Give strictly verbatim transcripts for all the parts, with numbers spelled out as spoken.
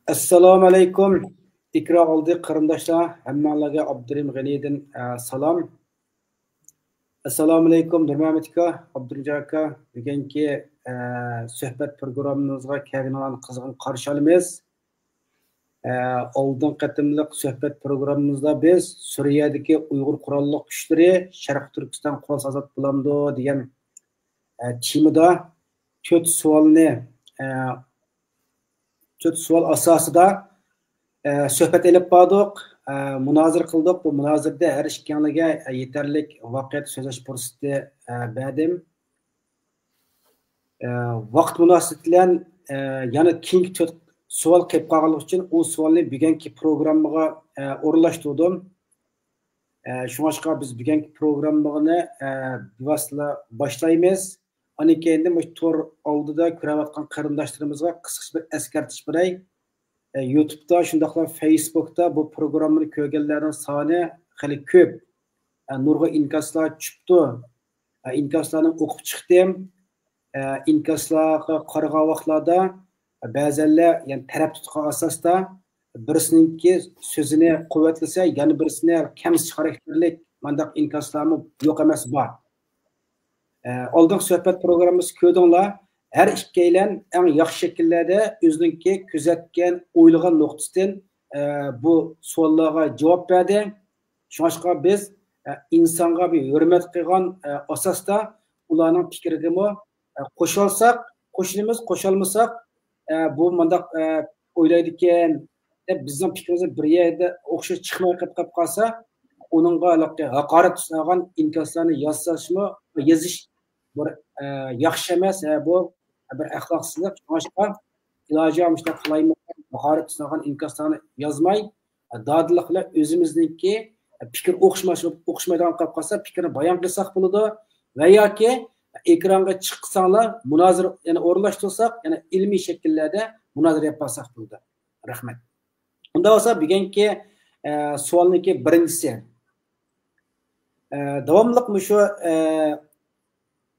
ئەسسالامۇ ئەلەيكۇم. ئېكران ئالدى قېرىنداشلار، ھەممەڭلارگە ئابدۇرېھىم غېنىدىن، ئە، سالام. ئەسسالامۇ ئەلەيكۇم، نۇرمەمەت ئاكا، ئابدۇرېھىم ئاكا. بۈگۈنكى، ئە، سۆھبەت پروگراممىمىزغا كەلگىنىڭلارنى قىزغىن قارشى ئالىمىز. ئە، ئالدىنقى قېتىملىق سۆھبەت پروگراممىمىزدا بىز سۈرىيەدىكى ئۇيغۇر قوراللىق كۈچلىرى شەرقىي تۈركىستان قورالسىز ئازاد بولامدۇ دېگەن، ئە، تېمىدا تۆت سوئالنى، ئە، تۆت سوئال ئاساسىدا، ئە، سۆھبەت ئېلىپ باردۇق، ئە، مۇنازىرە قىلدۇق. بۇ مۇنازىرىدە ھەر ئىككىڭلارگە، ئە، يېتەرلىك ۋاقىت سۆزلەش پۇرسىتى، ئە، بەردىم. ئە، ۋاقىت مۇناسىۋىتى بىلەن، ئە، يەنە كېيىنكى تۆت سوئال قېلىپ قالغانلىقى ئۈچۈن ئۇ سوئالنى بۈگۈنكى پروگراممىغا، ئە، ئورۇنلاشتۇردۇم. ئە، شۇڭلاشقا بىز بۈگۈنكى پروگراممىنى، ئە، بىۋاسىتىلا باشلايمىز. ئاندىن كېيىن مۇشۇ تور ئالدىدا كۆرۈۋاتقان قېرىنداشلىرىمىزغا قىسقىچە بىر ئەسكەرتىش بېرەي. ئە، يۇتۇبتا، شۇنداقلا فېيسبۇكتا بۇ پروگراممىنى كۆرگەنلەرنىڭ سانى خېلى كۆپ. ئە، نۇرغۇن ئىنكاسلار چۈشۈپتۇ. ئە، ئىنكاسلارنى ئوقۇپ چىقتىم. ئە، ئىنكاسلارغا قارىغان ۋاقىتلاردا بەزەنلەر، يەنى تەرەپ تۇتقان ئاساستا بىرسىنىڭكى سۆزىنى قۇۋۋەتلىسە، يەنە بىرسىنى كەمسىتىش خاراكتېرلىك مانداق ئىنكاسلارمۇ يوق ئەمەس، بار. ئە، ئالدىنقى سۆھبەت پروگراممىسى كۆردۈڭلار. ھەر ئىككىيلەن ئەڭ ياخشى شەكىللەردە ئۆزىنىڭكى كۆزەتكەن، ئويلىغان نۇقتىسىدىن، ئە، بۇ سوئاللارغا جاۋاب بەردى. شۇڭلاشقا بىز، ئە، ئىنسانغا بىر ھۆرمەت قىلغان، ئە، ئاساستا ئۇلارنىڭ پىكرىگىمۇ، ئە، قوشۇلساق، قوشۇلىمىز، قوشۇلمىساق، ئە، بۇ مۇنداق، ئە، ئويلايدىكەن دەپ بىزنىڭ پىكرىمىز بىر يەردە ئوخشاش چىقماي قېلىپ، قېلىپ قالسا، ئۇنىڭغا ھېلىقى ھاقارەت تۇتىدىغان ئىنكاسلارنى ياساشمۇ، يېزىش بىر، ئە، ياخشى ئەمەس، ھە، بۇ بىر ئەخلاقسىزلىق. شۇڭلاشقا ئىلاجى بار مۇشۇنداق قىلايمۇ، ھاقارەت تۇتىدىغان ئىنكاسلارنى يازماي، دادىللىق بىلەن ئۆزىمىزنىڭكى پىكىر ئوخشىماس-، ئوخشىمايدىغان قېلىپ قالسا، پىكىرنى بايان قىلساق بولىدۇ. ۋە ياكى ئېكرانغا چىقساڭلار، مۇنازىرە يەنە ئورۇنلاشتۇرساق، يەنە ئىلمىي شەكىللەردە مۇنازىرە ئېلىپ بارساق بولىدۇ. رەھمەت. ئۇنداق بولسا، بۈگۈنكى، ئە، سوئالنىڭكى بىرىنچىسى. ئە، داۋاملىق مۇشۇ، ئە،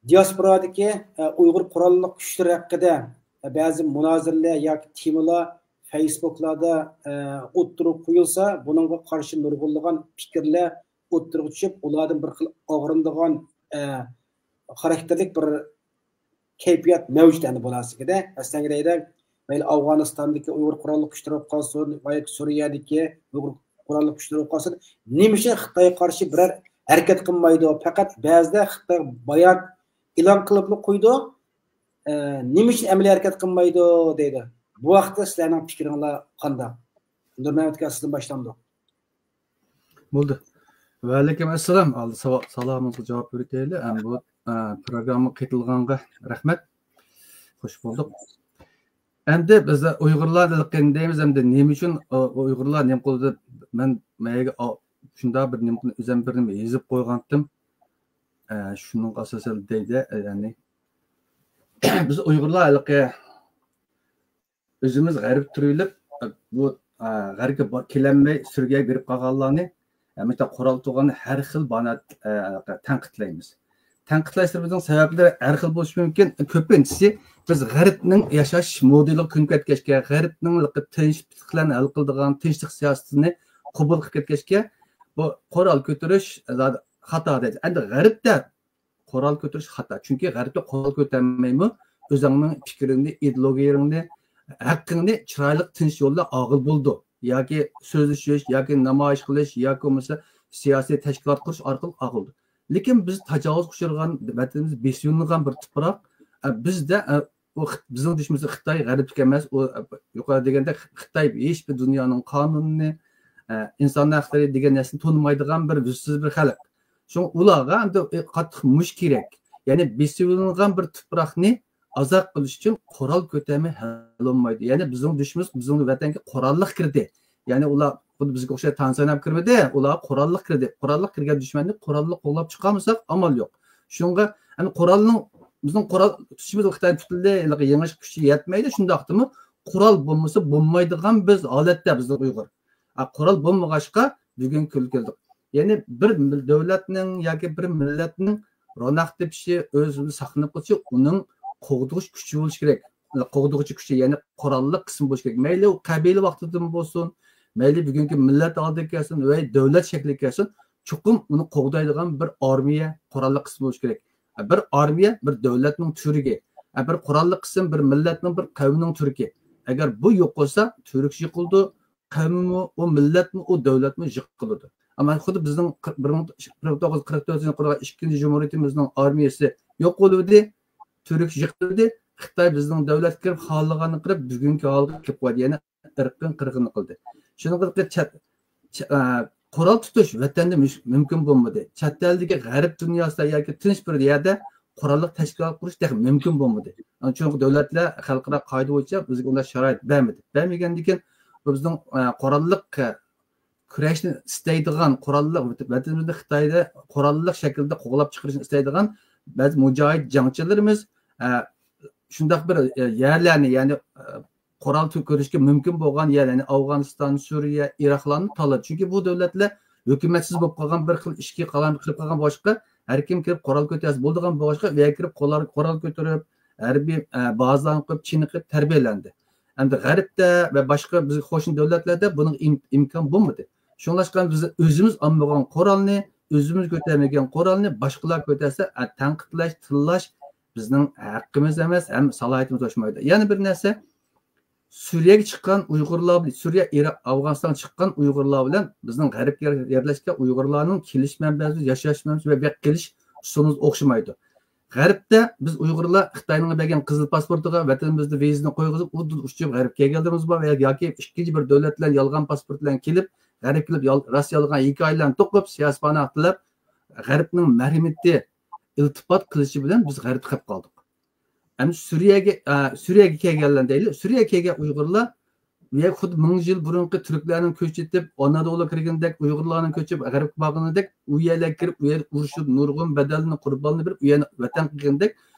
دىياسپورادىكى، ئە، ئۇيغۇر قوراللىق كۈچلىرى ھەققىدە، ئە، بەزى مۇنازىرىلەر ياكى تېمىلار فېيسبۇكلاردا، ئە، ئوتتۇرىغا قويۇلسا، بۇنىڭغا قارشى نۇرغۇنلىغان پىكىرلەر ئوتتۇرىغا چۈشۈپ، ئۇلاردىن بىر خىل ئاغرىنىدىغان، ئە، خاراكتېرلىك بىر كەيپىيات مەۋجۇت ئەمدى بۇ نەرسىگىدە. ئەسلىگىدە مەيلى ئافغانىستاندىكى ئۇيغۇر قوراللىق كۈچلىرى بولۇپ قالسۇن، ۋە ياكى سۈرىيەدىكى ئۇيغۇر قوراللىق كۈچلىرى بولۇپ قالسۇن، نېمە ئۈچۈن خىتايغا قارشى بىرەر ھەرىكەت قىلمايدۇ؟ پەقەت بەزىدە خىتاي بايان ئېلان قىلىپلا قويىدۇ. ئە، نېمە ئۈچۈن ئەمەلىي ھەرىكەت قىلمايدۇ دەيدۇ. بۇ ھەقتە سىلەرنىڭ پىكرىڭلار قانداق؟ نۇرمەمەت ئاكا، سىزدىن باشلامدۇق؟ بولدى. ۋەئەلەيكۇم ئەسسالام. ئالدى ساۋا-، سالامىڭىزغا جاۋاب بېرىپ ئۆتەيلى. ئەم، بۇ، ئە، پروگرامما قېتىلغانغا رەھمەت. خوش بولدۇق. ئەمدى بىز ئۇيغۇرلار دېدۇق دەيمىز، ئەمدى نېمە ئۈچۈن ئۇ-، ئۇيغۇرلار نېمە قىلدى؟ مەن مەيەگە ئا-، شۇنداق بىر نېمە قىلىپ، ئۆزۈم بىر نېمە يېزىپ قويغانتىم. ئە، شۇنىڭغا ئاساسەن دەيدۇ، يەنى بىز ئۇيغۇرلار ھېلىقى ئۆزىمىز غەربتە تۇرۇۋېلىپ، بۇ، ئە، غەربكە با-، كېلەلمەي سۈرگۈنگە بېرىپ قالغانلارنى، ئە، مۇشۇنداق قورال تۇتقان ھەر خىل باھانە، ئە، تەنقىدلەيمىز. تەنقىدلەشلىرىمىزنىڭ سەۋەبلىرى ھەر خىل بولۇشى مۇمكىن. كۆپىنچىسى بىز غەربنىڭ ياشاش مودېلىغا كۆنۈپ كەتكەچكە، غەربنىڭ تىنچلىق بىلەن ھەل قىلىدىغان تىنچلىق سىياسىتىنى قوبۇل قىلىپ كەتكەچكە، بۇ قورال كۆتۈرۈش زادى خاتا دەيدۇ. ئەمدى غەربتە قورال كۆتۈرۈش خاتا. چۈنكى غەربتە قورال كۆتەرمەيمۇ ئۆزۈڭنىڭ پىكرىڭنى، ئىدېئولوگىيەڭنى، ھەققىڭنى چىرايلىق، تىنچ يولدا ئالغىلى بولىدۇ. ياكى سۆزلىشىش، ياكى نامايىش قىلىش، ياكى بولمىسا سىياسىي تەشكىلات قۇرۇش ئارقىلىق ئالغىلى بولىدۇ. لېكىن بىز تاجاۋۇزغا ئۇچرىغان، ۋەتىنىمىز بېسىۋېلىنغان بىر تۇپراق. ئە، بىزدە، ئە، ئۇ خىت-، بىزنىڭ دۈشمىنىمىز خىتاي، غەربلىك ئەمەس. ئۇ، ئە، يۇقىرىدا دېگەندەك خىتاي ھېچبىر دۇنيانىڭ قانۇنىنى، ئە، ئىنسان ھەقلىرى دېگەن نەرسىنى تونۇمايدىغان بىر ۋىجدانسىز بىر خەلق. شۇڭا ئۇلارغا ئەمدى، ئە، قاتتىق مۇش كېرەك. يەنى بېسىۋېلىنغان بىر تۇپراقنى ئازاد قىلىش ئۈچۈن قورال كۆتەرمەي ھەل بولمايدۇ. يەنى بىزنىڭ دۈشمىنىمىز بىزنىڭ ۋەتەنگە قوراللىق كىردى. يەنى ئۇلار خۇددى بىزگە ئوخشاش تانسا ئويناپ كىرمىدى، ئۇلار قوراللىق كىردى. قوراللىق كىرگەن دۈشمەننى قوراللىق قوغلاپ چىقالمىساق ئامال يوق. شۇنىڭغا، يەنى قورالنىڭ، بىزنىڭ قورال تۇتۇشىمىز خىتاي پۈتۈنلەي ھېلىقى يېڭىش كۈچى يەتمەيدۇ، شۇنداقتىمۇ قورال بولمىسا بولمايدىغان بىز ھالەتتە بىزنىڭ ئۇيغۇر. ئا، قورال بولمىغاچقا بۈگۈنكى كۈنگە كەلدۇق. يەنى بىر مىل-، دۆلەتنىڭ ياكى بىر مىللەتنىڭ روناق تېپىشى، ئۆزىنى ساقلىنىپ قېلىشى ئۇنىڭ قوغدىغۇچ كۈچى بولۇشى كېرەك. قوغدىغۇچى كۈچى، يەنى قوراللىق قىسمى بولۇشى كېرەك. مەيلى ئۇ قەبىلە ۋاقتىدىن بولسۇن، مەيلى بۈگۈنكى مىللەت ھالىتىگە كەلسۇن ۋە دۆلەت شەكلىگە كەلسۇن، چوقۇم ئۇنى قوغدايدىغان بىر ئارمىيە، قوراللىق قىسمى بولۇشى كېرەك. بىر ئارمىيە بىر دۆلەتنىڭ تۈۋرۈكى، بىر قوراللىق قىسىم بىر مىللەتنىڭ، بىر قەۋمنىڭ تۈۋرۈكى. ئەگەر بۇ يوق بولسا، تۈۋرۈكى يىقىلىدۇ، قەۋممۇ، ئۇ مىللەتمۇ، ئۇ دۆلەتمۇ يىقىلىدۇ. ئەمما خۇددى بىزنىڭ قىر-، بىر مىڭ توققۇز يۈز قىرىق تۆتىنچى يىلى قۇرغان ئىككىنچى جۇمھۇرىيىتىمىزنىڭ ئارمىيەسى يوق بولۇۋىدى، تۈۋرۈكى يىقىلدى. خىتاي بىزنىڭ دۆلەتكە كىرىپ، خالىغاننى قىلىپ، بۈگۈنكى ھالغا كېلىپ قالدى. يەنى ئىرقىن قىرغىنلىق قىلدى. شۇنىڭغا چەت-، چە-، ئە، قورال تۇتۇش ۋەتەندە مۈش-، مۇمكىن بولمىدى. چەت ئەلدىكى غەرب دۇنياسىدا ياكى تىنچ بىر يەردە قوراللىق تەشكىلات قۇرۇش تېخى مۇمكىن بولمىدى. چۈنكى دۆلەتلەر خەلقئارا قائىدە بويىچە بىزگە ئۇنداق شارائىت بەرمىدى. بەرمىگەندىن كېيىن بۇ بىزنىڭ، ئە، قوراللىق، ئە، كۈرەشنى ئىستەيدىغان، قوراللىق ۋەت-، ۋەتىنىمىزنى خىتايدا قوراللىق شەكىلدە قوغلاپ چىقىرىشنى ئىستەيدىغان بەزى مۇجاھىد جەڭچىلىرىمىز، ئە، شۇنداق بىر، ئە، يەرلەرنى، يەنى، ئە، قورال تۆ-، كۆرۈشكە مۇمكىن بولغان يەر، يەنى ئاۋغانىستان، سۈرىيە، ئىراقلارنى تاللىدى. چۈنكى بۇ دۆلەتلەر ھۆكۈمەتسىز بولۇپ قالغان، بىر خىل ئىچكى قالان، قېلىپ قالغان بولغاچقا، ھەر كىم كىرىپ قورال كۆتەرسە بولىدىغان بولغاچقا، ئۇ يەرگە كىرىپ قورال، قورال كۆتۈرۈپ، ھەربىي، ئە، بازىلارنى قۇرۇپ، چېنىقىپ تەربىيەلەندى. ئەمدى غەربتە ۋە باشقا بىز قوشنا دۆلەتلەردە بۇنىڭ ئىم-، ئىمكان بولمىدى. شۇڭلاشقا بىز ئۆزىمىز ئالمىغان قورالنى، ئۆزىمىز كۆتەرمىگەن قورالنى باشقىلار كۆتەرسە، ئە، تەنقىدلەش، تىللاش بىزنىڭ ھەققىمىز ئەمەس ھەم سالاھىيىتىمىز توشمايدۇ. يەنە بىر نەرسە، سۈرىيەگە چىققان ئۇيغۇرلار بىلەن، سۈرىيە، ئىراق، ئاۋغانىستانغا چىققان ئۇيغۇرلار بىلەن بىزنىڭ غەربكە يەر-، يەرلەشكەن ئۇيغۇرلارنىڭ كېلىش مەنبەسى، ياشاش مەنبەسى ۋە بۇ يەرگە كېلىش ئۇسۇلىمىز ئوخشىمايدۇ. غەربتە بىز ئۇيغۇرلار خىتاينىڭ بەرگەن قىزىل پاسپورتىغا ۋەتىنىمىزدە ۋىزىنى قويغۇزۇپ، ئۇدۇل ئۇچۇپ غەربكە كەلگەنلىرىمىز بار ۋە ياكى ئىككىنچى بىر دۆلەت بىلەن يالغان پاسپورت بىلەن كېلىپ، غەربكە كېلىپ يال-، راست يالغان ھېكايىلەرنى توقۇپ، سىياسىي پاناھ تىلەپ، غەربنىڭ مەرھىمىتى، ئىلتىپات قىلىشى بىلەن بىز غەربتە قېلىپ قالدۇق. ئەمدى سۈرىيەگە، ئە، سۈرىيەگە كەلگەنلەر دەيلى. سۈرىيەگە كەلگەن ئۇيغۇرلار، ئۇ يەر خۇددى مىڭ يىل بۇرۇنقى تۈركلەرنىڭ كۆچۈپ ئانادولۇغا كىرگىنىدەك، ئۇيغۇرلارنىڭ كۆچۈپ غەربكە بارغىنىدەك، ئۇ يەرلەرگە كىرىپ، ئۇ يەردە ئۇرۇشۇپ، نۇرغۇن بەدەلنى، قۇرباننى بېرىپ، ئۇ يەرنى ۋەتەن قىلغىنىدەك،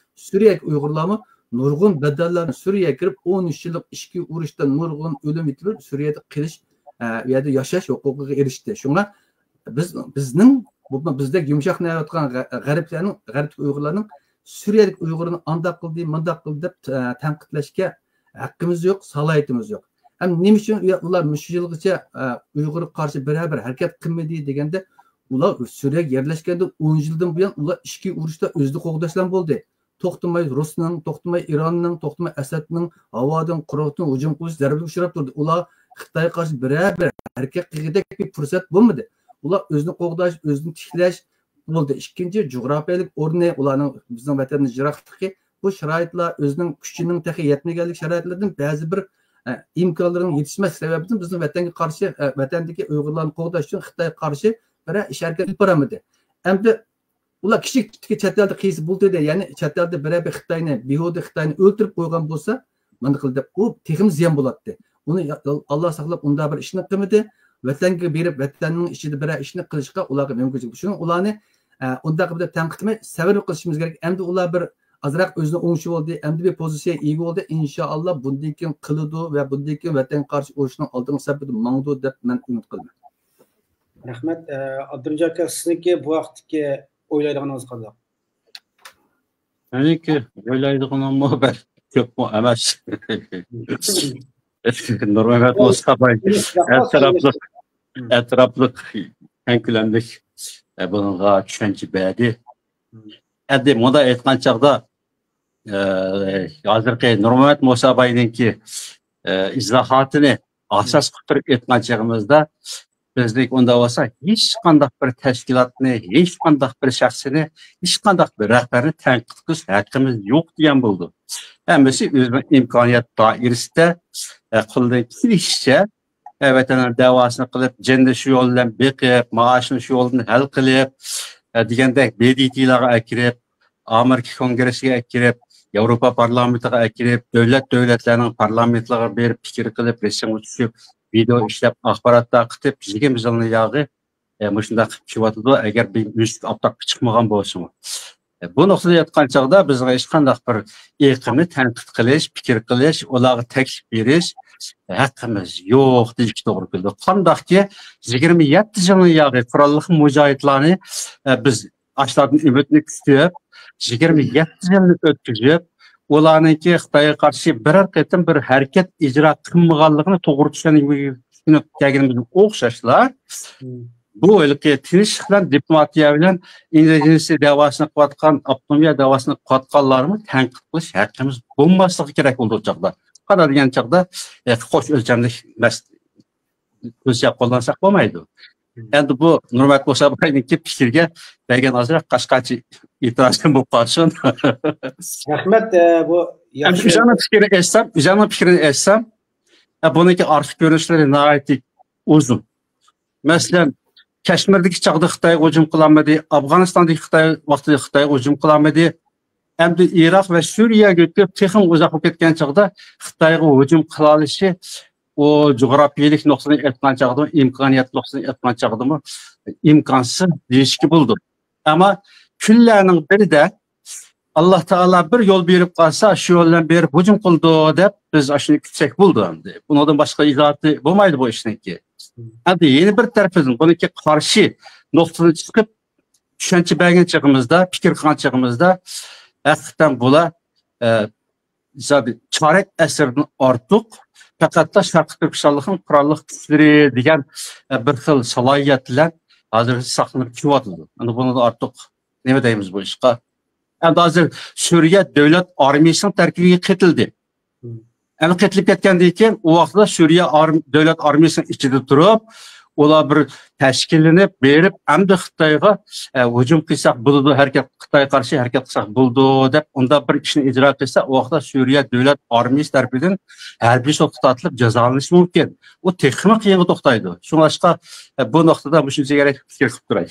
سۈرىيەگە ئۇيغۇرلارمۇ نۇرغۇن بەدەللەرنى، سۈرىيەگە كىرىپ، ئون ئۈچ يىللىق ئىچكى ئۇرۇشتا نۇرغۇن ئۆلۈم يېتىپ، سۈرىيەدە قېلىش، ئە، ئۇ يەردە ياشاش ھوقۇقىغا ئېرىشتى. شۇڭا بىز، بىزنىڭ، بۇ، بىزدەك يۇمشاق نەۋەتقان غە-، غەربلەرنىڭ، غەربتىكى ئۇيغۇرلارنىڭ سۈرىيەدىكى ئۇيغۇرنى ئانداق قىلدى، مۇنداق قىلدى دەپ، ئە، تەنقىدلەشكە ھەققىمىز يوق، سالاھىيىتىمىز يوق. ھەم نېمە ئۈچۈن ئۇ-، ئۇلار مۇشۇ يىلغىچە، ئە، ئۇيغۇرغا قارشى بىرەر بىر ھەرىكەت قىلمىدى دېگەندە، ئۇلار سۈرىيەگە يەرلەشكەندىن ئون يىلدىن بۇيان ئۇلار ئىچكى ئۇرۇشتا ئۆزىنى قوغداشلار بولدى. توختىماي رۇسنىڭ، توختىماي ئىراننىڭ، توختىماي ئەسەدنىڭ ھاۋادىن، قۇرۇقتىن ھۇجۇم قىلىش زەربىگە ئۇچراپ تۇردى. ئۇلار خىتايغا قارشى بىرەر بىر ھەرىكەت قىلغۇدەك بىر پۇرسەت بولمىدى. ئۇلار ئۆزىنى قوغداش، ئۆزىنى تىكلەش بولدى. ئىككىنچى، جۇغراپىيەلىك ئورنى، ئۇلارنىڭ بىزنىڭ ۋەتەندىن يىراقلىقى، بۇ شارائىتلار ئۆزىنىڭ كۈچىنىڭ تېخى يەتمىگەنلىك شارائىتلىرىدىن بەزى بىر، ئە، ئىمكانلىرىنىڭ يېتىشمەسلىكى سەۋەبىدىن بىزنىڭ ۋەتەنگە قارشى، ئە، ۋەتەندىكى ئۇيغۇرلارنى قوغداش ئۈچۈن خىتايغا قارشى بىرەر ئىش ھەرىكەت ئېلىپ بارالمىدى. ئەمدى ئۇلار كىچىك تىپتىكى چەت ئەلدە قىلسا بولدى دە، يەنى چەت ئەلدە بىرەر بىر خىتاينى بىھۇدە خىتاينى ئۆلتۈرۈپ قويغان بولسا، مانداق قىلدى دەپ، ئۇ تېخىمۇ زىيان بولاتتى. ئۇنى يا-، ئاللا ساقلاپ، ئۇنداق بىر ئىشنى قىلمىدى. ۋەتەنگە بېرىپ، ۋەتەننىڭ ئىچىدە بىرەر ئىشنى قىلىشقا ئۇلارغا مۇمكىنچىلىك. شۇڭا ئۇلارنى، ئە، ئۇنداق بىر تەنقىد قىلماي، سەۋر قىلىشىمىز كېرەك. ئەمدى ئۇلار بىر ئازراق ئۆزىنىڭ ئوڭشى بولدى، ئەمدى بىر پوزىتسىيە ئىگە بولدى. ئىنشائاللا، بۇندىن كېيىن قىلىدۇ ۋە بۇندىن كېيىن ۋەتەنگە قارشى ئۇرۇشنىڭ ئالدىنقى سەپىدە ماڭىدۇ دەپ مەن ئۈمىد قىلىمەن. رەھمەت. ئە، ئابدۇرېھىم ئاكا، سىزنىڭكى بۇ ھەقتىكى ئويلايدىغىنىڭىز قانداق؟ مېنىڭكى ئويلايدىغىنىممۇ بەك كۆپمۇ ئەمەس. نۇرمەمەت مۇسا ئاپاي ئەتراپلىق، ئەتراپلىق كەڭ كۆلەملىك، ئە، بۇنىڭغا چۈشەنچە بەردى. ئەمدى مۇنداق ئېيتقان چاغدا، ئە، ھازىرقى نۇرمەمەت مۇسا ئاپاينىڭكى، ئە، ئىزاھاتىنى ئاساس قىلىپ تۇرۇپ ئېيتقان چېغىمىزدا، بىزنىڭكى ئۇنداق بولسا، ھېچقانداق بىر تەشكىلاتنى، ھېچقانداق بىر شەخسنى، ھېچقانداق بىر رەھبەرنى تەنقىد قىلىش ھەققىمىز يوق دېگەن بولىدۇ. ھەممىسى ئۆزىنىڭ ئىمكانىيەت دائىرىسىدە، ئە، قولىدىن كېلىشىچە، ئە، ۋەتەننىڭ دەۋاسىنى قىلىپ، جېنىنى شۇ يول بىلەن بېقىپ، مائاشىنى شۇ يول بىلەن ھەل قىلىپ، ئە، دېگەندەك، ب د ت لارغا ئەكىرىپ، ئامېرىكا كونگرېسىغا ئەكىرىپ، ياۋروپا پارلامېنتىغا ئەكىرىپ، دۆلەت دۆلەتلەرنىڭ پارلامېنتلىرىغا بېرىپ پىكىر قىلىپ، رېسىم تۈشۈپ، ۋىدېئو ئىشلەپ، ئاخبارات تارقىتىپ، يىگىرمە يىلنىڭ ياغى، ئە، مۇشۇنداق قىلىپ كېلىۋاتىدۇ. ئەگەر بىر مۈزىك ئاپتاپقا چىقمىغان بولسىمۇ. ئە، بۇ نۇقتىدا ئېيتقان چاغدا بىزگە ھېچقانداق بىر ئېقىمنى تەنقىد قىلىش، پىكىر قىلىش، ئۇلارغا تەكلىپ بېرىش ھەققىمىز يوق دېيىشكە توغرا كېلىدۇ. قانداقكى، يىگىرمە يەتتە يىلنىڭ ياغى قوراللىق مۇجاھىدلارنى، ئە، بىز ئاشۇلاردىن ئۈمىدنى كۈتۈپ، يىگىرمە يەتتە يىلنى ئۆتكۈزۈپ، ئۇلارنىڭكى خىتايغا قارشى بىرەر قېتىم بىر ھەرىكەت ئىجرا قىلمىغانلىقىنى توغرا چۈشەنگە-، چۈشىنىپ كەلگىنىمىزگە ئوخشاشلا، بۇ ھېلىقى تىنچلىق بىلەن دىپلوماتىيە بىلەن ئىندونېزىيە دەۋاسىنى قىلىۋاتقان، ئاپتونومىيە دەۋاسىنى قىلىۋاتقانلارنى تەنقىد قىلىش ھەققىمىز بولماسلىقى كېرەك بولىدۇ ئۇ چاغدا. قانداق دېگەن چاغدا، ئە، قوش ئۆلچەملىك مەس-، پوزىتسىيە قوللانساق بولمايدۇ. ئەمدى بۇ نۇرمەت موساباينىڭكى پىكرىگە بەرگەن ئازراق قاچقاچ ئېتىرازىم بولۇپ قالسۇن. رەھمەت، ئە، بۇ ئەمدى ياخشى. ئۆزۈمنىڭ پىكرىنى ئېيتسام، ئۆزۈمنىڭ پىكرىنى ئېيتسام، ئە، بۇنىڭكى ئارقا كۆرۈنۈشلىرى ناھايىتى ئۇزۇن. مەسىلەن، كەشمىردىكى چاغدا خىتايغا ھۇجۇم قىلالمىدى، ئافغانىستاندىكى خىتاي ۋاقتىدا خىتايغا ھۇجۇم قىلالمىدى. ئەمدى ئىراق ۋە سۈرىيەگە ئۆتۈپ، تېخىمۇ ئۇزاق بولۇپ كەتكەن چاغدا خىتايغا ھۇجۇم قىلالىشى، ئۇ جۇغراپىيەلىك نۇقتىدىن ئېيتقان چاغدىمۇ، ئىمكانىيەت نۇقتىدىن ئېيتقان چاغدىمۇ ئىمكانسىز دېيىشكە بولىدۇ. ئەمما كۈنلەرنىڭ بىرىدە ئاللا تائالا بىر يول بېرىپ قالسا، شۇ يول بىلەن بېرىپ ھۇجۇم قىلىدۇ دەپ، بىز ئاشۇنى كۈتسەك بولىدۇ ئەمدى. بۇنىڭدىن باشقا ئىزاھاتى بولمايدۇ بۇ ئىشنىڭكى. ئەمدى يەنە بىر تەرىپىدىن بۇنىڭكى قارشى نۇقتىدىن چىقىپ، چۈشەنچە بەرگەن چېغىمىزدا، پىكىر قىلغان چېغىمىزدا، ھەقىقەتەن بۇلار، ئە، زادى چارەك ئەسىردىن ئارتۇق پەقەتلا شەرقىي تۈركىستانلىقنىڭ قوراللىق كۈچلىرى دېگەن، ئە، بىر خىل سالاھىيەت بىلەن ھازىر ساقلىنىپ كېلىۋاتىدۇ. ئەمدى بۇنىڭدىن ئارتۇق نېمە دەيمىز بۇ ئىشقا؟ ئەمدى ھازىر سۈرىيە دۆلەت ئارمىيىسىنىڭ تەركىبىگە قېتىلدى. ئەمدى قېتىلىپ كەتكەندىن كېيىن، ئۇ ۋاقىتتا سۈرىيە ئارم-، دۆلەت ئارمىيىسىنىڭ ئىچىدە تۇرۇپ، ئۇلار بىر تەشكىللىنىپ بېرىپ، ئەمدى خىتايغا، ئە، ھۇجۇم قىلساق بولىدۇ، ھەرىكەت، خىتايغا قارشى ھەرىكەت قىلساق بولىدۇ، دەپ ئۇنداق بىر ئىشنى ئىجرا قىلسا، ئۇ ۋاقىتتا سۈرىيە دۆلەت ئارمىيىسى تەرىپىدىن ھەربىي سوتقا تارتىلىپ جازالىنىشى مۇمكىن. ئۇ تېخىمۇ قىيىنغا توختايدۇ. شۇڭلاشقا، ئە، بۇ نۇقتىدا مۇشۇنچە پىكىر قىلىپ تۇراي.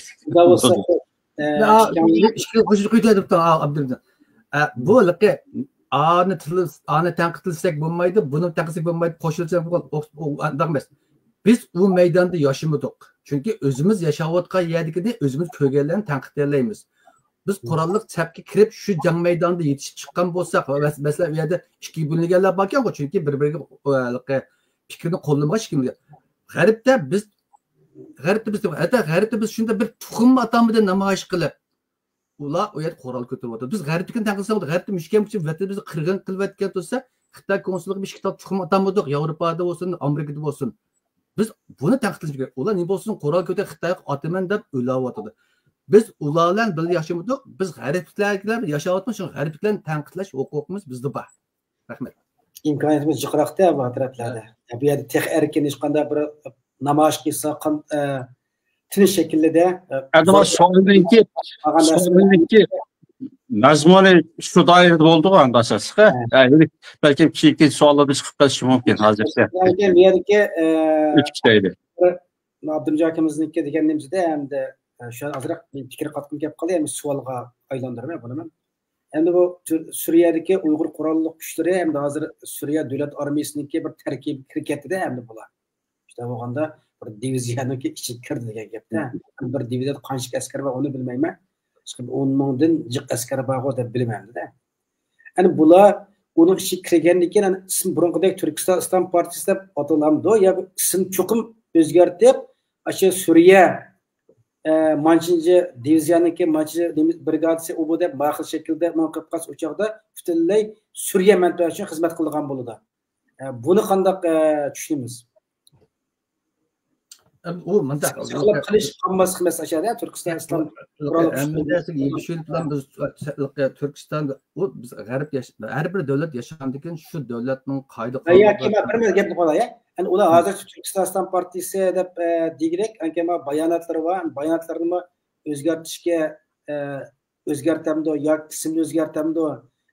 ئە، ئىككى قوشۇق قويۇۋېتىپتۇ، ئا، ئابدۇلدىن. ئە، بۇ ھېلىقى ئانى تىل-، ئانى تەنقىدلىسەك بولمايدۇ، بۇنى تەنقىدلىسەك بولمايدۇ، قوشۇلسا بولغان، ئۇ، ئۇ، ئانداق ئەمەس. بىز ئۇ مەيداندا ياشىمىدۇق. چۈنكى ئۆزىمىز ياشاۋاتقان يەردىكىنى ئۆزىمىز كۆرگەنلەرنى تەنقىدلەيمىز. بىز قوراللىق سەپكە كىرىپ، شۇ جەڭ مەيدانىدا يېتىشىپ چىققان بولساق، ۋە مەس-، مەسىلەن، ئۇ يەردە ئىككىگە بۆلۈنگەنلەر باركەنغۇ، چۈنكى بىر-بىرىگە، ئە، ھېلىقى پىكرىنى قوللىمىغان ئىككى مىللەت. غەربتە بىز، غەربتە بىز، ھەتتا غەربتە بىز شۇنداق بىر تۇخۇم ئاتامىدىن نامايىش قىلىپ، ئۇلار ئۇ يەردە قورال كۆتۈرۈۋاتىدۇ. بىز غەربتىكىنى تەنقىدلىسەك، غەربتە مۇشۇ كەمچىلىك ۋەتىنىمىزنى قىرغىن قىلىۋەتكەن تۇرسا، خىتاي كونسۇللۇقى بىر ئىككى تال تۇخۇم ئاتامىدۇق، ياۋروپادا بولسۇن، ئامېرىكىدا بولسۇن. بىز بۇنى تەنقىدلىشىمىز كېرەك. ئۇلار نېمە بولسۇن، قورال كۆتۈرۈپ خىتايغا ئاتىمەن دەپ ئۆلۈۋاتىدۇ. بىز ئۇلار بىلەن بىللە ياشىمىدۇق. بىز غەربلىكلەر بىلەن ياشاۋاتىمىز، شۇڭا غەربلىكلەرنى تەنقىدلەش ھوقۇقىمىز بىزدە بار. رەھمەت. ئىمكانىيىتىمىز جىقراقتە بۇ تەرەپلەردە. بۇ يەردە تېخى ئەركىن ھېچقانداق بىر نامايىش قىلسا، قان-، ئە، تىنچ شەكىلدە، ئە، ئەمدى مانا سوئالنىڭكى، قالغان نەرسىلەر سوئالنىڭكى مەزمۇنى شۇ دائىرىدا بولدىغۇ ئەمدى ئاساسلىقى. ھە. ئە، بەلكىم كېيىنكى سوئاللاردا چىقىپ قېلىشى مۇمكىن ھازىرچە. بۇ يەردىكى، ئە، ئۆتۈپ كېتەيلى. بىر ئابدۇمجان ئاكىمىزنىڭكى دېگەن نېمىسىدە ئەمدى، ئە، شۇ ئازراق پىكىر قاتقۇم كەپ قالدى، ئەمدى سوئالغا ئايلاندۇرىمەن بۇنى مەن. ئەمدى بۇ تۈر-، سۈرىيەدىكى ئۇيغۇر قوراللىق كۈچلىرى ئەمدى ھازىر سۈرىيە دۆلەت ئارمىيىسىنىڭكى بىر تەركىبىگە كىرىپ كەتتىدە ئەمدى بۇلار. شۇنداق بولغاندا بىر دىۋىزىيەنىڭكى ئىچىگە كىردى دېگەن گەپتە. بىر دىۋىزىيەدە قانچىلىك ئەسكەر بار، ئۇنى بىلمەيمەن. ئىشقىلىپ، ئون مىڭدىن جىق ئەسكەر بارغۇ دەپ بىلىمەن دېدى. يەنى بۇلار ئۇنىڭ ئىچىگە كىرگەندىن كېيىن، يەنى ئىسىم بۇرۇنقىدەك تۈركىستان ئىسلام پارتىيىسى دەپ ئاتىلامدۇ يا بىر ئىسىم چوقۇم ئۆزگەرتىپ، ئاشۇ سۈرىيە، ئە، مانچىنچى دىۋىزىيەنىڭكى مانچىنچى دىمىز-، برىگادىسى ئۇ بۇ دەپ ماخىل شەكىلدە ماڭا قىلىپ قالسا، ئۇ چاغدا پۈتۈنلەي سۈرىيە مەنپەئەتى ئۈچۈن خىزمەت قىلىدىغان بولىدۇ. ئە، بۇنى قانداق، ئە، چۈشىنىمىز؟ ئەم، ئۇ مۇنداق، ساقلاپ قېلىش، قالماسلىق مەسىلىسى ئاشۇ يەردە تۈركىستان ئىسلام قوراللىق ھەممە كۈچلىرى نەرسىگە ئېرىشىۋېلىپ بىلەن بىز تۈركىستاندا، ئۇ بىز غەرب ياش-، ھەر بىر دۆلەت ياشىغاندىن كېيىن شۇ دۆلەتنىڭ قائىدە ياكى قانۇنلىرى بىر، بىر گەپنى قىلاي. يەنى ئۇلار ھازىر تۈركىستان ئىسلام پارتىيىسى دەپ، ئە، دېگۈدەك، ئەنكى باياناتلىرى بار، باياناتلىرىنىمۇ ئۆزگەرتىشكە، ئە، ئۆزگەرتەمدۇ ياكى ئىسىمنى ئۆزگەرتەمدۇ؟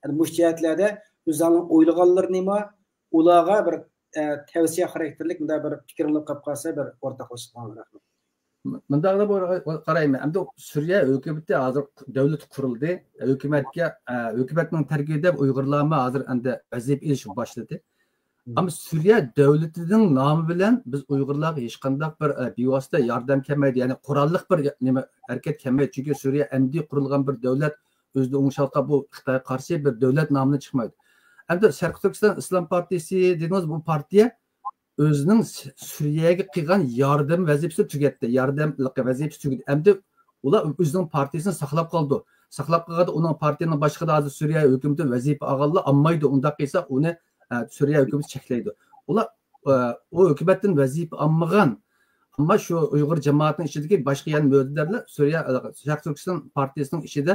يەنى مۇشۇ جەھەتلەردە ئۆزلەرنىڭ ئويلىغانلىرىنىمۇ ئۇلارغا بىر، ئە، تەۋسىيە خاراكتېرلىك مۇنداق بىر پىكىر بولۇپ قالسا بىر ئورتاقلىشىپ قالىمىز. رەھمەت. مۇنداقلا بولغا-، قارايمەن. ئەمدى سۈرىيە ھۆكۈمىتى ھازىر دۆلىتى قۇرۇلدى. ھۆكۈمەتكە، ئە، ھۆكۈمەتنىڭ تەركىبىدە ئۇيغۇرلارمۇ ھازىر ئەمدى ۋەزىپە ئېلىشقا باشلىدى. ئەمما سۈرىيە دۆلىتىنىڭ نامى بىلەن بىز ئۇيغۇرلارغا ھېچقانداق بىر، ئە، بىۋاسىتە ياردەم كەلمەيدۇ. يەنى قوراللىق بىر نېمە ھەرىكەت كەلمەيدۇ. چۈنكى سۈرىيە ئەمدى قۇرۇلغان بىر دۆلەت، ئۆزىدە ئوڭشالغان بۇ خىتايغا قارشى بىر دۆلەت نامىدىن چىقمايدۇ. ئەمدى شەرقىي تۈركىستان ئىسلام پارتىيىسى دېدىڭىز، بۇ پارتىيە ئۆزىنىڭ س-، سۈرىيەگە قىلغان ياردەم ۋەزىپىسىنى تۈگەتتى. ياردەم ۋەزىپىسى تۈگىدى. ئەمدى ئۇلار ئۆزىنىڭ پارتىيىسىنى ساقلاپ قالىدۇ. ساقلاپ قالغاندا ئۇنىڭ پارتىيىنىڭ باشلىقىدا ھازىر سۈرىيە ھۆكۈمىتى ۋەزىپە ئالغانلار ئالمايدۇ. ئۇنداق قىلسا ئۇنى، ئە، سۈرىيە ھۆكۈمىتى چەكلەيدۇ. ئۇلار، ئە، ئۇ ھۆكۈمەتتىن ۋەزىپە ئالمىغان، ئەمما شۇ ئۇيغۇر جامائىتىنىڭ ئىچىدىكى باشقا يەنە مۆتىدەرلەر سۈرىيە، شەرقىي تۈركىستان پارتىيىسىنىڭ ئىچىدە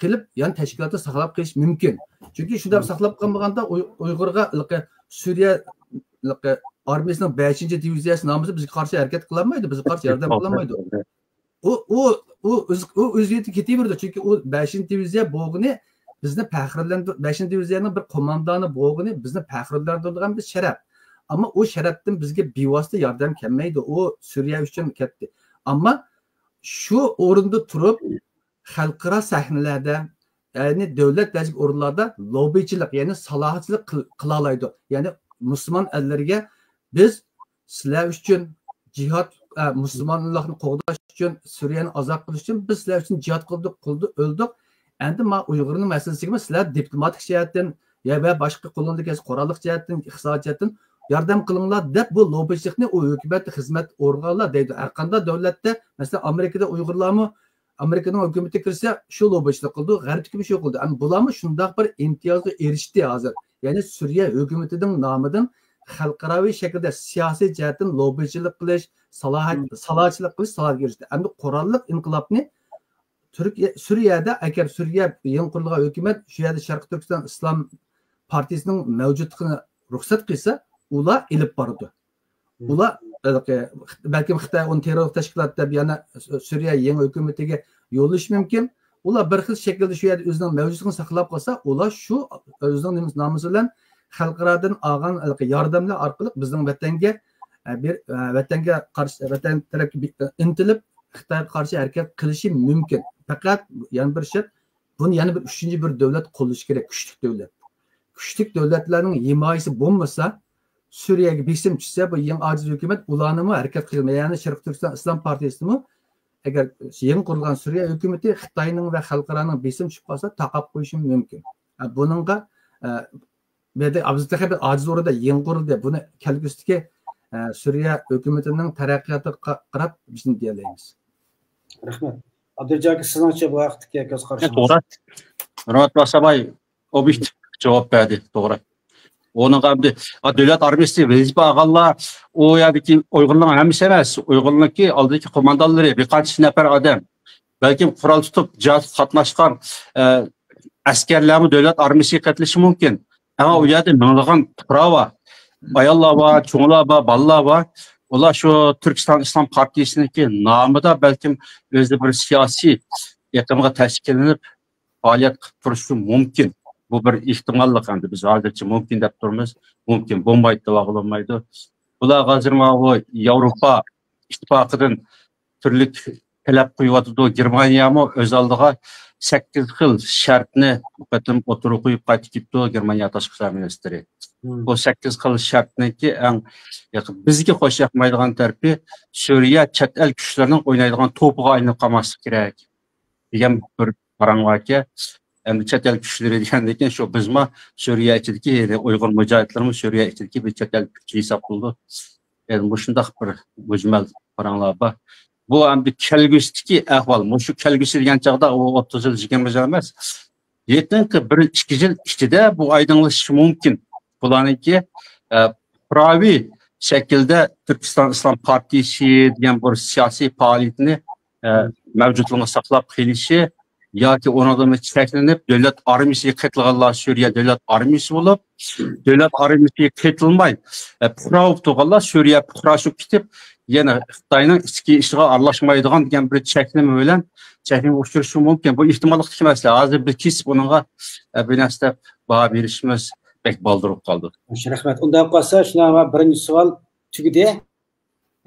قېلىپ، يەنە تەشكىلاتنى ساقلاپ قېلىش مۇمكىن. چۈنكى شۇنداق ساقلاپ قالمىغاندا ئۇي-، ئۇيغۇرغا ھېلىقى سۈرىيە ھېلىقى ئارمىيىسىنىڭ بەشىنچى دىۋىزىيەسى نامىسى بىزگە قارشى ھەرىكەت قىلالمايدۇ، بىزگە قارشى ياردەم قىلالمايدۇ. ئۇ، ئۇ، ئۇ ئۆز-، ئۇ ئۆزگىرىپ كېتىۋېرىدۇ. چۈنكى ئۇ بەشىنچى دىۋىزىيە بولغىنى بىزنى پەخىرلەندۈر-، بەشىنچى دىۋىزىيەنىڭ بىر قوماندانى بولغىنى بىزنى پەخىرلەندۈرىدىغان بىر شەرەپ. ئەمما ئۇ شەرەپتىن بىزگە بىۋاسىتە ياردەم كەلمەيدۇ. ئۇ سۈرىيە ئۈچۈن كەتتى. ئەمما شۇ ئورۇندا تۇرۇپ، خەلقئارا سەھنىلەردە، يەنى دۆلەت دەرىجىلىك ئورۇنلاردا لوببىچىلىق، يەنى سالاھىچىلىق قىل-، قىلالايدۇ. يەنى مۇسۇلمان ئەللىرىگە بىز سىلەر ئۈچۈن جىھاد، ئە، مۇسۇلمانلىقنى قوغداش ئۈچۈن، سۈرىيەنى ئازاد قىلىش ئۈچۈن بىز سىلەر ئۈچۈن جىھاد قىلدۇق، قىلدۇق، ئۆلدۇق. ئەمدى ما ئۇيغۇرنىڭ مەسىلىسىگىمۇ سىلەر دىپلوماتىك جەھەتتىن يا ۋە باشقا قولۇڭدىكى قوراللىق جەھەتتىن، ئىقتىسادىي جەھەتتىن ياردەم قىلىڭلار دەپ بۇ لوببىچىلىقنى ئۇ ھۆكۈمەتتە خىزمەت ئورۇنغانلار دەيدۇ. ھەرقانداق دۆلەتتە، مەسىلەن، ئامېرىكىدا ئۇيغۇرلارمۇ ئامېرىكىنىڭ ھۆكۈمىتى كىرسە شۇ لوببىچىلىق قىلىدۇ، غەربتىكىمۇ شۇ قىلىدۇ. ئەمما بۇلارمۇ شۇنداق بىر ئىمتىيازغا ئېرىشتى ھازىر. يەنى سۈرىيە ھۆكۈمىتىنىڭ نامىدىن خەلقئاراۋى شەكىلدە سىياسىي جەھەتتىن لوببىچىلىق قىلىش، سالاھىيەت-، سالاھىچىلىق قىلىش، سالاھىيەتكە ئېرىشتى. ئەمدى قوراللىق ئىنقىلابنى تۈركىيە، سۈرىيەدە، ئەگەر سۈرىيە يېڭى قۇرۇلغان ھۆكۈمەت شۇ يەردە شەرقىي تۈركىستان ئىسلام پارتىيىسىنىڭ مەۋجۇتلۇقىنى رۇخسەت قىلسا، ئۇلار ئېلىپ بارىدۇ. ئۇلار، ھېلىقى، بەلكىم خىتاي ئۇنى تېررورلۇق تەشكىلات دەپ يەنە سۈرىيە يېڭى ھۆكۈمىتىگە يوللىشى مۇمكىن. ئۇلار بىر خىل شەكىلدە شۇ يەردە ئۆزىنىڭ مەۋجۇتلۇقىنى ساقلاپ قالسا، ئۇلار شۇ ئۆزىنىڭ نېمىسى، نامىسى بىلەن خەلقئارادىن ئالغان ھېلىقى ياردەملەر ئارقىلىق بىزنىڭ ۋەتەنگە، ئە، بىر، ئە، ۋەتەنگە قارشى، ۋەتەن تەرەپكە بى-، ئە، ئىنتىلىپ، خىتايغا قارشى ھەرىكەت قىلىشى مۇمكىن. پەقەت يەنە بىر شەرت، بۇنى يەنە بىر ئۈچىنچى بىر دۆلەت قوللىشى كېرەك، كۈچلۈك دۆلەت. كۈچلۈك دۆلەتلەرنىڭ ھىمايىسى بولمىسا، سۈرىيەگە بېسىم چۈشسە، بۇ يېڭى ئاجىز ھۆكۈمەت ئۇلارنىمۇ ھەرىكەت قىلماي، يەنى شەرقىي تۈركىستان ئىسلام پارتىيىسىمۇ، ئەگەر يېڭى قۇرۇلغان سۈرىيە ھۆكۈمىتى خىتاينىڭ ۋە خەلقئارانىڭ بېسىم چۈشۈپ قالسا، تاقاپ قويۇشى مۇمكىن. ئە، بۇنىڭغا، ئە، بۇ يەردە بىز تېخى بىر ئاجىز ئورۇندا يېڭى قۇرۇلدى. بۇنى كەلگۈسىدىكى، ئە، سۈرىيە ھۆكۈمىتىنىڭ تەرەققىياتىغا قا-، قاراپ بىز نېمە دېيەلەيمىز؟ رەھمەت. ئابدۇرېھىم ئاكا، سىزنىڭچە بۇ ھەقتىكى كۆز قارىشىڭىز؟ توغرا. ھۆرمەتلىك ئاساباي ئوبيېكتىپ جاۋاب بەردى، توغرا. ئۇنىڭغا ئەمدى، ئا، دۆلەت ئارمىيىسى ۋەزىپە ئالغانلار، ئۇ يەردىكى ئۇيغۇرلارنىڭ ھەممىسى ئەمەس، ئۇيغۇرنىڭكى ئالدىدىكى قوماندانلىرى، بىر قانچە نەپەر ئادەم، بەلكىم قورال تۇتۇپ جىھادقا قاتناشقان، ئە، ئەسكەرلەرمۇ دۆلەت ئارمىيىسىگە قېتىلىشى مۇمكىن. ئەمما ئۇ يەردە مىڭلىغان پۇقرا بار، ئاياللار بار، چوڭلار بار، بالىلار بار. ئۇلار شۇ تۈركىستان ئىسلام پارتىيىسىنىڭكى نامىدا بەلكىم ئۆزى بىر سىياسىي ئېقىمغا تەشكىللىنىپ پائالىيەت قىلىپ تۇرۇشى مۇمكىن. بۇ بىر ئېھتىماللىق، ئەمدى بىز ھازىرچە مۇمكىن دەپ تۇرىمىز. مۇمكىن بولمايدۇ دېۋەگە بولمايدۇ. بۇلار ھازىر ماۋۇ ياۋروپا ئىتتىپاقىدىن تۈرلۈك تەلەپ قويۇۋاتىدۇ. گېرمانىيەمۇ ئۆز ئالدىغا سەككىز خىل شەرتنى بۇ قېتىم ئوتتۇرىغا قويۇپ قايتىپ كېتىپتۇ، گېرمانىيە تاشقى ئىشلار مىنىستىرى. بۇ سەككىز خىل شەرتنىڭكى ئەڭ ياق-، بىزگە خوش ياقمايدىغان تەرىپى، سۈرىيە چەت ئەل كۈچلىرىنىڭ ئوينايدىغان توپىغا ئايلىنىپ قالماسلىقى كېرەك دېگەن بىر پاراڭ باركەن. ئەمدى چەت ئەل كۈچلىرى دېگەندىن كېيىن شۇ بىزمۇ سۈرىيە ئىچىدىكى، يەنى ئۇيغۇر مۇجاھىدلىرىمۇ سۈرىيە ئىچىدىكى بىر چەت ئەل كۈچى ھېسابلىنىدۇ. يەنى مۇشۇنداق بىر مۈجمەل پاراڭلار بار. بۇ ئەمدى كەلگۈسىدىكى ئەھۋال، مۇشۇ كەلگۈسى دېگەن چاغدا ئۇ ئوتتۇز يىل، يىگىرمە يىل ئەمەس، يېقىنقى بىر ئىككى يىل ئىچىدە بۇ ئايدىڭلىشىشى مۇمكىن. بۇلارنىڭكى، ئە، پۇقراۋى شەكىلدە تۈركىستان ئىسلام پارتىيىسى دېگەن بىر سىياسىي پائالىيىتىنى، ئە، مەۋجۇتلۇقىنى ساقلاپ قېلىشى ياكى ئۇنىڭدىن چەكلىنىپ، دۆلەت ئارمىيىسىگە قېتىلغانلار سۈرىيە دۆلەت ئارمىيىسى بولۇپ، دۆلەت ئارمىيىسىگە قېتىلماي، ئە، پۇقرا بولۇپ تۇرغانلار سۈرىيە پۇقراسى بولۇپ كېتىپ، يەنە خىتاينىڭ ئىچكى ئىشىغا ئارىلاشمايدىغان دېگەن بىر چەكلىمە بىلەن چەكلىمە ئۇچرىشىشى مۇمكىن. بۇ ئېھتىماللىقتىكى مەسىلە. ھازىر بىز كېسىپ ئۇنىڭغا، ئە، بىر نەرسە دەپ باھا بېرىشىمىز بەك بالدۇر بولۇپ قالدى. ياخشى، رەھمەت. ئۇنداق قالسا، شۇنداق، بىرىنچى سوئال تۈگىدى.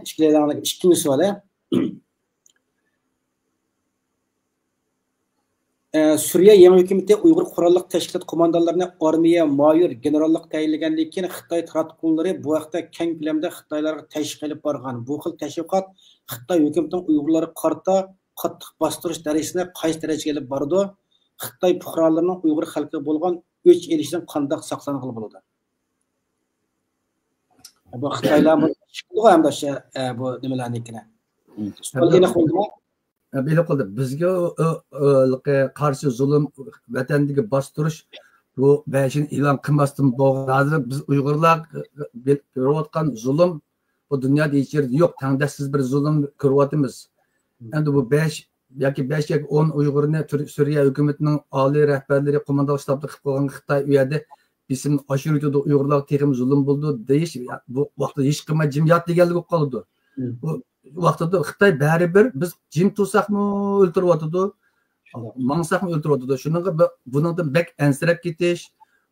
ئىككىنچى سوئال، ھە؟ ئە، سۈرىيە يېڭى ھۆكۈمىتى ئۇيغۇر قوراللىق تەشكىلات قوماندانلىرىنى ئارمىيە مايور گېنېراللىققا تەيىنلىگەندىن كېيىن، خىتاي تاراتقۇلىرى بۇ ھەقتە كەڭ كۆلەمدە خىتايلارغا تەشۋىق ئېلىپ بارغان. بۇ خىل تەشۋىقات خىتاي ھۆكۈمىتىنىڭ ئۇيغۇرلارغا قارىتا قاتتىق باستۇرۇش دەرىجىسىنى قايسى دەرىجىگە ئېلىپ بارىدۇ؟ خىتاي پۇقرالىرىنىڭ ئۇيغۇر خەلقىگە بولغان ئۆچ ئېلىشىدىن قانداق ساقلانغىلى بولىدۇ؟ بۇ خىتايلار بۇ چىقىدىغۇ ئەمدى ئاشۇ، ئە، بۇ نېمىلەرنىڭكىنى. سوئال ئېنىق بولدىمۇ؟ بىلىپ قالدى. بىزگە ئۇ، ئۇ، ئۇ، قارشى زۇلۇم، ۋەتەندىكى باستۇرۇش، بۇ بەشىنى ئېلان قىلماستىن بولغان. ھازىر بىز ئۇيغۇرلار كۆرۈۋاتقان زۇلۇم بۇ دۇنيادا ھېچ يەردە يوق. تەڭداشسىز بىر زۇلۇم كۆرۈۋاتىمىز. ئەمدى بۇ بەش ياكى بەش ياكى ئون ئۇيغۇرنى تۈر-، سۈرىيە ھۆكۈمىتىنىڭ ئالىي رەھبەرلىرى قوماندان شتابىدا قىلىپ قالغان خىتاي ئۇ يەردە بېسىم ئاشۇرۇۋېتىدۇ، ئۇيغۇرلارغا تېخىمۇ زۇلۇم بولىدۇ دېيىش، بۇ ۋاقىتتا ھېچ قىلماي جىم يات دېگەنلىك بولۇپ قالىدۇ. بۇ ۋاقتىدا خىتاي بەرىبىر بىز جىم تۇرساقمۇ ئۆلتۈرۈۋاتىدۇ، ماڭساقمۇ ئۆلتۈرۈۋاتىدۇ. شۇنىڭغا بۇ-، بۇنىڭدىن بەك ئەنسىرەپ كېتىش،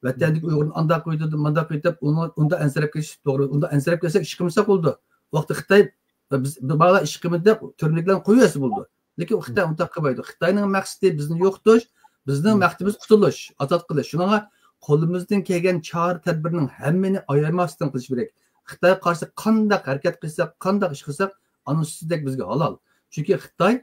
ۋەتەندىكى ئۇيغۇرنى ئانداق قويدۇ، مانداق قويدى دەپ، ئۇنى، ئۇنداق ئەنسىرەپ كېتىش توغرا. ئۇنداق ئەنسىرەپ كەتسەك ئىش قىلمىساق بولىدۇ. ۋاقتى خىتاي، بىز، بىز بالىلار ئىش قىلمىدى دەپ تۈرمىلىكلەرنى قويۇۋەرسە بولىدۇ. لېكىن خىتاي ئۇنداق قىلمايدۇ. خىتاينىڭ مەقسىتى بىزنى يوقىتىش، بىزنىڭ مەقسىتىمىز قۇتۇلۇش، ئازاد قىلىش. شۇنىڭغا قولىمىزدىن كەلگەن چارە تەدبىرنىڭ ھەممىنى ئايىماستىن قىلىش كېرەك. خىتايغا قارشى قانداق ھەرىكەت قىلساق، قانداق ئىش قىلساق، ئانىڭ سۈتىدەك بىزگە ھالال. چۈنكى خىتاي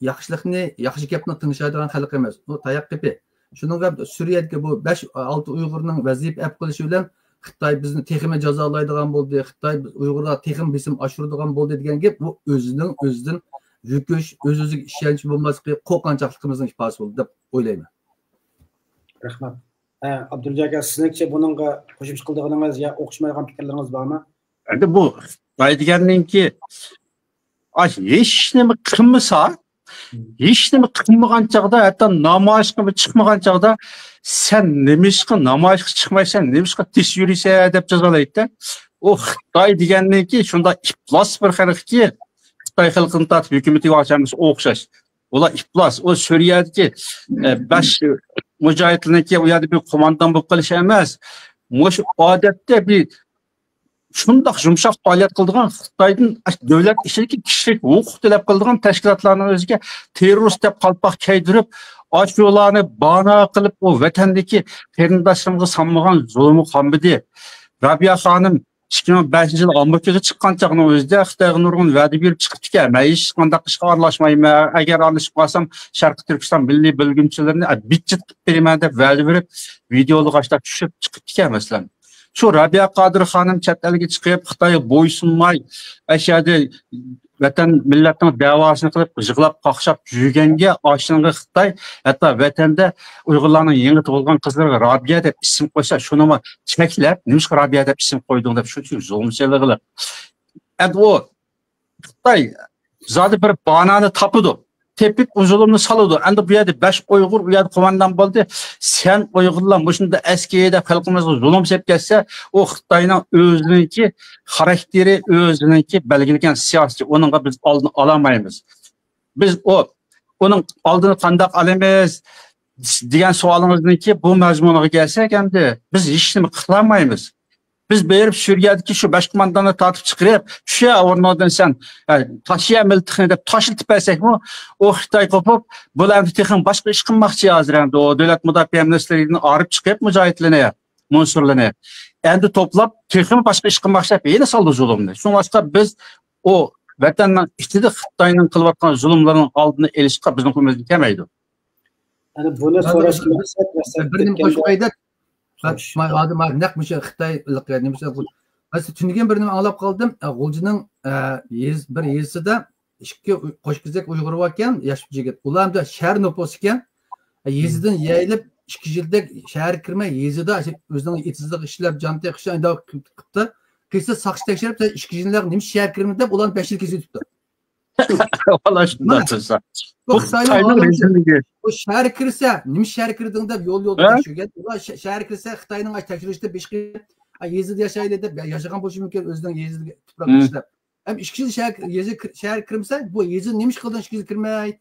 ياخشىلىقنى، ياخشى گەپنى تىڭشايدىغان خەلق ئەمەس. ئۇ تاياق قېپى. شۇنىڭغا سۈرىيەدىكى بۇ بەش، ئالتە ئۇيغۇرنىڭ ۋەزىپە ئەپ قېلىشى بىلەن خىتاي بىزنى تېخىمۇ جازالايدىغان بولدى، خىتاي ئۇيغۇرلارغا تېخىمۇ بېسىم ئاشۇرىدىغان بولدى دېگەن گەپ، بۇ ئۆزىنىڭ ئۆزىدىن يۈكۈش، ئۆز-ئۆزىگە ئىشەنچ بولماسلىقى، قورقۇنچاقلىقىمىزنىڭ ئىپادىسى بولدى دەپ ئويلايمەن. رەھمەت. ھە، ئابدۇلجاكا، سىزنىڭچە بۇنىڭغا قوشۇمچە قىلىدىغىنىڭىز يا ئوخشىمايدىغان پىكىرلىرىڭىز بارمۇ؟ ئەمدى بۇ خىتاي دېگەننىڭكى، ئاش، ھېچ نېمە قىلمىسا، ھېچ نېمە قىلمىغان چاغدا، ھەتتا نامايىشقا چىقمىغان چاغدا، «سەن نېمىشقا نامايىشقا چىقمايسەن، نېمىشقا تىز يۈرىسەن؟» دەپ جازالايدۇ. ئۇ خىتاي دېگەننىڭكى شۇنداق ئىپلاس بىر خەلقكى، خىتاي خەلقىنى تارتىپ ھۆكۈمىتىگە ھەممىسى ئوخشاش. ئۇلار ئىپلاس. ئۇ سۈرىيەدىكى، ئە، بەش مۇجاھىدلىرىنىڭكى ئۇ يەردە بىر قوماندان بولۇپ قېلىشى ئەمەس. مۇشۇ ئادەتتە بىر شۇنداق يۇمشاق پائالىيەت قىلىدىغان خىتايدىن دۆلەت ئىچىدىكى كىشىلىك ھوقۇق تەلەپ قىلىدىغان تەشكىلاتلارنىڭ ئۆزىگە تېررورىست دەپ قالپاق كىيدۈرۈپ، ئاشۇلارنى بانا قىلىپ، ئۇ ۋەتەندىكى قېرىنداشلىرىمىزغا سالمىغان زۇلۇمى قالمىدى. رابىيە خانىم ئىككى مىڭ بەشىنچى يىل ئامېرىكىغا چىققان چاغنىڭ ئۆزىدە خىتايغا نۇرغۇن ۋەدە بېرىپ چىقىپتىكەن. «مەن ھېچقانداق ئىشقا ئارىلاشمايمەن، ئەگەر ئارىلىشىپ قالسام، شەرقىي تۈركىستان مىللىي بۆلگۈنچىلىرىنى بىتچىت قىلىپ بېرىمەن» دەپ ۋەدە بېرىپ، ۋىدېئولىغا ئاشۇنداق چۈشۈپ چىقىپتىكەن، مەسىلەن. شۇ رابىيە قادىر خانىم چەت ئەلگە چىقىپ، خىتايغا بويسۇنماي، ئاشۇ يەردە ۋەتەن مىللەتنىڭ دەۋاسىنى قىلىپ، يىغلاپ، قاقشاپ يۈرگەنگە ئاشۇنىڭغا خىتاي ھەتتا ۋەتەندە ئۇيغۇرلارنىڭ يېڭى تۇغۇلغان قىزلىرىغا رابىيە دەپ ئىسىم قويسا، شۇنىمۇ چەكلەپ، «نېمىشقا رابىيە دەپ ئىسىم قويدۇڭ؟» دەپ شۇنچىلىك زۇلۇم سېلىغىلى. ئەمدى ئۇ خىتاي زادى بىر بانانى تاپىدۇ. تېپىپ، ئۇ زۇلۇمنى سالىدۇ. ئەمدى بۇ يەردە بەش ئۇيغۇر، ئۇ يەردە قوماندان بولدى. «سەن ئۇيغۇرلار مۇشۇنداق ئەسكى» دەپ خەلقىمىزغا زۇلۇم سېلىپ كەتسە، ئۇ خىتاينىڭ ئۆزىنىڭكى خاراكتېرى، ئۆزىنىڭكى بەلگىلىگەن سىياسىتى. ئۇنىڭغا بىز ئالدىنى ئالالمايمىز. بىز ئۇ، ئۇنىڭ ئالدىنى قانداق ئالىمىز دېگەن سوئالىڭىزنىڭكى بۇ مەزمۇنىغا كەلسەك، ئەمدى بىز ھېچ نېمە قىلالمايمىز. بىز بېرىپ سۈرىيەدىكى شۇ بەش قومانداننى تارتىپ چىقىرىپ، «چۈشە ئورنۇڭدىن سەن، ئە، تاشلىيە مىلتىقنى» دەپ تاشلىتىپ بەرسەكمۇ، ئۇ خىتاي قوپۇپ، بۇلار ئەمدى تېخىمۇ باشقا ئىش قىلماقچى ھازىر، ئەمدى ئۇ دۆلەت مۇداپىئە مىنىستىرلىكىدىن ئايرىپ چىقىپ مۇجاھىدلىرىنى، مۇنسۇرلىرىنى ئەمدى توپلاپ، تېخىمۇ باشقا ئىش قىلماقچى دەپ يەنە سالدى زۇلۇمنى. شۇڭلاشقا بىز ئۇ ۋەتەننىڭ ئىچىدە خىتاينىڭ قىلىۋاتقان زۇلۇملىرىنىڭ ئالدىنى ئېلىشقا بىزنىڭ قولىمىزدىن كەلمەيدۇ. يەنى بۇنى سوراشقا مەقسەت، مەقسەت بىر نېمە كەتكەندە قوشۇپ قوياي دەپ. خوش. ماي ھازىر، ماي نەق مۇشۇ خىتاي نېمىسى، مەن سىز تۈنۈگۈن بىر نېمە ئاڭلاپ قالدىم. ئە، غۇلجىنىڭ، ئە، يېز-، بىر يېزىسىدا ئىككى ئۇي-، قوشكېزەك ئۇيغۇر باركەن، ياش يىگىت. ئۇلار ھەمدە شەھەر نوپۇسى ئىكەن. ئە، يېزىدىن يېيىلىپ، ئىككى يىلدەك شەھەرگە كىرمەي، يېزىدا ئۆزىنىڭ ئېتىزلىق ئىشلەپ، جان تېقىشنى ئۇنداق قىپتۇ. كېسە ساقچى تەكشۈرۈپ، «سەن ئىككى يىلدەك نېمە شەھەرگە كىرمىدىڭ؟» دەپ، ئۇلارنى بەش يىل كېسىۋېتىپتۇ. ۋالا شۇنداق تۇرسا. بۇ بۇ خىتاينىڭ خىتاينىڭ ئالىمى رېجىمىگە. «بۇ شەھەرگە كىرسە، نېمە شەھەرگە كىردىڭ؟» دەپ يول يولدا ھە؟ تەكشۈرگەن. ئۇلار شە-، شەھەرگە كىرسە، خىتاينىڭ ئاشۇ تەكشۈرۈشتە بېشى قېيىپ، «ئا، يېزىدا ياشايلى» دەپ ياشىغان بولۇشى مۇمكىن، ئۆزىنىڭ يېزىدا تۇپراقتا مم. ئىشلەپ. ھەم ئىككى يىل شەھەر، يېزا كىر-، شەھەرگە كىرمىسە، «بۇ يېزا نېمە ئىش قىلدىڭ، ئىككى يىل كىرمەي؟»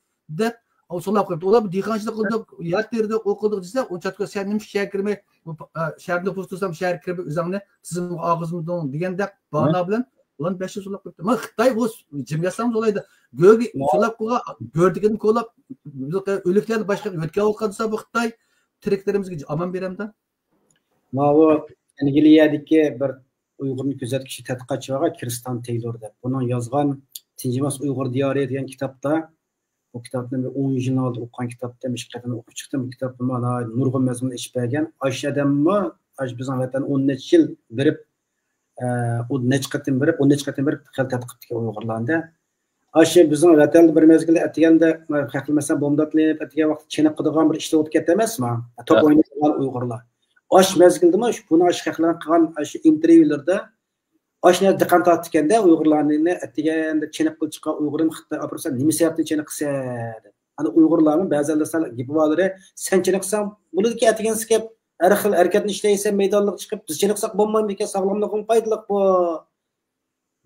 دەپ، ئۇ سوراپ قويۇپتۇ. ئۇلار بۇ دېھقانچىلىق قىلدۇق، يەر تېرىدۇق، ئۇ قىلدۇق دېسە، ئۇ چاتقا، «سەن نېمە ئىش شەھەرگە كىرمەي؟ بۇ، ئە، شەھەردە نوپۇس تۇرسام، شەھەرگە كىرىپ ئۆزۈڭنى تىزىمغا ئالغۇزمىدىڭ؟» دېگەندەك باھانە بىلەن ئۇلارنى بەش يىل سوراپ قويۇپتۇ. مانا خىتاي بۇ جىم ياسام سولايدۇ. گۆگە سولاپ قويغان، گۆردىكىنى كولاپ، ئۆلۈكلەرنى باشقا يۆتكەۋاتقان دېسە، بۇ خىتاي تىرىكلىرىمىزگە ئامان بېرەمدۇ؟ ماۋۇ ئەنگلىيەدىكى بىر ئۇيغۇرنى كۆزەتكۈچى تەتقىقاتچى بارغان، كىرستان تېيلور دەپ. بۇنىڭ يازغان تىنجىماس ئۇيغۇر دىيارى دېگەن كىتابتا، بۇ كىتابنى بىر ئون يىل ئالدى ئوقۇغان كىتابتىن، ئىككى قېتىم ئوقۇپ چىقتىم. بۇ كىتابتا ناھايىتى نۇرغۇن مەزمۇن ئېچىپ بەرگەن. ئاشۇ ئادەممۇ، ئاشۇ بىزنىڭ ۋەتەن ئون نەچچە يىل بېرىپ، ئە، ئۇ نەچچە قېتىم بېرىپ، ئون نەچچە قېتىم بېرىپ خېلى تەتقىق قىپتىكەن ئۇيغۇرلارنى. ئاشۇ بىزنىڭ ۋەتەندە بىر مەزگىلدە ئەتىگەندە، خەقلەر مەسىلەن، بومبا ئاتلىنىپ ئەتىگەن ۋاقىت چېنىقىدىغان بىر ئىشلار بولۇپ كەتتى ئەمەسمۇ؟ توپ ئوينايدىغان ئۇيغۇرلار. ئاشۇ مەزگىلدىمۇ شۇ، بۇنىڭ ئاشۇ خەقلەرنىڭ قىلغان ئاشۇ ئىنتېرۋيۇلىرىدا ئاشۇ نەرسە دىققەت تارتىدىكەندە، ئۇيغۇرلارنى ئەتىگەندە چېنىققىلى چىققان ئۇيغۇرنى خىتاي ئاپىرسا نېمە سەۋەبتىن چېنىقىسەن دەپ. ئانا ئۇيغۇرلارمۇ بەزەنلەر سەل گېپى بارلىرى، سەن چېنىقساڭ بولىدىكەن، ئەتىگەنسى كەپ ھەر خىل ھەرىكەتنى ئىشلەيسەن، مەيدانلىق چىقىپ، بىز چېنىقساق بولمامدىكەن، ساغلاملىقىڭ پايدىلىق بۇ.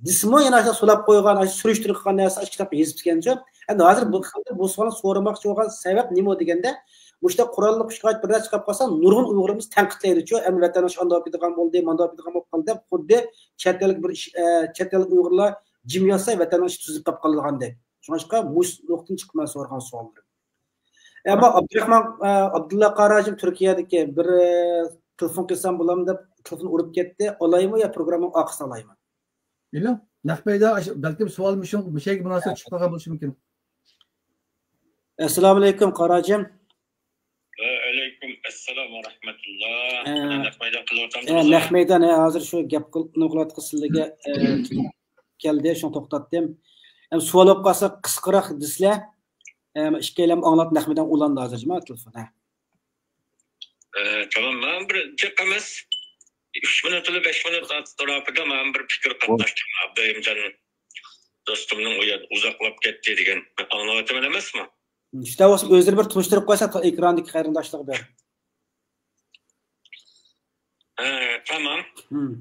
دېسىمۇ يەنە ئاشۇ سولاپ قويغان، ئاشۇ سۈرۈشتۈرۈپ قىلغان نەرسە ئاشۇ كىتابقا يېزىپتىكەنچۇ. ئەمدى ھازىر بۇ خىلدا بۇ سوئالنى سورىماقچى بولغان سەۋەب نېمە دېگەندە، مۇشۇنداق قوراللىق كۈچكە ئائىت بىر نەرسە چىقىپ قالسا، نۇرغۇن ئۇيغۇرىمىز تەنقىدلەيدىچۇ. ئەمدى ۋەتەن ئاشۇ ئانداق بېتىدىغان بولدى، مانداق بېتىدىغان بولۇپ قالدى دەپ، خۇددى چەت ئەللىك بىر ئىش، ئە، چەت ئەللىك ئۇيغۇرلار جىم ياتسا ۋەتەننىڭ ئىشى تۈزۈلۈپ قاپ قالىدىغاندەك. شۇڭلاشقا مۇشۇ نۇقتىدىن چىقىپ مەن سورىغان سوئاللىرىم. ئەمما ئابدۇراخمان، ئە، ئابدۇللا قاراجىم تۈركىيەدىكى بىر، ئە، تېلېفون قىلسام بولامدۇ دەپ تېلېفون ئۇرۇپ كەتتى. ئالايمۇ يا پروگراممىنىڭ ئارقىسىنى ئالايمۇ؟ ئېلىڭ، نەق مەيدان، ئاشۇ بەلكىم سوئال مۇشۇ، مۇشۇ يەرگە مۇناسىۋەت چۈشۈپ قالغان بولۇشى مۇمكىن. ئەسسالامۇئەلەيكۇم، قاراجىم. ۋەئەلەيكۇم ئەسسالام ۋە رەھمەتۇللا. ئە، نەق مەيدان قىلىۋاتامسىز؟ ئە، نەق مەيدان، ئە، ھازىر شۇ گەپ قىل-، نېمە قىلىۋاتقان سىلىگە، ئە، كەلدى، شۇڭا توختاتتىم. ئەم، سوئال بولۇپ قالسا قىسقىراق دېسىلە، ئەم، ئىككىيلەن ئاڭلاپ نەق مەيدان ئۇلاندى ھازىر جۇما تېلېفون، ھە. ئە، تامام، مانا بىر جىق ئەمەس، ئۈچ مىنۇت ئىلى بەش مىنۇت ئەتراپىدا مانا بىر پىكىر قاتناشتۇرما، ئابدۇرېھىمجان دوستۇمنىڭ ئۇ يەردە ئۇزاقلاپ كەتتى دېگەن ئاڭلاۋاتىمەن ئەمەسمۇ؟ شۇنداق بولسا ئۆزلىرى بىر تونۇشتۇرۇپ قويسا، تا-، ئېكراندىكى قېرىنداشلارغا بەر. ھە، تامام. ھىم.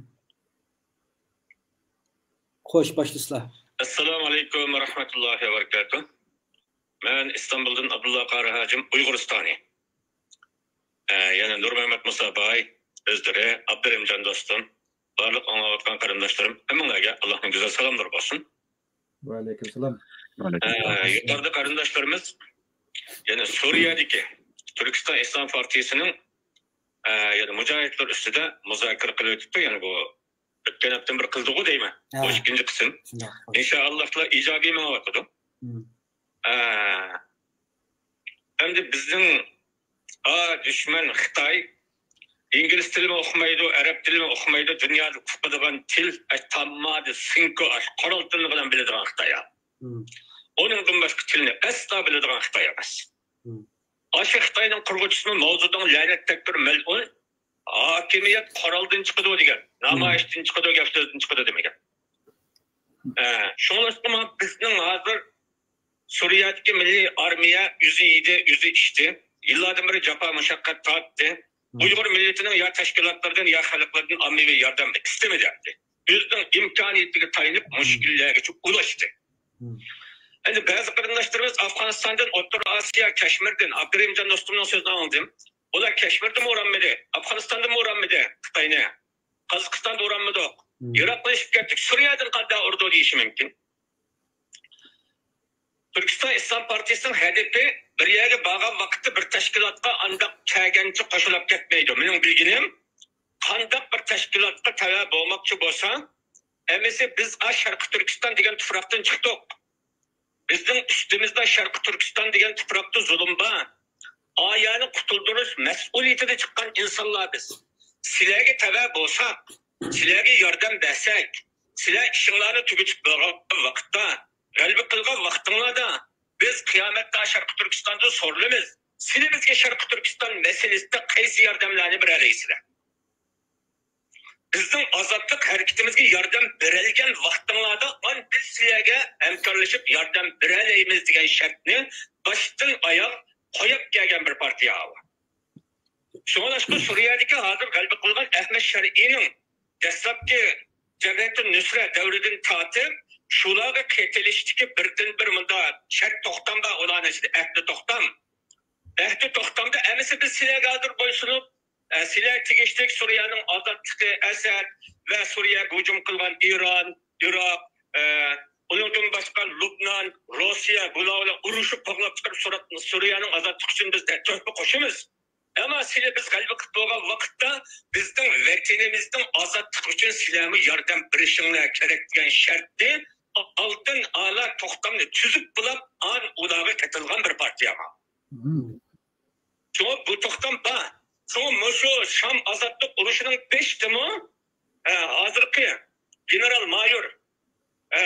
خوش، باشلىسىلا. ئەسسالامۇئەلەيكۇم ۋە رەھمەتۇللاھى ۋە بەرىكاتۇھ. مەن ئىستانبۇلدىن ئابدۇللا قارى ھاجىم، ئۇيغۇرىستانى. ئە، يەنە نۇرمەمەت مۇسا باي، ئۆزلىرى، ئابدۇرېھىمجان دوستۇم، بارلىق ئاڭلاۋاتقان قېرىنداشلىرىم، ھەممىڭلارگە ئاللاھنىڭ گۈزەل سالاملىرى بولسۇن. ۋەئەلەيكۇم سالام. ئە، يۇقىرىدا قېرىنداشلىرىمىز يەنە سۈرىيەدىكى تۈركىستان ئىسلام پارتىيىسىنىڭ، ئە، يەنە مۇجاھىدلار ئۈستىدە مۇزاكىرە قىلىپ ئۆتۈپتۇ. يەنە بۇ ئۆتكەن ھەپتىمۇ بىر قىلدىغۇ دەيمەن. ھە. بۇ ئىككىنچى قىسىم. شۇنداق. ئىنشائاللاھ ئىجابىي مېڭىۋاتىدۇ. ھىم. ئە، ئەمدى بىزنىڭ، ئا، دۈشمەن خىتاي، ئىنگلىز تىلىمۇ ئۇقمايدۇ، ئەرەب تىلىمۇ ئۇقمايدۇ، دۇنيادا ئۇقىدىغان تىل، ئە، تاممادى، سىنكو، ئاشۇ قورال تىلى بىلەن بىلىدىغان خىتاي. ھىم. ئۇنىڭدىن باشقا تىلنى ئەسلا بىلىدىغان خىتاي ئەمەس. ھىم. ئاشۇ خىتاينىڭ قۇرغۇچىسىمۇ ماۋزېدۇڭ لەنەتتەك بىر مەلئۇن، ھاكىمىيەت قورالدىن چىقىدۇ دېگەن، ھىم. نامايىشتىن چىقىدۇ، گەپ سۆزدىن چىقىدۇ دېمىگەن. ئە، شۇڭلاشقىمۇ بىزنىڭ ھازىر سۈرىيەدىكى مىللىي ئارمىيە ئۆزى يېدى، ئۆزى ئىچتى. يىللاردىن بېرى جاپا مۇشەققەت تارتتى. مم. ئۇيغۇر مىللىتىنىڭ يا تەشكىلاتلاردىن، يا خەلقلەردىن ئاممىۋى ياردەمنى ئىستىمىدى ئەمدى. ئۆزىنىڭ ئىمكانىيىتىگە تايىنىپ مۇشۇ مم. كۈنلەرگىچە ئۇلاشتى. مم. ئەمدى بەزى قېرىنداشلىرىمىز ئافغانىستاندىن، ئوتتۇرا ئاسىيا، كەشمىردىن، ئابدۇرېھىمجان دوستۇمنىڭ سۆزىنى ئاڭلىدىم. ئۇلار كەشمىردىمۇ ئۇرالمىدى، ئافغانىستاندىمۇ ئۇرالمىدى خىتاينى. قازاقىستاندا ئۇرالمىدۇق. مم. يىراقلىشىپ كەتتۇق. سۈرىيەدىن قانداق ئۇردۇ دېيىشى مۇمكىن. تۈركىستان ئىسلام پارتىيىسىنىڭ ھەدىپى بىر يەرگە بارغان ۋاقىتتا بىر تەشكىلاتقا ئانداق كەلگەنچە قوشۇلۇپ كەتمەيدۇ. مېنىڭ بىلگىنىم، قانداق بىر تەشكىلاتقا تەۋە بولماقچى بولسا، ئەمىسە بىز ئا شەرقىي تۈركىستان دېگەن تۇپراقتىن چىقتۇق. بىزنىڭ ئۈستىمىزدە شەرقىي تۈركىستان دېگەن تۇپراقتا زۇلۇم بار. ئايالنى قۇتۇلدۇرۇش مەسئۇلىيىتىدە چىققان ئىنسانلار بىز. سىلەرگە تەۋە بولساق، سىلەرگە ياردەم بەرسەك، سىلەر ئىشىڭلارنى تۈگىتىپ بولغان ۋاقىتتا، غەلىبە قىلغان ۋاقتىڭلاردا بىز قىيامەتتە شەرقىي تۈركىستاندىن سورىلىمىز. سىلەر بىزگە شەرقىي تۈركىستان مەسىلىسىدە قايسى ياردەملەرنى بېرەلەيسىلەر؟ بىزنىڭ ئازادلىق ھەرىكىتىمىزگە ياردەم بېرەلىگەن ۋاقتىڭلاردا، ئان بىز سىلەرگە ھەمكارلىشىپ ياردەم بېرەلەيمىز دېگەن شەرتنى باشتىن ئاياغ قويۇپ كەلگەن بىر پارتىيە ئۇ. شۇڭلاشقا سۈرىيەدىكى ھازىر غەلىبە قىلغان ئەھمەد شەرئىنىڭ دەسلەپكى جەبھەتۇن نۇسرە دەۋرىدىن تارتىپ، شۇلارغا قېتىلىشتىكى بىردىنبىر مۇنداق شەرت توختام بار، ئۇلارنىڭ ئىچىدە ئەھدى توختام. ئەھدى توختامدا ئەمىسە بىز سىلەرگە ھازىر بويسۇنۇپ، ئە، سىلەر تېگىشلىك سۈرىيەنىڭ ئازادلىقى، ئەسەد ۋە سۈرىيەگە ھۇجۇم قىلغان ئىران، ئىراق، ئە، ئۇنىڭدىن باشقا لۇبنان، روسىيە، بۇلار بىلەن ئۇرۇشۇپ، قوغلاپ چىقىرىپ، سۈرە-، سۈرىيەنىڭ ئازادلىقى ئۈچۈن بىز تۆھپە قوشىمىز. ئەمما سىلەر بىز غەلىبە قىلىپ بولغان ۋاقىتتا بىزنىڭ ۋەتىنىمىزنىڭ ئازادلىقى ئۈچۈن سىلەرمۇ ياردەم بېرىشىڭلار كېرەك دېگەن شەرتنى ئالدىن ئالا توختامنى تۈزۈپ بولاپ، ئان ئۇلارغا قېتىلغان بىر پارتىيە بار. مم. شۇڭا بۇ توختام بار. شۇڭا مۇشۇ شام ئازادلىق ئۇرۇشىنىڭ بېشىدىمۇ، ئە، ھازىرقى گېنېرال مايور ئە،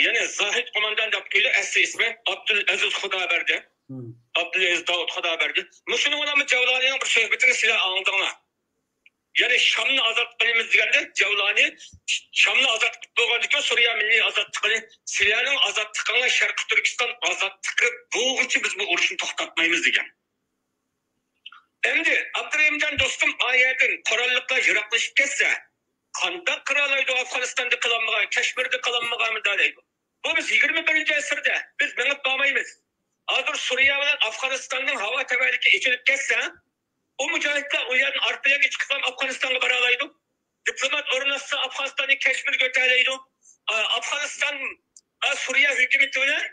يەنى زاھىت قوماندان دەپ قويدى، ئەسلى ئىسمى ئابدۇلئەزىز خۇدابەردى. ئابدۇلئەزىز داۋۇت خۇدابەردى. مۇشۇنىڭ بىلەن جەۋلانىنىڭ بىر سۆھبىتىنى سىلەر ئاڭلىدىڭلار. يەنى شامنى ئازاد قىلىمىز دېگەندە، جەۋلانى شامنى ئازاد قىلىپ بولغاندىن كېيىن سۈرىيە مىللىي ئازادلىقىنى، سىلەرنىڭ ئازادلىقىڭلار شەرقىي تۈركىستان ئازادلىقى بولغۇچە بىز بۇ ئۇرۇشنى توختاتمايمىز دېگەن. ئەمدى ئابدۇرېھىمجان دوستۇم، ئا يەردىن قوراللىقلار يىراقلىشىپ كەتسە، قانداق قىلالايدۇ؟ ئافغانىستاندا قىلالمىغان، كەشمىردە قىلالمىغانمىدا دەيدۇ. بۇ بىز يىگىرمە بىرىنچى ئەسىردە، بىز مېڭىپ بارمايمىز. ھازىر سۈرىيە بىلەن ئافغانىستاننىڭ ھاۋا تەۋەلىكى ئېچىلىپ كەتسە، ئۇ مۇجاھىدلار ئۇ يەردىن ئارقا يەرگە چىقىپ ئافغانىستانغا بارالايدۇ. دىپلومات ئورۇنلاشسا ئافغانىستاننى كەشمىرگە ئۆتەلەيدۇ. ئا، ئافغانىستان، ئا، سۈرىيە ھۆكۈمىتى بىلەن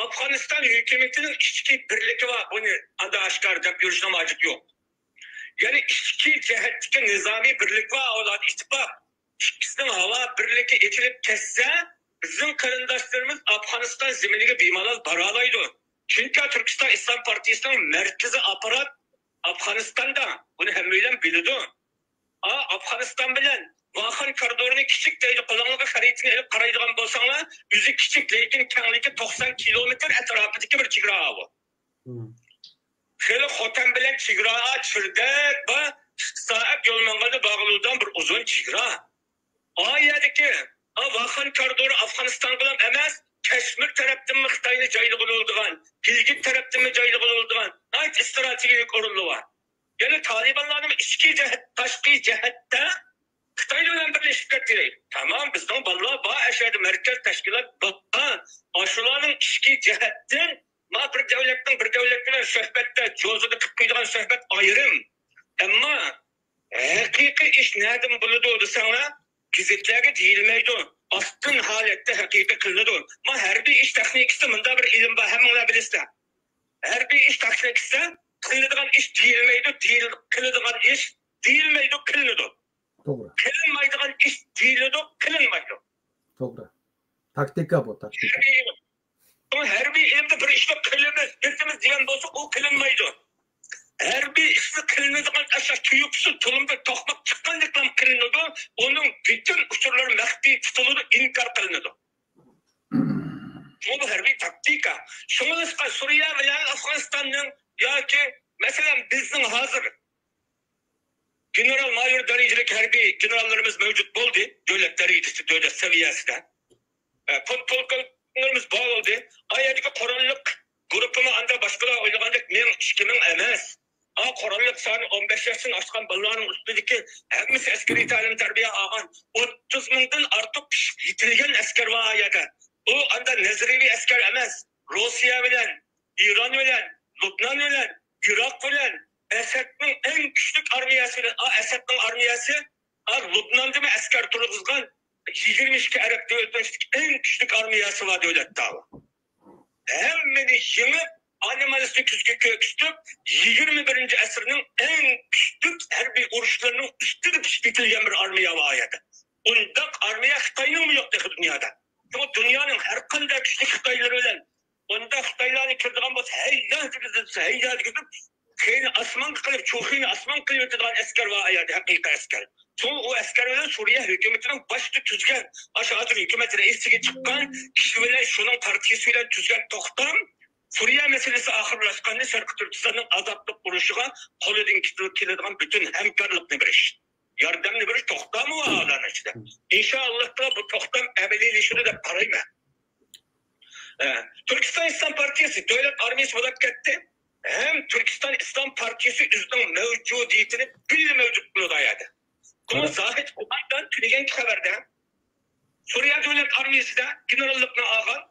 ئافغانىستان ھۆكۈمىتىنىڭ ئىچكى بىرلىكى بار. بۇنى ئاندا ئاشكارا دەپ يۈرۈشنىڭ ھاجىتى يوق. يەنى ئىچكى جەھەتتىكى نىزامىي بىرلىك بار، ئۇلاردا ئىتتىپاق. ئىككىسىنىڭ ھاۋا بىرلىكى ئېچىلىپ كەتسە، بىزنىڭ قېرىنداشلىرىمىز ئافغانىستان زېمىنىگە بىمالال بارالايدۇ. چۈنكى تۈركىستان ئىسلام پارتىيىسىنىڭ مەركىزىي ئاپپارات ئافغانىستاندا. بۇنى ھەممەيلەن بىلىدۇ. ئا، ئافغانىستان بىلەن ۋاخان كارىدورىنى كىچىك دەيدۇ، قولۇڭلارغا خەرىتىنى ئېلىپ قارايدىغان بولساڭلار، ئۆزى كىچىك، لېكىن كەڭلىكى توقسان كىلومېتىر ئەتراپىدىكى بىر چېگرا ئاۋۇ. خېلى خوتەن بىلەن چېگرا چىردەك بار، ئىككى سائەت يول ماڭغاندا بارغىلى بولىدىغان بىر ئۇزۇن چېگرا. ئا يەردىكى، ئا، ۋاخان كارىدورى ئافغانىستانغىلا ئەمەس، كەشمىر تەرەپتىنمۇ خىتاينى جايلىغىلى بولىدىغان، گىلگىت تەرەپتىنمۇ جايلىغىلى بولىدىغان ناھايىتى ئىستراتېگىيەلىك ئورۇنلىرى بار. يەنى تالىبانلارنىڭ ئىچكى جەھەت، تاشقى جەھەتتە خىتاي بىلەن بىرلىشىپ كەتتى. تامام، بىزنىڭ بالىلار بار، ئەشەدە مەركەز تەشكىلات بار. ئاشۇلارنىڭ ئىچكى جەھەتتىن، ما بىر دۆلەتنىڭ بىر دۆلەت بىلەن سۆھبەتتە، جوزىدا قىلىپ قويىدىغان سۆھبەت ئايرىم. ئەمما ھەقىقىي ئىش نەدىن بولىدۇ دېسەڭلار، گېزىتلەرگە دېيىلمەيدۇ. ئاستىن ھالەتتە ھەقىقىي قىلىنىدۇ. ما ھەربىي ئىش تېخنىكىسىدا مۇنداق بىر ئىلىم بار، ھەممىڭلار بىلىسىلەر. ھەربىي ئىش تاكتىكىسى، قىلىنىدىغان ئىش دېيىلمەيدۇ، دېيىل-، قىلىدىغان ئىش دېيىلمەيدۇ، قىلىنىدۇ. توغرا. قىلىنمايدىغان ئىش دېيىلىدۇ، قىلىنمايدۇ. توغرا. تاكتىكا بۇ، تاكتىكا. ھەربىي ئىلىم. بۇ ھەربىي ئىلىمدە بىر ئىشنى قىلىمىز، ئېيتىمىز دېگەن بولسا، ئۇ قىلىنمايدۇ. ھەربىي ئىشنى قىلىنىدىغان ئاشۇ تۇيۇقسىز تۇلۇمدا توقماق چىققاندەكلا قىلىنىدۇ، ئۇنىڭ پۈتۈن ئۇچۇرلىرى مەخپىي تۇتۇلىدۇ، ئىنكار قىلىنىدۇ. بۇ ھەربىي تاكتىكا. شۇڭلاشقا سۈرىيە بىلەن ئافغانىستاننىڭ ياكى، مەسىلەن، بىزنىڭ ھازىر گېنېرال مايور دەرىجىلىك ھەربىي گېنېراللىرىمىز مەۋجۇت بولدى. دۆلەت دەرىجىسى، دۆلەت سەۋىيەسىدە. ئە، پول-، پولكوۋنىكلىرىمىز بار بولدى. ئا يەردىكى قوراللىق گۇرۇپپىمۇ ئاندا باشقىلار ئويلىغاندەك مىڭ، ئىككى مىڭ ئەمەس. ئا، قوراللىق سانى ئون بەش ياشتىن ئاشقان بالىلارنىڭ ئۈستىدىكى ھەممىسى ئەسكىرىي تەلىم تەربىيە ئالغان ئوتتۇز مىڭدىن ئارتۇق پىشىپ يېتىلگەن ئەسكەر بار ئا يەردە. ئۇ ئاندا نەزەرىيەۋى ئەسكەر ئەمەس. روسىيە بىلەن، ئىران بىلەن، لۇبنان بىلەن، ئىراق بىلەن ئەسەدنىڭ ئەڭ كۈچلۈك ئارمىيەسى بىلەن، ئا، ئەسەدنىڭ ئارمىيەسى، ئا، لۇبناندىمۇ ئەسكەر تۇرغۇزغان يىگىرمە ئىككى ئەرەب دۆلىتىنىڭ ئىچىدىكى ئەڭ كۈچلۈك ئارمىيەسى بار دۆلەتتە ئۇ. ھەممىنى يېڭىپ، ئانىمالىسىنى كۆزگە كۆرسىتىپ، يىگىرمە بىرىنچى ئەسىرنىڭ ئەڭ كۈچلۈك ھەربىي ئۇرۇشلىرىنىڭ ئۈستىدە پىشىپ يېتىلگەن بىر ئارمىيە بار ئۇ يەردە. ئۇنداق ئارمىيە خىتاينىڭمۇ يوق تېخى دۇنيادا. شۇڭا دۇنيانىڭ ھەر قانداق كۈچلۈك خىتايلىرى بىلەن ئۇنداق خىتايلارنى كىرىدىغان بولسا، ھەيدە دېگۈزۈپ، ھەيدە دېگۈزۈپ، خېيىنى ئاسمانغا قىلىپ، چۇخىنى ئاسمانغا قىلىۋېتىدىغان ئەسكەر بار ئۇ يەردە، ھەقىقىي ئەسكەر. شۇڭا ئۇ ئەسكەر بىلەن سۈرىيە ھۆكۈمىتىنىڭ باشتا تۈزگەن، ئاشۇ ھازىر ھۆكۈمەت رەئىسىگە چىققان كىشى بىلەن شۇنىڭ پارتىيىسى بىلەن تۈزگەن توختام، سۈرىيە مەسىلىسى ئاخىرلاشقاندا شەرقىي تۈركىستاننىڭ ئازادلىق ئۇرۇشىغا قولىدىن كېلىدىغان پۈتۈن ھەمكارلىقنى بېرىش. ياردەمنى بېرىش توختامى بار ئۇلارنىڭ ئىچىدە. ئىنشائاللاھ تائالا بۇ توختام ئەمەلىيلىشىدۇ دەپ قارايمەن. ئە، تۈركىستان ئىسلام پارتىيىسى دۆلەت ئارمىيىسى بولۇپ كەتتى. ھەم تۈركىستان ئىسلام پارتىيىسى ئۆزىنىڭ مەۋجۇدىيىتىنى بىللە مەۋجۇت قىلىدۇ ئۇ يەردە. بۇ زاھىت قوماندان تۈنۈگۈنكى خەۋەردە سۈرىيە دۆلەت ئارمىيىسىدا گېنېراللىقنى ئالغان،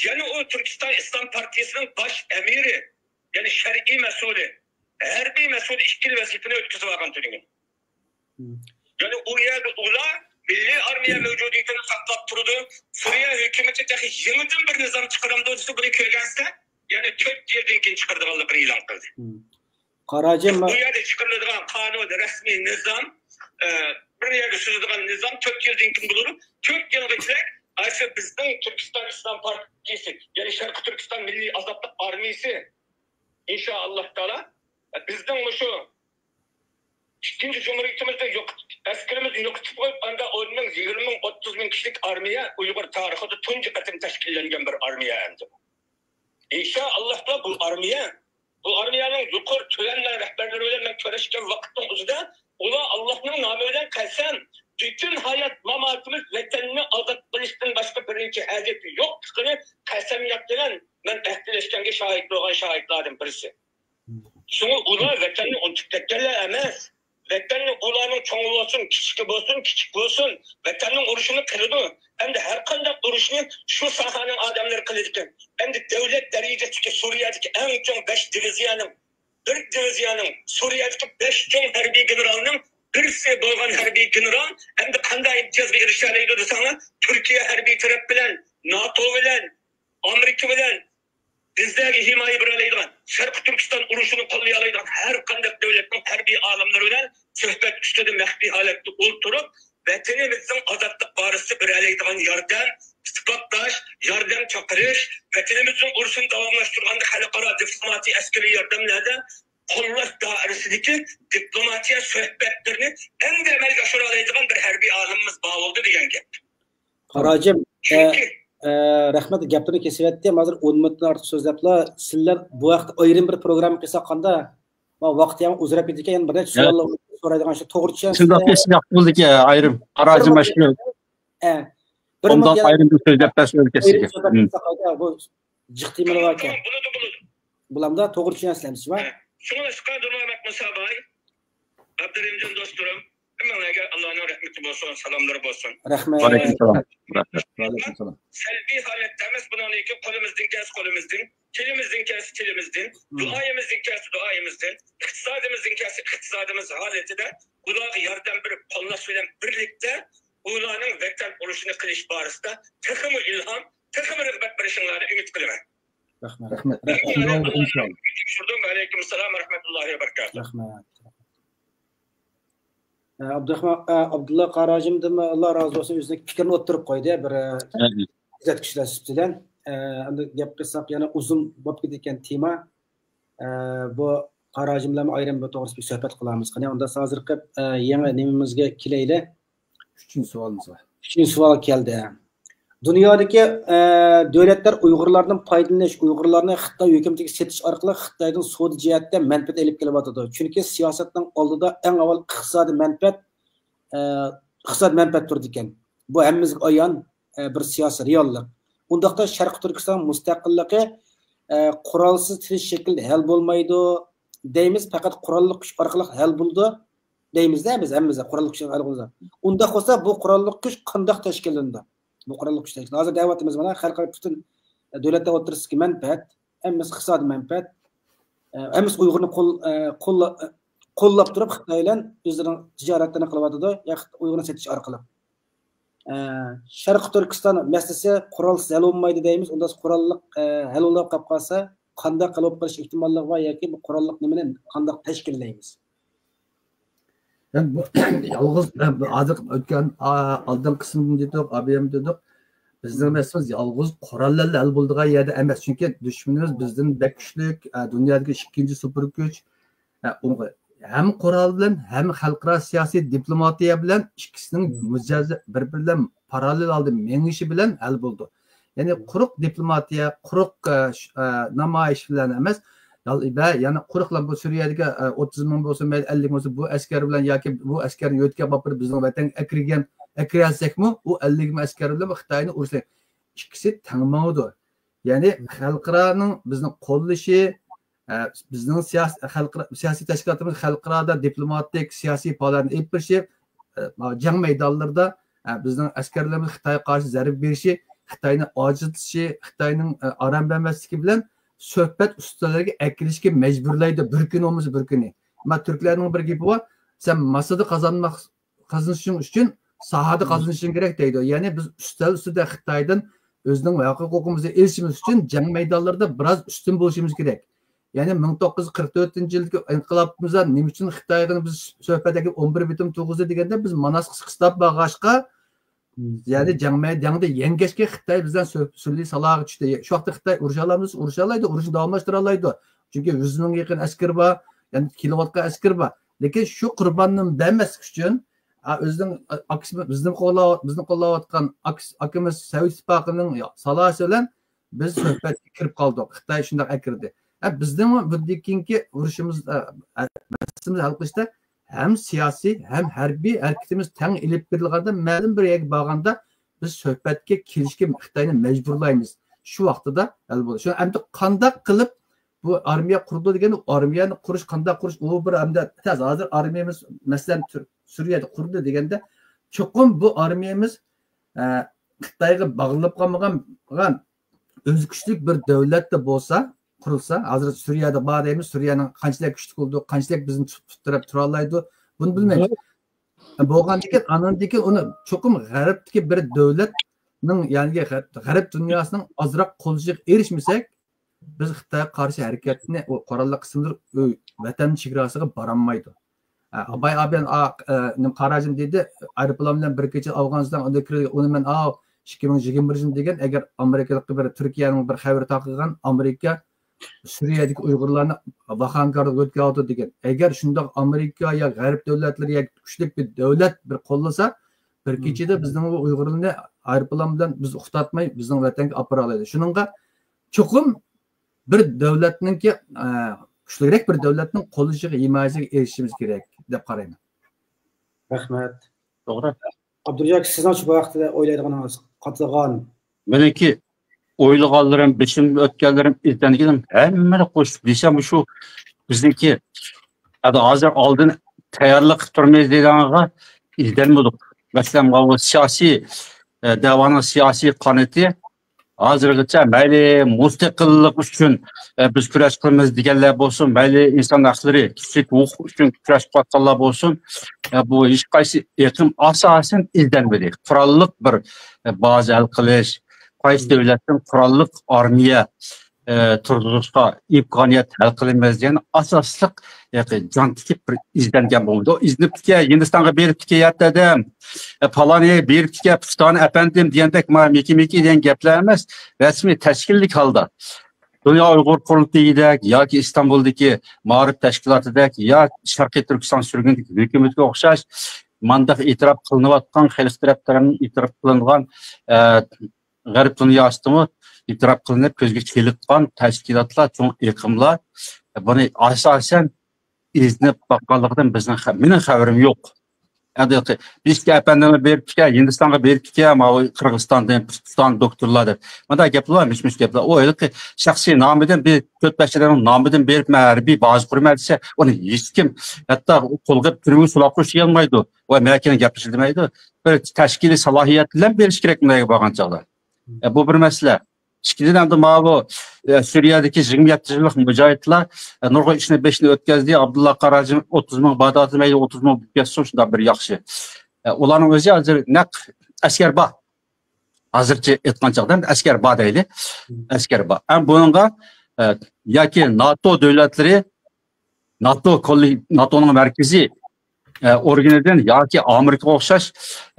يەنە ئۇ تۈركىستان ئىسلام پارتىيىسىنىڭ باش ئەمىرى، يەنى شەرئىي مەسئۇلى، ھەربىي مەسئۇلى ئىككىلا ۋەزىپىنى ئۆتكۈزۈۋالغان تۈنۈگۈن. يەنى ئۇ يەردە ئۇلار مىللىي ئارمىيە مەۋجۇدىيىتىنى ساقلاپ تۇرىدۇ. سۈرىيە ھۆكۈمىتى تېخى يېڭىدىن بىر نىزام چىقىرامدۇ دېسە، بۇنى كۆرگەنسىلەر، يەنى تۆت يىلدىن كېيىن چىقىرىدىغانلىقىنى ئېلان قىلدى. قاراجى، بۇ يەردە چىقىرىلىدىغان قانۇن، رەسمىي نىزام، ئە، بىر يەردە سۈزىدىغان نىزام تۆت يىلدىن كېيىن بولىدۇ. تۆت يىلغىچە ئاشۇ بىزنىڭ تۈركىستان ئىسلام پارتىيىسى، يەنى شەرقىي تۈركىستان مىللىي ئازادلىق ئارمىيىسى، ئىنشائاللاھ تائالا، بىزنىڭ مۇشۇ ئىككىنچى جۇمھۇرىيىتىمىزنى يوقىتىپ، ئەسكىرىمىزنى يوقىتىپ قويۇپ، ئاندا ئون مىڭ، يىگىرمە مىڭ، ئوتتۇز مىڭ كىشىلىك ئارمىيە ئۇيغۇر تارىخىدا تۇنجى قېتىم تەشكىللەنگەن بىر ئارمىيە ئەمدى. ئىنشائاللاھلا بۇ ئارمىيە، بۇ ئارمىيەنىڭ يۇقىرى، تۆۋەن رەھبەرلىرى بىلەن مەن كۆرۈشكەن ۋاقىتنىڭ ئۆزىدە، ئۇلار ئاللاھنىڭ نامى بىلەن قەسەم، پۈتۈن ھايات ماماتىمىز ۋەتەننى ئازاد قىلىشتىن باشقا بىرىنچى ھاجىتى يوقلۇقىنى قەسەمياد بىلەن مەن ئەھدىلەشكەنگە شاھىت بولغان شاھىتلاردىن بىرسى. شۇڭا ئۇلار ۋەتەننى ئۇنتۇپ كەتكەنلەر ئەمەس. ۋەتەننى ئۇلارنىڭ چوڭى بولسۇن، كىچىكى بولسۇن، كىچىك بولسۇن، ۋەتەننىڭ ئۇرۇشىنى قىلىدۇ. ئەمدى ھەر قانداق ئۇرۇشنى شۇ ساھەنىڭ ئادەملىرى قىلىدىكەن. ئەمدى دۆلەت دەرىجىسىدىكى سۈرىيەدىكى ئەڭ چوڭ بەش دىۋىزىيەنىڭ، بىر دىۋىزىيەنىڭ، سۈرىيەدىكى بەش چوڭ ھەربىي گېنېرالنىڭ بىرسى بولغان ھەربىي گېنېرال ئەمدى قانداق ئىمتىيازغا ئېرىشەلەيدۇ دېسەڭلار، تۈركىيە ھەربىي تەرەپ بىلەن، ناتو بىلەن، ئامېرىكا بىلەن، بىزلەرگە ھىمايە بېرەلەيدىغان، شەرقىي تۈركىستان ئۇرۇشىنى قوللىيالايدىغان ھەر قانداق دۆلەتنىڭ ھەربىي ئالىملىرى بىلەن سۆھبەت ئۈستىدە مەخپىي ھالەتتە ئولتۇرۇپ، ۋەتىنىمىزنىڭ ئازادلىق بارىسىدا بېرەلەيدىغان ياردەم، ئىتتىپاقداش، ياردەم چاقىرىش، ۋەتىنىمىزنىڭ ئۇرۇشىنى داۋاملاشتۇرغاندا خەلقئارا دىپلوماتىيە، ئەسكىرىي ياردەملەردە قوللاش دائىرىسىدىكى دىپلوماتىيە سۆھبەتلىرىنى ئەمدى ئەمەلگە ئاشۇرالايدىغان بىر ھەربىي ئالىمىمىز بار بولدى دېگەن گەپ. قاراجىم، ئە، ئە، رەھمەت، گەپنى كېسىۋەتتىم. ھازىر ئون مىنۇتتىن ئارتۇق سۆزلەپلا، سىلەر بۇ ھەقتە ئايرىم بىر پروگرامما قىلساق قانداق؟ ما ۋاقىت يەنە ئۇزىراپ كېتىدىكەن، يەنە بىر نەچچە سوئال سورايدىغان شۇ توغرا چۈشەنسە. شۇنداق كېسىپ ياقتى بولدى ئىكەن، ئايرىم. قاراجىم، بىر ماشۇ. ئە، بىر ئۇنداق ئايرىم بىر سۆزلەپ بەرسە كېسىكى. بۇ جىق تېمىلار ئىكەن. بولىدۇ، بولىدۇ. بۇلامدا توغرا چۈشەنسىلەر شۇ. شۇڭلاشقا، دۇرمامەت مۇساباي، ئابدۇرېھىمجان دوستلىرىم، ھەممىڭلارغا ئاللانىڭ رەھمىتى بولسۇن، سالاملىرى بولسۇن. رەھمەت. ۋەئەلەيكۇمسالام. سەلبىي ھالەتتە ئەمەس، بۇنىڭدىن كېيىن قولىمىزدىن كەلسە قولىمىزدىن، تىلىمىزدىن كەلسە تىلىمىزدىن، دۇئايىمىزدىن كەلسە دۇئايىمىزدىن، ئىقتىسادىمىزدىن كەلسە ئىقتىسادىمىز ھالىتىدە ئۇلارغا ياردەم بېرىپ، قوللاش بىلەن بىرلىكتە ئۇلارنىڭ ۋەتەن ئۇرۇشىنى قىلىش بارىسىدا تېخىمۇ ئىلھام، تېخىمۇ رىغبەت بېرىشىڭلارنى ئۈمىد قىلىمەن. رەھمەت. رەھمەت. ئەلەيكۇمسالام ۋە رەھمەتۇللاھى ۋە بەرىكاتۇھ. رەھمەت. ئە، ئابدۇراخمان، ئە، ئابدۇللا قاراجىمدىن ئاللا رازى بولسۇن، ئۆزىنىڭ پىكرىنى ئوتتۇرىغا قويدى، بىر، ئە، كۆزەتكۈچىلەر سۈپىتى بىلەن. ئە، ئەمدى گەپ قىلساق، يەنە ئۇزۇن بولۇپ كېتىدىكەن تېما. ئە، بۇ قاراجىم بىلەن ئايرىم بۇ توغرىسىدا بىر سۆھبەت قىلارمىز. قېنى، ئۇنداق ھازىرقى، ئە، يېڭى نېمىمىزگە كېلەيلى. ئۈچىنچى سوئالىمىز بار. ئۈچىنچى سوئال كەلدى. دۇنيادىكى، ئە، دۆلەتلەر ئۇيغۇرلاردىن پايدىلىنىش، ئۇيغۇرلارنى خىتاي ھۆكۈمىتىگە سېتىش ئارقىلىق خىتايدىن سودا جەھەتتە مەنپەئەت ئېلىپ كېلىۋاتىدۇ. چۈنكى سىياسەتنىڭ ئالدىدا ئەڭ ئاۋۋال ئىقتىسادىي مەنپەئەت، ئە، ئىقتىسادىي مەنپەئەت تۇرىدىكەن. بۇ ھەممىمىزگە ئايان، ئە، بىر سىياسىي رېئاللىق. ئۇنداقتا شەرقىي تۈركىستان مۇستەقىللىقى، ئە، قورالسىز تىرىشىش شەكلىدە ھەل بولمايدۇ دەيمىز، پەقەت قوراللىق كۈچ ئارقىلىق ھەل بولىدۇ دەيمىزدە، بىز ھەممىمىز قوراللىق كۈچ ئارقىلىق. ئۇنداق بولسا، بۇ قوراللىق كۈچ قانداق تەشكىللىنىدۇ؟ بۇ قوراللىق كۈچ تەشكىللىنىدۇ. ھازىر دەۋاتىمىز، مانا، خەلقئارا پۈتۈن دۆلەتلەر ئوتتۇرىسىدىكى مەنپەئەت، ھەممىسى ئىقتىسادىي مەنپەئەت. ئە، ھەممىسى ئۇيغۇرنى قول-، ئە، قوللا-، قوللاپ تۇرۇپ خىتاي بىلەن ئۆزلىرىنىڭ تىجارەتلىرىنى قىلىۋاتىدۇ، يا خىت-، ئۇيغۇرنى سېتىش ئارقىلىق. ئە، شەرقىي تۈركىستان مەسىلىسى قورالسىز ھەل بولمايدۇ دەيمىز، ئۇنداق قوراللىق، ئە، ھەل بولۇپ قالىپ قالسا، قانداق ھەل بولۇپ قېلىش ئېھتىماللىقى بار ياكى بۇ قوراللىق نېمىنى قانداق تەشكىللەيمىز؟ يەنى بۇ يالغۇز، ھازىر ئۆتكەن، ئا، ئالدىنقى قىسىمدىن دېدۇق، ئابىيەم دېدۇق. بىزنىڭ مەسىلىمىز يالغۇز قورال بىلەن ھەل بولىدىغان يەردە ئەمەس، چۈنكى دۈشمىنىمىز بىزدىن بەك كۈچلۈك، ئە، دۇنيادىكى ئىككىنچى سۇپر كۈچ. ئە، ئۇ-، ھەم قورال بىلەن، ھەم خەلقئارا سىياسىي دىپلوماتىيە بىلەن ئىككىسىنىڭ مۇجەززە، بىر-بىرى بىلەن پاراللېل ھالدا مېڭىشى بىلەن ھەل بولىدۇ. يەنى قۇرۇق دىپلوماتىيە، قۇرۇق، ئە، ش-، ئە، نامايىش بىلەن ئەمەس، يال-، بە-، يەنى قۇرۇقلا بۇ سۈرىيەدىكى، ئە، ئوتتۇز مىڭ بولسۇن، مەيلى ئەللىك مىڭ بولسۇن، بۇ ئەسكەر بىلەن ياكى بۇ ئەسكەرنى يۆتكەپ ئاپىرىپ بىزنىڭ ۋەتەنگە ئەكىرگەن، ئەكىرەلسەكمۇ، ئۇ ئەللىك مىڭ ئەسكەر بىلەن خىتاينى ئۇرۇشلايدۇ. ئىككىسى تەڭ ماڭىدۇ. يەنى خەلقئارانىڭ بىزنى قوللىشى، ئە، بىزنىڭ سىياس-، خەلقئارا، سىياسىي تەشكىلاتىمىز خەلقئارادا دىپلوماتىك، سىياسىي پائالىيەتنى ئېلىپ بېرىشى، ئە، جەڭ مەيدانلىرىدا، ئە، بىزنىڭ ئەسكەرلىرىمىز خىتايغا قارشى زەربە بېرىشى، خىتاينى ئاجىزلىتىشى، خىتاينىڭ، ئە، ئارام بەرمەسلىكى بىلەن سۆھبەت ئۈستەللىرىگە ئەكىرىشكە مەجبۇرلايدۇ، بىر كۈن بولمىسا بىر كۈنى. ئەمما تۈركلەرنىڭ بىر گېپى بار، «سەن ماسىدا قازانماق، قازىنىشىڭ ئۈچۈن ساھەدە قازىنىشىڭ كېرەك» دەيدۇ. يەنى بىز ئۈستەل ئۈستىدە خىتايدىن ئۆزىنىڭ ھەقىقىي ھوقۇقىمىزنى ئېلىشىمىز ئۈچۈن جەڭ مەيدانلىرىدا بىراز ئۈستۈن بولۇشىمىز كېرەك. يەنى مىڭ توققۇز يۈز قىرىق تۆتىنچى يىلدىكى ئىنقىلابىمىزدا نېمە ئۈچۈن خىتايغا بىز سۆھبەتتىكى ئون بىر بېتىم تۇرغۇزدى دېگەندە، بىز ماناسقا قىستاپ بارغاچقا، يەنى جەڭ مەي-، جەڭدە يەڭگەچكە خىتاي بىزدىن سۆ-، سۈلھى سالاغا چۈشتى. شۇ ۋاقىتتا خىتاي ئۇرۇشالايمىز، ئۇرۇشالايدۇ، ئۇرۇشنى داۋاملاشتۇرالايدۇ. چۈنكى يۈز مىڭغا يېقىن ئەسكىرى بار، يەنى كېلىۋاتقان ئەسكىرى بار. لېكىن شۇ قۇرباننى بەرمەسلىك ئۈچۈن، ئا، ئۆزىنىڭ، ئا، ئاكىسى، بىزنى قوللاۋ-، بىزنى قوللاۋاتقان ئاكىس-، ئاكىمىز سوۋېت ئىتتىپاقىنىڭ سالاھىسى بىلەن بىز سۆھبەتكە كىرىپ قالدۇق. خىتاي شۇنداق ئەكىردى. ھە، بىزنىڭ بۇندىن كېيىنكى ئۇرۇشىمىز، ئە، ئە، مەسىلىمىز ھەل قىلىشتا ھەم سىياسىي، ھەم ھەربىي ھەرىكىتىمىز تەڭ ئېلىپ بېرىلغاندا، مەلۇم بىر يەرگە بارغاندا، بىز سۆھبەتكە كېلىشكە خىتاينى مەجبۇرلايمىز. شۇ ۋاقتىدا ھەل بولىدۇ. شۇ ئەمدى قانداق قىلىپ بۇ ئارمىيە قۇرىدۇ دېگەندە، ئارمىيەنى قۇرۇش، قانداق قۇرۇش، ئۇ بىر ئەمدى تەس. ھازىر ئارمىيەمىز، مەسىلەن، تۈر-، سۈرىيەدە قۇرۇلدى دېگەندە، چوقۇم بۇ ئارمىيەمىز، ئە، خىتايغا باغلىنىپ قالمىغان، قالغان ئۆزى كۈچلۈك بىر دۆلەتتە بولسا، قۇرۇلسا، ھازىر سۈرىيەدە بار دەيمىز، سۈرىيەنىڭ قانچىلىك كۈچلۈك بولىدۇ، قانچىلىك بىزنى تۇت-، تۇتۇپ تۇرالايدۇ، بۇنى بىلمەيمىز. بولغاندىكىن، ئاندىن كېيىن ئۇنى چوقۇم غەربتىكى بىر دۆلەتنىڭ، يەنى غەرب، غەرب دۇنياسىنىڭ ئازراق قوللىشىغا ئېرىشمىسەك، بىز خىتايغا قارشى ھەرىكەتنى، ئۇ قوراللىق قىسىملىرى ئۆي، ۋەتەن چېگراسىغا بارالمايدۇ. ئە، بايا بىلەن، ئا، ئە، نېمە، قاراجىم دېدى، ئايروپىلان بىلەن بىر كېچە ئافغانىستانغا ئۆتۈپ كىردى. ئۇنى مەن، ئاۋۇ، ئىككى مىڭ يىگىرمە بىرىنچى دېگەن، ئەگەر ئامېرىكىلىق بىر، تۈركىيەنىڭ بىر خەۋىرى تارقىغان، ئامېرىكا سۈرىيەدىكى ئۇيغۇرلارنى ۋاخانكاردا ئۆتكۈزۈۋاتىدۇ دېگەن. ئەگەر شۇنداق ئامېرىكا يا غەرب دۆلەتلىرى يا كۈچلۈك بىر دۆلەت بىر قوللىسا، بىر كېچىدە بىزنىڭ بۇ ئۇيغۇرلىرىنى ئايروپىلان بىلەن بىز ئۇخلاتماي بىزنىڭ ۋەتەنگە ئاپىرالايدۇ. شۇنىڭغا چوقۇم بىر دۆلەتنىڭكى، ئە، كۈچلۈكرەك بىر دۆلەتنىڭ قوللىشىغا، ھىمايىسىگە ئېرىشىشىمىز كېرەك دەپ قارايمەن. رەھمەت. توغرا. ئابدۇرازاق، سىزنىڭچۇ بۇ ھەقتە ئويلايدىغىنىڭىز قاتلىغان؟ مېنىڭكى ئويلىغانلىرىم، بېشىمدىن ئۆتكەنلىرىم، ئىزدەنگىنىم ھەممىنى قوشۇپ دېسەم، شۇ بىزنىڭكى، ھەدە ھازىر ئالدىن تەييارلىق قىلىپ تۇرمىز دەيدىغانغا ئىزدەنمىدۇق. مەسىلەن، ماۋۇ سىياسىي، ئە، دەۋانىڭ سىياسىي قانىتى ھازىرغىچە مەيلى مۇستەقىللىق ئۈچۈن، ئە، بىز كۈرەش قىلىمىز دېگەنلەر بولسۇن، مەيلى ئىنسان ھەقلىرى، كىشىلىك ھوقۇق ئۈچۈن كۈرەش قىلىۋاتقانلار بولسۇن، ئە، بۇ ھېچقايسى ئېقىم ئاساسەن ئىزدەنمىدى. قوراللىق بىر، ئە، بازا ھەل قىلىش، قايسى دۆلەتتىن قوراللىق ئارمىيە، ئە، تۇرغۇزۇشقا ئىمكانىيەت ھەل قىلىمىز دېگەن ئاساسلىق، ياقى جان تىكىپ بىر ئىزدەنگەن بولمىدى. ئۇ ئىزدىنىپتىكەن، ھىندىستانغا بېرىپتىكەن، يەتتە ئادەم، ئە، پالانى بېرىپتىكەن، پۇستانى ئەپەندىم دېگەندەك، ما مىكى مىكى دېگەن گەپلەر ئەمەس، رەسمىي تەشكىللىك ھالدا دۇنيا ئۇيغۇر قۇرۇلتىيىدەك ياكى ئىستانبۇلدىكى مائارىپ تەشكىلاتىدەك يا شەرقىي تۈركىستان سۈرگۈندىكى ھۆكۈمىتىگە ئوخشاش مانداق ئېتىراپ قىلىنىۋاتقان، خەلق تەرەپ تەرەپتىن ئېتىراپ قىلىنغان، ئە، غەرب دۇنياسىدىمۇ ئېتىراپ قىلىنىپ، كۆزگە چېلىققان تەشكىلاتلار، چوڭ ئېقىملار بۇنى ئاساسەن ئىزدىنىپ باققانلىقىدىن بىزنىڭ خە-، مېنىڭ خەۋىرىم يوق. ئەمدى بىزگە ئەپەندىمىز بېرىپتىكەن، ھىندىستانغا بېرىپتىكەن، ماۋۇ قىرغىزىستاندىن، پاكىستان دوكتورلار دەپ. مانداق گەپلەر بار، مىش-مىش گەپلەر. ئۇ ھېلىقى شەخسىي نامىدىن بىر تۆت-بەش ئادەمنىڭ نامىدىن بېرىپ، مەن ھەربىي بازا قۇرىمەن دېسە، ئۇنى ھېچكىم، ھەتتا قولغا تۈرمىگە سولاپ قويۇش دېيەلمەيدۇ. ۋە مەكىنە گەپلىشىدۇ دېمەيدۇ. بىر تەشكىلىي سالاھىيەت بىلەن بېرىش كېرەك مۇنداق يەرگە بارغان چاغدا. ئە، بۇ بىر مەسىلە. ئىككىنچىدىن، ئەمدى ماۋۇ، ئە، سۈرىيەدىكى يىگىرمە يەتتە يىللىق مۇجاھىدلار، ئە، نۇرغۇن ئىشنى بېشىنى ئۆتكەزدى. ئابدۇللا قاراجىم ئوتتۇز مىڭ بار دېدى، مەيلى ئوتتۇز مىڭ بولۇپ كەتسۇن، شۇنداق بىر ياخشى. ئە، ئۇلارنىڭ ئۆزى ھازىر نەق ئەسكەر بار. ھازىرچە ئېيتقان چاغدا ئەسكەر بار دەيلى. ئەسكەر بار. ئەمما بۇنىڭغا، ئە، ياكى ناتو دۆلەتلىرى، ناتو كوللېك-، ناتونىڭ مەركىزىي، ئە، ئورگىنىدىن ياكى ئامېرىكىغا ئوخشاش،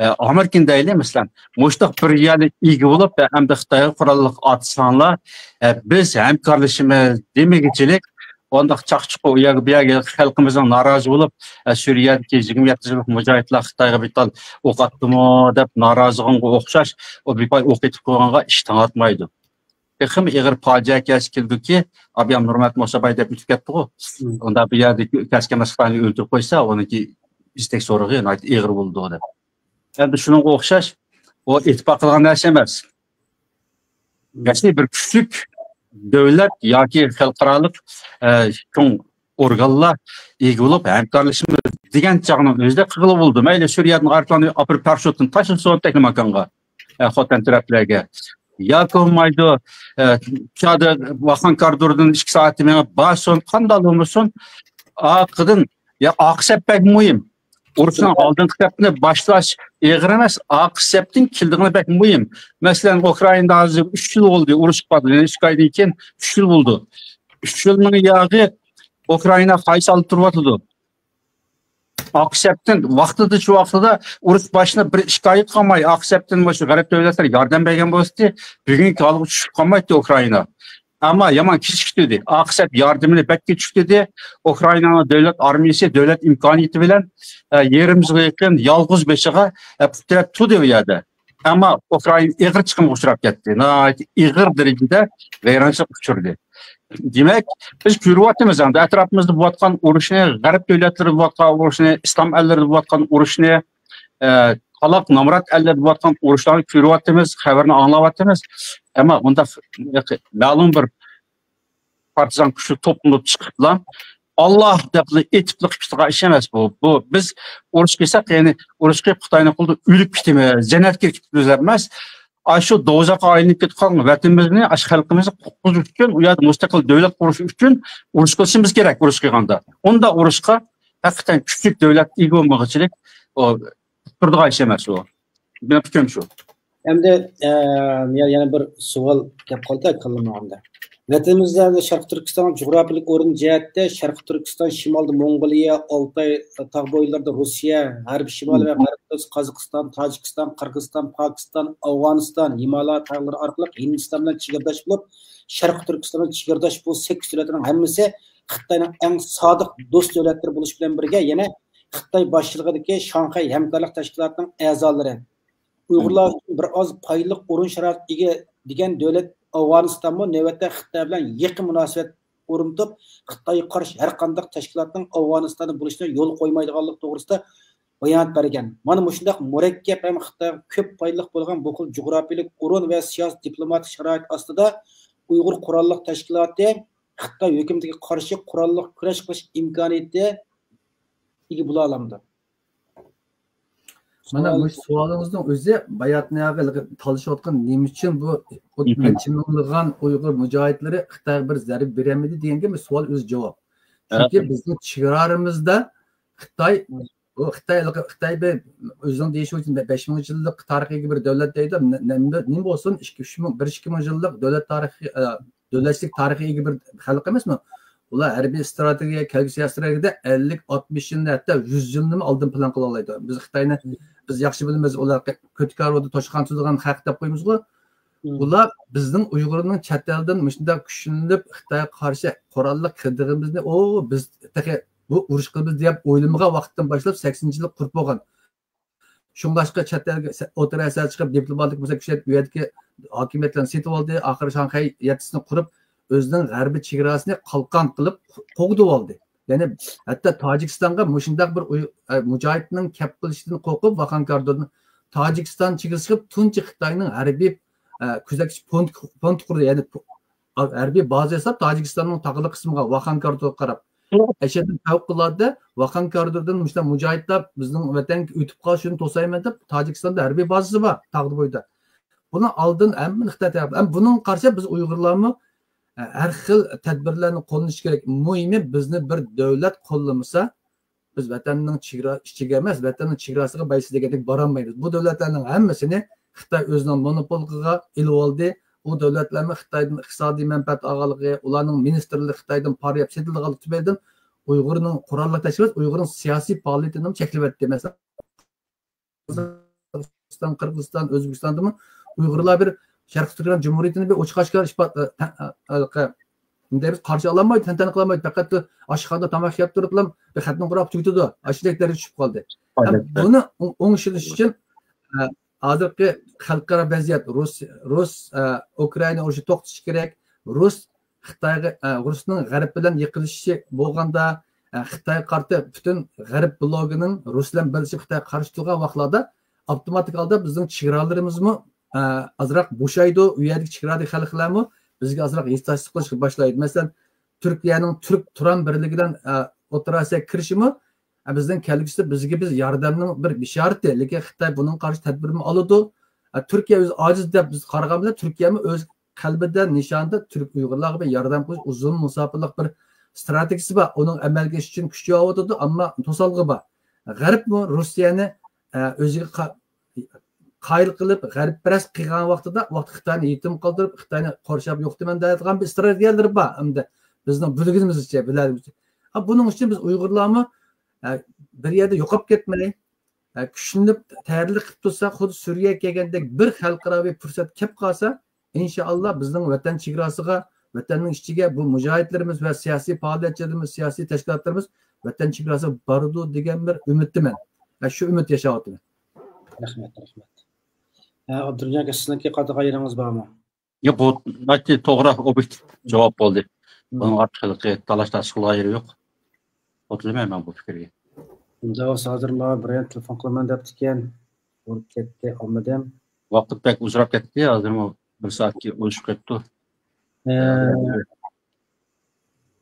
ئە، ئامېرىكىنى دەيلى، مەسىلەن، مۇشۇنداق بىر يەرنى ئىگە بولۇپ، ئە، ئەمدى خىتايغا قوراللىق ئاتساڭلار، ئە، بىز ھەمكارلىشىمىز دېمىگۈچىلىك، ئۇنداق چاقچۇقى ئۇ يەرگە، بۇ يەرگە خەلقىمىزنىڭ نارازى بولۇپ، ئە، سۈرىيەدىكى يىگىرمە يەتتە يىللىق مۇجاھىدلار خىتايغا بىر تال ئوق ئاتتىمۇ دەپ نارازىغىنغا ئوخشاش، ئۇ بىپاي ئوق ئېتىپ قويغانغا ئىش تاڭاتمايدۇ. تېخىمۇ ئېغىر پاجىئە كەلسە كېلىدۇكى، ئابىيام نۇرمەت موساباي دەپ ئۆتۈپ كەتتىغۇ. ئۇندا بۇ يەردىكى كەسكەمەس خىتاينى ئۆلتۈرۈپ قويسا، ئۇنىڭكى ئىزتەك سورىقى ناھايىتى ئېغىر بولىدۇ دەپ. ئەمدى شۇنىڭغا ئوخشاش، ئۇ ئېتىپاق قىلغان نەرسە ئەمەس. رەسمىي بىر كۈچلۈك دۆلەت ياكى خەلقئارالىق، ئە، چوڭ ئورگانلار ئىگە بولۇپ، ھەمكارلىشىمىز دېگەن چاغنىڭ ئۆزىدە قىلغىلى بولىدۇ. مەيلى، سۈرىيەدىن ئايروپىلاننى ئاپىرىپ، پاراشوتتىن تاشلىسۇن تەكلىماكانغا، ئە، خوتەن تەرەپلەرگە. ياكى بولمايدۇ، ئە، پىيادە ۋاخان كارىدورىدىن ئىككى سائەتتە مېڭىپ بارسۇن، قانداق بولمىسۇن، ئارقىدىن، يا، ئارقا سەپ بەك مۇھىم. ئۇرۇشنىڭ ئالدىنقى سەپنى باشلاش ئېغىر ئەمەس، ئارقا سەپتىن كېلىدىغىنى بەك مۇھىم. مەسىلەن، ئۇكرائىنادا ھازىر ئۈچ يىل بولدى، ئۇرۇش قىلىۋاتىدۇ. يەنە ئىككى ئايدىن كېيىن ئۈچ يىل بولدى. ئۈچ يىلنىڭ ياغى ئۇكرائىنا خايسال تۇرۇۋاتىدۇ. ئارقا سەپتىن ۋاقتىدا، شۇ ۋاقتىدا ئۇرۇش باشلىنىپ بىر ئىككى ئاي قالماي، ئارقا سەپتىن مۇشۇ غەرب دۆلەتلىرى ياردەم بەرگەن بولسىدى، بۈگۈنكى ھالغا چۈشۈپ قالمايتتى ئۇكرائىنا. ئەمما يامان كېچىكتۈردى. ئاقىسەت ياردىمىنى بەك كېچىكتۈردى. ئۇكرائىنانىڭ دۆلەت ئارمىيىسى دۆلەت ئىمكانىيىتى بىلەن، ئە، يېرىم يىلغا يېقىن يالغۇز بېشىغا، ئە، پۇت تىرەپ تۇردى ئۇ يەردە. ئەمما ئۇكرائىنا ئېغىر چىقىمغا ئۇچراپ كەتتى. ناھايىتى ئېغىر دەرىجىدە ۋەيرانچىلىق ئۇچرىدى. دېمەك، بىز كۆرۈۋاتىمىز ئەمدى ئەتراپىمىزدا بولۇۋاتقان ئۇرۇشنى، غەرب دۆلەتلىرىدە بولۇۋاتقان ئۇرۇشنى، ئىسلام ئەللىرىدە بولۇۋاتقان ئۇرۇشنى، ئە، تالاق نامرات ئەللەردە بولۇۋاتقان ئۇرۇشلارنى كۆرۈۋاتىمىز، خەۋەرنى ئاڭلاۋاتىمىز. ئەمما بۇنداق مەلۇم بىر پارتىزان كۈچلۈك توپلىنىپ چىقىپلا، «ئاللا» دەپلا ئېتىپلا قىپتىغان ئىش ئەمەس بۇ. بۇ بىز ئۇرۇش قىلساق، يەنى ئۇرۇش قىلىپ خىتاينىڭ قولىدا ئۆلۈپ كېتىمىز، جەننەتكە كېتىمىز دەپ ئەمەس. ئاشۇ دوزاخقا ئايلىنىپ كېتىپ قالغان ۋەتىنىمىزنى، ئاشۇ خەلقىمىزنى قۇتقۇزۇش ئۈچۈن، ئۇ يەردە مۇستەقىل دۆلەت قۇرۇش ئۈچۈن ئۇرۇش قىلىشىمىز كېرەك. ئۇرۇش قىلغاندا، ئۇنداق ئۇرۇشقا ھەقىقەتەن كۈچلۈك دۆلەت ئىگە بولمىغۇچىلىك، ئۇ تۇرىدىغان ئىش ئەمەس ئۇ. مېنىڭ پىكرىم شۇ. ئەمدى، ئە، يە-، يەنە بىر سوئال كەپ قالدى كاللىمغا ئەمدى. ۋەتىنىمىزدە ئەمدى شەرقىي تۈركىستان جۇغراپىيەلىك ئورۇن جەھەتتە شەرقىي تۈركىستان، شىمالدا موڭغۇلىيە، ئالتاي تاغ بويلىرىدا روسىيە، غەربىي شىمال ۋە غەربىي قازاقىستان، تاجىكىستان، قىرغىزىستان، پاكىستان، ئافغانىستان، ھىمالايا تاغلىرى ئارقىلىق ھىندىستان بىلەن چېگرىداش بولۇپ، شەرقىي تۈركىستان بىلەن چېگرىداش بۇ سەككىز دۆلەتنىڭ ھەممىسى خىتاينىڭ ئەڭ سادىق دوست دۆلەتلىرى بولۇش بىلەن بىرگە، يەنە خىتاي باشچىلىقىدىكى شاڭخەي ھەمكارلىق تەشكىلاتىنىڭ ئەزالىرى. ئۇيغۇرلار ئۈچۈن بىر ئاز پايدىلىق ئورۇن شارائىتىگە ئىگە دېگەن دۆلەت ئافغانىستانمۇ نۆۋەتتە خىتاي بىلەن يېقىن مۇناسىۋەت ئورنىتىپ، خىتايغا قارشى ھەر قانداق تەشكىلاتنىڭ ئافغانىستاندا بولۇشىنى يول قويمايدىغانلىقى توغرىسىدا بايانات بەرگەن. مانا مۇشۇنداق مۇرەككەپ ھەم خىتايغا كۆپ پايدىلىق بولغان بۇ خىل جۇغراپىيەلىك ئورۇن ۋە سىياسىي دىپلوماتىك شارائىت ئاستىدا ئۇيغۇر قوراللىق تەشكىلاتى خىتاي ھۆكۈمىتىگە قارشى قوراللىق كۈرەش قىلىش ئىمكانىيىتى ئىگە بولالامدۇ؟ مانا مۇشۇ سوئالىڭىزنىڭ ئۆزى باياتنىياغا تالىشىۋاتقان، نېمە ئۈچۈن بۇ نەچچە مىڭلىغان ئۇيغۇر مۇجاھىدلىرى خىتايغا بىر زەربە بېرەلمىدى دېگەنگە بۇ سوئال ئۆزى جاۋاب. چۈنكى بىزنىڭ چېگرالىرىمىزدا خىتاي، ئۇ خىتاي، خىتاي بىر ئۆزىنىڭ دېيىشى بويىچە بەش مىڭ يىللىق تارىخىغا ئىگە بىر دۆلەت دەيدۇ. نېمە بولسۇن، ئىككى، ئۈچ مىڭ، بىر ئىككى مىڭ يىللىق دۆلەت تارىخى، دۆلەتچىلىك تارىخىغا ئىگە بىر خەلق ئەمەسمۇ؟ ئۇلار ھەربىي ئىستراتېگىيە، كەلگۈسى ئىستراتېگىيەدە ئەللىك، ئاتمىش يىلنى، ھەتتا يۈز يىلنىمۇ ئالدىن پىلان قىلالايدۇ. بىز خىتاينى، بىز ياخشى بىلىمىز، ئۇلار كۆتى كارۋاندا توشقان سۈزىدىغان خەق دەپ قويىمىزغۇ. ئۇلار بىزنىڭ ئۇيغۇرنىڭ چەت ئەلدىن مۇشۇنداق كۈچلىنىپ خىتايغا قارشى قوراللىق كىردىغىنىمىزنى، ئۇ بىز تېخى بۇ ئۇرۇش قىلىمىز دەپ ئويلىمىغان ۋاقىتتىن باشلاپ سەكسىنىنچى يىللىق قۇرۇپ بولغان. شۇڭلاشقا چەت ئەلگە، ئوتتۇرا ئەسىياگە چىقىپ، دىپلوماتىك بولسا كۈچەپ، ئۇ يەردىكى ھاكىمىيەتلەرنى سېتىۋالدى. ئاخىرى شاڭخەي يەتتىسىنى قۇرۇپ، ئۆزىنىڭ غەربىي چېگراسىنى قالقان قىلىپ قوغدىۋالدى. يەنى ھەتتا تاجىكىستانغا مۇشۇنداق بىر ئۇي-، ئە، مۇجاھىدنىڭ كەپ قىلىشىدىن قورقۇپ، ۋاخان كارىدورىدىن تاجىكىستان چېگرىسىغا تۇنجى خىتاينىڭ ھەربىي، ئە، كۆزەتكۈچ پونت، پونت قۇردى. يەنى ھەربىي بازا ياساپ، تاجىكىستاننىڭ تاغلىق قىسمىغا، ۋاخان كارىدورغا قاراپ. ئەشەددىي پەۋقۇلئاددە ۋاخان كارىدورىدىن مۇشۇنداق مۇجاھىدلار بىزنىڭ ۋەتەنگە ئۆتۈپ قالسا، شۇنى توسايمەن دەپ، تاجىكىستاندا ھەربىي بازىسى بار، تاغدا بويىدا. بۇنىڭ ئالدىن ھەممىنى خىتاي تەرەپ. ھەم بۇنىڭغا قارشى بىز ئۇيغۇرلارمۇ، ئە، ھەر خىل تەدبىرلەرنى قوللىنىش كېرەك. مۇھىمى، بىزنى بىر دۆلەت قوللىمىسا، بىز ۋەتەننىڭ چېگرا ئىچىگە ئەمەس، ۋەتەننىڭ چېگراسىغا بايسا دېگەندەك بارالمايمىز. بۇ دۆلەتلەرنىڭ ھەممىسىنى خىتاي ئۆزىنىڭ مونوپوللۇقىغا ئېلىۋالدى. ئۇ دۆلەتلەرمۇ خىتايدىن ئىقتىسادىي مەنپەئەت ئالغانلىقى، ئۇلارنىڭ مىنىستىرلىرى خىتايدىن پارا يەپ سېتىلىدىغانلىقى تۈپەيلىدىن ئۇيغۇرنىڭ قوراللىق تەشكىلات، ئۇيغۇرنىڭ سىياسىي پائالىيىتىنىمۇ چەكلىۋەتتى. مەسىلەن، قازاقىستان، قىرغىزىستان، ئۆزبېكىستاندىمۇ ئۇيغۇرلار بىر شەرقىي تۈركىستان جۇمھۇرىيىتىنى بىر ئوچۇق ئاشكارا ئىپاد-، ئە، تە-، ئە، ئە، دەيمىز، قارشى ئالالمايدۇ، تەنتەنە قىلالمايدۇ. پەقەت ئاشخانىدا تاماكا يەپ تۇرۇپلا بىر خەتنىڭ قۇرۇپ تۈگىتىدۇ. ئاشۇنداق دەرىجىگە چۈشۈپ قالدى. ھەم بۇنى ئوڭ-، ئوڭشىلىش ئۈچۈن، ئە، ھازىرقى خەلقئارا ۋەزىيەت، رۇس، رۇس، ئە، ئۇكرائىنا ئۇرۇشى توختىشى كېرەك. رۇس خىتايغا، ئە، رۇسنىڭ غەرب بىلەن يېقىنلىشىشى بولغاندا، ئە، خىتايغا قارىتا پۈتۈن غەرب بلوگىنىڭ رۇس بىلەن بىرلىشىپ خىتايغا قارشى تۇرغان ۋاقىتلاردا ئاپتوماتىك ھالدا بىزنىڭ چېگرالىرىمىزمۇ، ئە، ئازراق بوشايدۇ. ئۇ يەردىكى چېگرادىكى خەلقلەرمۇ بىزگە ئازراق ھېسداشلىق قىلىشقا باشلايدۇ. مەسىلەن، تۈركىيەنىڭ تۈرك تۇران بىرلىكى بىلەن، ئە، ئوتتۇرا ئاسىياغا كىرىشىمۇ، ئە، بىزنىڭ كەلگۈسىدە بىزگە بىز ياردەمنىڭ بىر بېشارىتى. لېكىن خىتاي بۇنىڭغا قارشى تەدبىرمۇ ئالىدۇ. ئە، تۈركىيە ئۆزى ئاجىز دەپ بىز قارىغان بىلەن، تۈركىيەمۇ ئۆز قەلبىدە، نىشانىدا تۈرك ئۇيغۇرلارغا بىر ياردەم قىلىش ئۇزۇن مۇساپىلىق بىر ئىستراتېگىيىسى بار. ئۇنىڭ ئەمەلگە ئېشىشى ئۈچۈن كۈچ يىغىۋاتىدۇ، ئەمما توسالغۇ بار. غەربمۇ روسىيەنى، ئە، ئۆزىگە قا-، قايىل قىلىپ، غەربپەرەس قىلغان ۋاقتىدا، ۋاقىت خىتاينى يېتىم قالدۇرۇپ، خىتاينى قورشاپ يوقىتىمەن دەيدىغان بىر ئىستراتېگىيەلىرى بار. ئەمدى بىزنىڭ بىلگىنىمىزچە، بىلەلىگىنىمىزچە. ھە، بۇنىڭ ئۈچۈن بىز ئۇيغۇرلارمۇ، ئە، بىر يەردە يوقاپ كەتمەي، ئە، كۈچلىنىپ تەييارلىق قىلىپ تۇرساق، خۇددى سۈرىيەگە كەلگەندەك بىر خەلقئاراۋى پۇرسەت كەپ قالسا، ئىنشائاللا بىزنىڭ ۋەتەن چېگراسىغا ۋەتەننىڭ ئىچىگە بۇ مۇجاھىدلىرىمىز ۋە سىياسىي پائالىيەتچىلىرىمىز، سىياسىي تەشكىلاتلىرىمىز ۋەتەن چېگراسىغا بارىدۇ دېگەن بىر ئۈمىدتىمەن. ۋە شۇ ئۈمىد ياشاۋاتىمەن. رەھمەت، رەھمەت. ئە، ئابدۇرېھىم ئاكا، سىزنىڭكى قاتارغا يېرىڭىز بارمۇ؟ ياق، بۇ ناھايىتى توغرا، ئوبيېكتىپ جاۋاب بولدى. بۇنىڭ ئارتۇق ھېلىقى تالاش-تارتىش قىلغان يېرى يوق. قوتۇلىمەن مەن بۇ پىكىرگە. ئۇنداق بولسا ھازىر ماڭا بىرەيەن تېلېفون قىلىمەن دەپتىكەن. ئۇرۇپ كەتتى، ئالمىدىم. ۋاقىت بەك ئۇزىراپ كەتتى، ھازىرمۇ بىر سائەتكە ئوشۇپ كەتتى. ئە،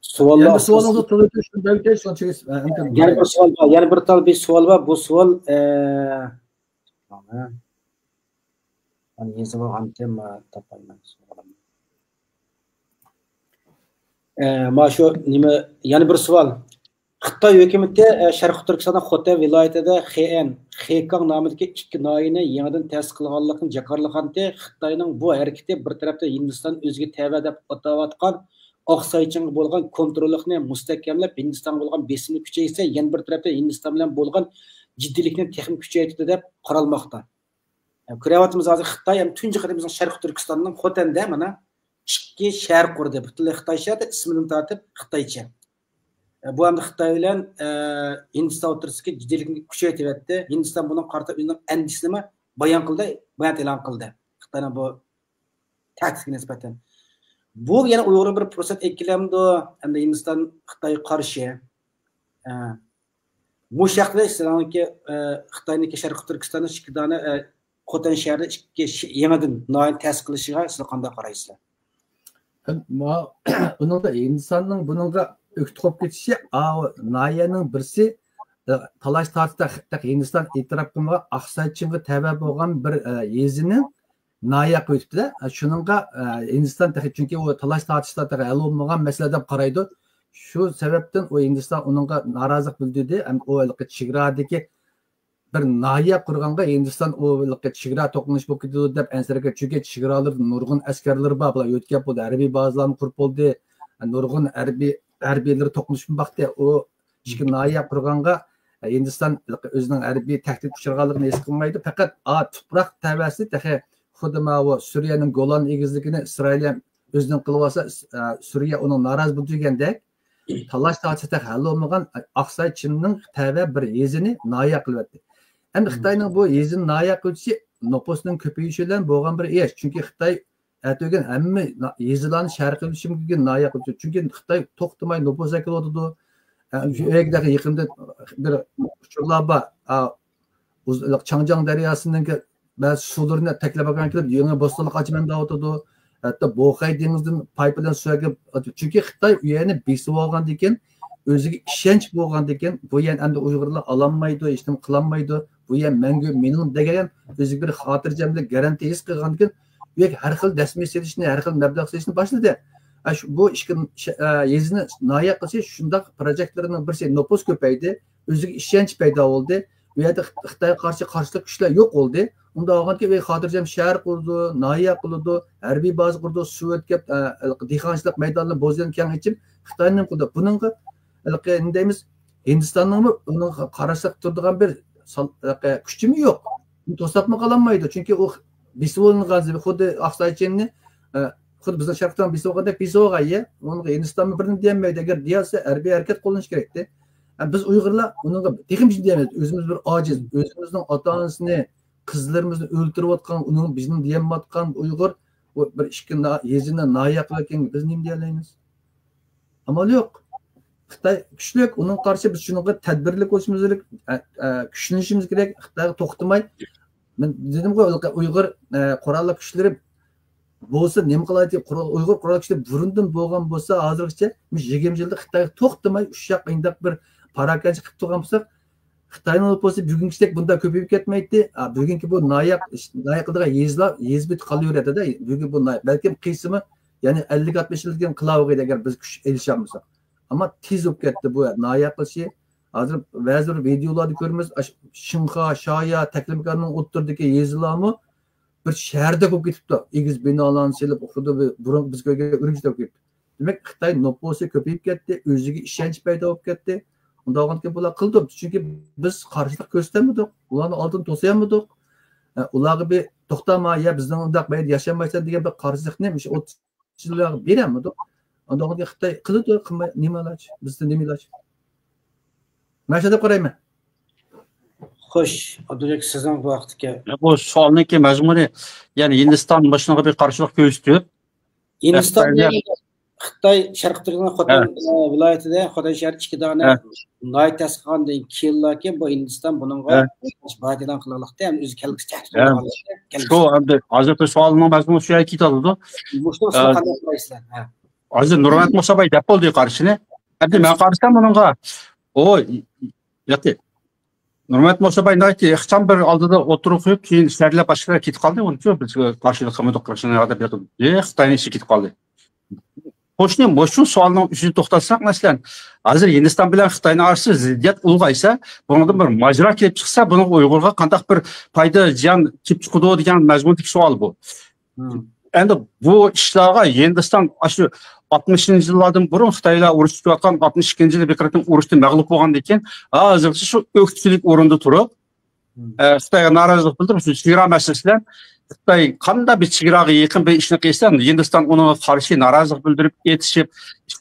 سوئاللار يەنە بىر سوئالىڭىزنى تۇرۇۋېتىڭ، شۇنى بەرگەن، شۇنى چېكىش. ئە، ئەمدى يەنە بىر سوئال بار، يەنە بىر تال بىر سوئال بار. بۇ سوئال، ئە، مانا يېزىۋالغانتىم، تاپايمەن. ئە، ما شۇ نېمە، يەنە بىر سوئال. خىتاي ھۆكۈمىتى، ئە، شەرقىي تۈركىستاننىڭ خوتەن ۋىلايىتىدە خېئەن، خېكاڭ نامىدىكى ئىككى ناھىيەنى يېڭىدىن تەسىس قىلغانلىقىنى جاكارلىغانتى. خىتاينىڭ بۇ ھەرىكىتى بىر تەرەپتىن ھىندىستان ئۆزىگە تەۋە دەپ ئاتاۋاتقان ئاقساي چىڭغا بولغان كونتروللۇقنى مۇستەھكەملەپ، ھىندىستانغا بولغان بېسىمنى كۈچەيتسە، يەنە بىر تەرەپتىن ھىندىستان بىلەن بولغان جىددىيلىكنى تېخىمۇ كۈچەيتىدۇ دەپ قارالماقتا. كۆرۈۋاتىمىز، ھازىر خىتاي ھەم تۇنجى قېتىم بىزنىڭ شەرقىي تۈركىستاننىڭ خوتەندە مانا ئىككى شەھەر قۇردى. پۈتۈنلەي خىتاي شەھىرى، ئىسمىدىن تارتىپ خىتايچە. بۇ ھەمدە خىتاي بىلەن، ئە، ھىندىستان ئوتتۇرىسىدىكى جىددىيلىكنى كۈچەيتىۋەتتى. ھىندىستان بۇنىڭغا قارىتا ئۆزىنىڭ ئەندىشىسىنىمۇ بايان قىلدى، بايانات ئېلان قىلدى. خىتاينىڭ بۇ تەھدىتىگە نىسبەتەن. بۇ يەنە ئۇيغۇرغا بىر پۇرسەت ئەكېلەمدۇ؟ ئەمدى ھىندىستان خىتايغا قارشى. ئە، مۇشۇ ھەقتە سىلەرنىڭكى، ئە، خىتاينىڭكى شەرقىي تۈركىستاندا ئىككى دانە، ئە، خوتەن شەھىرىدە ئىككى شى-، يېڭىدىن ناھىيە تەسىس قىلىشىغا سىلەر قانداق قارايسىلەر؟ ماۋۇ-، ئۇنىڭدا ھىندىستاننىڭ بۇنىڭغا ئۆكتە قويۇپ كېتىشى، ئاۋۇ ناھىيەنىڭ بىرسى، ئە، تالاش تارتىشتا خىتاي، ھىندىستان ئېتىراپ قىلمىغان ئاقساي چىڭغا تەۋە بولغان بىر، ئە، يېزىنى ناھىيە قىلىۋېتىپتۇ-دە. شۇنىڭغا، ئە، ھىندىستان تېخى، چۈنكى ئۇ تالاش تارتىشلار تېخى ھەل بولمىغان مەسىلە دەپ قارايدۇ. شۇ سەۋەبتىن ئۇ ھىندىستان ئۇنىڭغا نارازىلىق بىلدۈردى. ھەم ئۇ ھېلىقى چېگرادىكى بىر ناھىيە قۇرغانغا، ھىندىستان ئۇ ھېلىقى چېگرا توقۇنۇش بولۇپ كېتىدۇ دەپ ئەنسىرىگەن. چۈنكى چېگرالىرىدا نۇرغۇن ئەسكەرلىرى بار، بۇلار يۆتكەپ بولدى، ھەربىي بازىلارنى قۇرۇپ بولدى، نۇرغۇن ھەربىي، ھەربىيلىرى توقۇنۇشۇپ باقتى. ئۇ ئىككى ناھىيە قۇرغانغا، ھىندىستان ئۆزىنىڭ ھەربىي تەھدىتكە ئۇچرىغانلىقىنى ھېس قىلمايدۇ. پەقەت ئا تۇپراق تەۋەسى تېخى خۇددى ماۋۇ سۈرىيەنىڭ گولان ئېگىزلىكىنى ئىسرائىلىيە ئۆزىنىڭ قىلىۋالسا، ئىس-، ئە، سۈرىيە ئۇنىڭ نارازى بولىدۇ دېگەندەك، تالاش تارتىشتا ھەل بولمىغان ئاقساي چىننىڭ تەۋە بىر يېزىنى ناھىيە قىلىۋەتتى. ئەمدى خىتاينىڭ بۇ يېزىنى ناھىيە قىلىۋېتىشى نوپۇسنىڭ كۆپىيىشى بىلەن بولغان بىر ئىش. چۈنكى خىتاي ئەتىگەن ھەممە نا-، يېزىلارنى شەھەر قىلىشى مۇمكىن ناھىيە قىلىش. چۈنكى خىتاي توختىماي نوپۇس ئەكېلىۋاتىدۇ. ئە، شۇ ئۆيگە يېقىندا بىر ئۇچۇرلار بار. ئا، ئۇز-، چاڭجياڭ دەرياسىنىڭ بەزى سۇلىرىنى تەكلەپ ئالغان كېلىپ، يېڭى بوستانلىق ئاچىمەن دەۋاتىدۇ. ھەتتا بوخەي دېڭىزىدىن پايپ بىلەن سۇ ئەكىلىپ، چۈنكى خىتاي ئۇ يەرنى بېسىۋالغاندىكىن، ئۆزىگە ئىشەنچ بولغاندىكىن، بۇ يەرنى ئەمدى ئۇيغۇرلار ئالالمايدۇ، ھېچنېمە قىلالمايدۇ، بۇ يەر مەڭگۈ مېنىڭ دېگەن ئۆزىگە بىر خاتىرجەملىك، گارانتىيە ھېس قىلغاندىكىن، ئۇ يەرگە ھەر خىل دەسمە سېلىشنى، ھەر خىل مەبلەغ سېلىشنى باشلىدى. ئە، شۇ، بۇ ئىككى ش-، ئە، يېزىنى ناھىيە قىلىشى شۇنداق پروژېكتلىرىنىڭ بىرسى، نوپۇس كۆپەيدى، ئۆزىگە ئىشەنچ پەيدا بولدى. ئۇ يەردە خىت-، خىتايغا قارشى قارشىلىق كۈچلەر يوق بولدى. ئۇنداق بولغاندىكىن، ئۇ خاتىرجەم شەھەر قۇرىدۇ، ناھىيە قىلىدۇ، ھەربىي بازا قۇرىدۇ، سۇ ئۆتكەپ، ئە، دېھقانچىلىق مەيدانلىرى بوزەن كەڭ ئېچىپ، خىتاي نېمە قىلىدۇ؟ بۇنىڭغا، ھېلىقى، نېمە دەيمىز، ھىندىستاننىڭمۇ ئۇنىڭغا قارشىلىق تۇرىدىغان بىر سال-، ھېلىقى، كۈچىمۇ يوق. توساتمۇ قالالمايدۇ. چۈنكى ئۇ بېسىۋالىنغان زېمىن، خۇددى ئاقساي چىننى، ئە، خۇددى بىزنىڭ شەرقىي تۈركىستان بېسىۋالغاندەك بېسىۋالغان يەر. ئۇنىڭغا ھىندىستانمۇ بىرنېمە دېيەلمەيدۇ. ئەگەر دېيەلسە، ھەربىي ھەرىكەت قوللىنىش كېرەكتى. ئە، بىز ئۇيغۇرلار ئۇنىڭغا تېخىمۇ دېيەلمەيمىز. ئۆزىمىز بىر ئاجىز، ئۆزىمىزنىڭ ئاتا-ئانىسىنى، قىزلىرىمىزنى ئۆلتۈرۈۋاتقان، ئۇنىڭ بىزنىڭ دېيەلمەيۋاتقان ئۇيغۇر، ئۇ بىر ئىككى نا-، يېزىنى ناھىيە قىلىۋەتكەنگە بىز نېمە دېيەلەيمىز؟ ئامال يوق. خىتاي كۈچلۈك، ئۇنىڭغا قارشى بىز شۇنىڭغا تەدبىرلىك بولۇشىمىز كېرەك، ئە، ئە، كۈچلىنىشىمىز كېرەك. خىتايغا توختىماي، مەن دېدىمغۇ، ئۇيغۇر، ئە، قوراللىق كۈچلىرى بولسا نېمە قىلايتتى؟ قورال-، ئۇيغۇر قوراللىق كۈچلىرى بۇرۇندىن بولغان بولسا، ھازىرغىچە مۇشۇ يىگىرمە يىلدا خىتايغا توختىماي ئۇششاق ئىنداق بىر پاراكەندىچىلىك قىلىپ تۇرغان بولسا، خىتاينىڭ نوپۇسى بۈگۈنكىدەك بۇنداق كۆپىيىپ كەتمەيتتى. ئا، بۈگۈنكى بۇ ناھىيە، ناھىيە قىلىدىغان يېزىلار، يېزا پېتى قالىۋېرەتتى-دە. بۈگۈن بۇ ناھىيە، بەلكىم قىسمى، يەنى ئەللىك ئاتمىش يىلدىن كېيىن قىلاۋەرگەيدى، ئەگەر بىز كۈچ ئېلىشالمىساق. ئەمما تېز بولۇپ كەتتى بۇ ناھىيە قىلىشى. ھازىر بەزى بىر ۋىدېئولاردا كۆرىمىز، ئاش-، شىنخۇا، شايا، تەكلىماكاننىڭ ئوتتۇرىدىكى يېزىلارمۇ بىر شەھەردەك بولۇپ كېتىپتۇ. ئېگىز بىنالارنى سېلىپ، خۇددى بىر بۇرۇنقى بىز كۆرگەن ئۈرۈمچىدەك بولۇپ كېتىپتۇ. دېمەك، خىتاي نوپۇسى كۆپىيىپ كەتتى، ئۆزىگە ئىشەنچ پەيدا بولۇپ كەتتى. ئۇنداق بولغاندىكىن بۇلار قىلدى. چۈنكى بىز قارشىلىق كۆرسىتەلمىدۇق، ئۇلارنىڭ ئالدىنى توسايالمىدۇق. ئە، ئۇلارغا بىر توختاما، يا بىزنىڭ ئۇنداق مەيدە ياشىمايسەن دېگەن بىر قارشىلىقنى مۇشۇ ئوتتۇز ئىشلارغا بېرەلمىدۇق. ئاندىن خىتاي قىلىدۇ، قىلماي نېمە ئىلاج؟ بىزدە نېمە ئىلاج؟ مەن شۇنداق قارايمەن. خوش، ئابدۇجەك، سىزنىڭ بۇ ھەقتىكى. بۇ سوئالنىڭكى مەزمۇنى، يەنى ھىندىستان مۇشۇنىڭغا بىر قارشىلىق كۆرسىتىپ، ھىندىستان خىتاي شەرقىي تۈركىستان خوتەن ۋىلايىتىدە، خوتەن شەھىرى ئىككى دانە ناھىيە تەسىس قىلغاندىن كېيىنلاكى بۇ ھىندىستان بۇنىڭغا بايىدان قىلغانلىقتا، ھەم ئۆزى كەلگۈسى تەھدىت بولغانلىقتا. شۇ ئەمدى ھازىرقى سوئالنىڭ مەزمۇنى شۇ يەرگە كېتىۋاتىدۇ. مۇشۇنىڭغا سىز قانداق قارايسىلەر؟ ھازىر نۇرمەت موساباي دەپ بولدى قارىشىنى. ئەمدى مەن قارىسام بۇنىڭغا، ئۇ ياقى نۇرمەت موساباي ناھايىتى ئىخچام بىر ئالدىدا ئوتتۇرىغا قويۇپ، كېيىن سەرلەپ باشقىلار كېتىپ قالدى. ئۇنچۇ بىز قارشىلىق قىلمىدۇق، قىلىشنى دەپ خىتاينىڭ ئىچىگە كېتىپ قالدى. قوشنى مۇشۇ سوئالنىڭ ئۈستىدە توختالساق، مەسىلەن، ھازىر ھىندىستان بىلەن خىتاينىڭ ئارىسىدا زىددىيەت ئۇلغايسا، بۇنىڭدىن بىر ماجىرا كېلىپ چىقسا، بۇنىڭ ئۇيغۇرغا قانداق بىر پايدا، زىيان كېلىپ چىقىدۇ دېگەن مەزمۇندىكى سوئال بۇ. ئەمدى بۇ ئىشلارغا ھىندىستان ئاشۇ ئاتمىشىنچى يىللاردىن بۇرۇن خىتاي بىلەن ئۇرۇش تۇتۇۋاتقان، ئاتمىش ئىككىنچى يىلى بىر قېتىم ئۇرۇشتا مەغلۇپ بولغاندىن كېيىن، ھازىرغىچە شۇ ئۆكتىچىلىك ئورنىدا تۇرۇپ، ئە، خىتايغا نارازىلىق بىلدۈرۈپ، شۇ چېگرا مەسىلىسى بىلەن خىتاي قانداق بىر چېگراغا يېقىن بىر ئىشنى قىلسا، ھىندىستان ئۇنىڭغا قارشى نارازىلىق بىلدۈرۈپ ئېتىشىپ،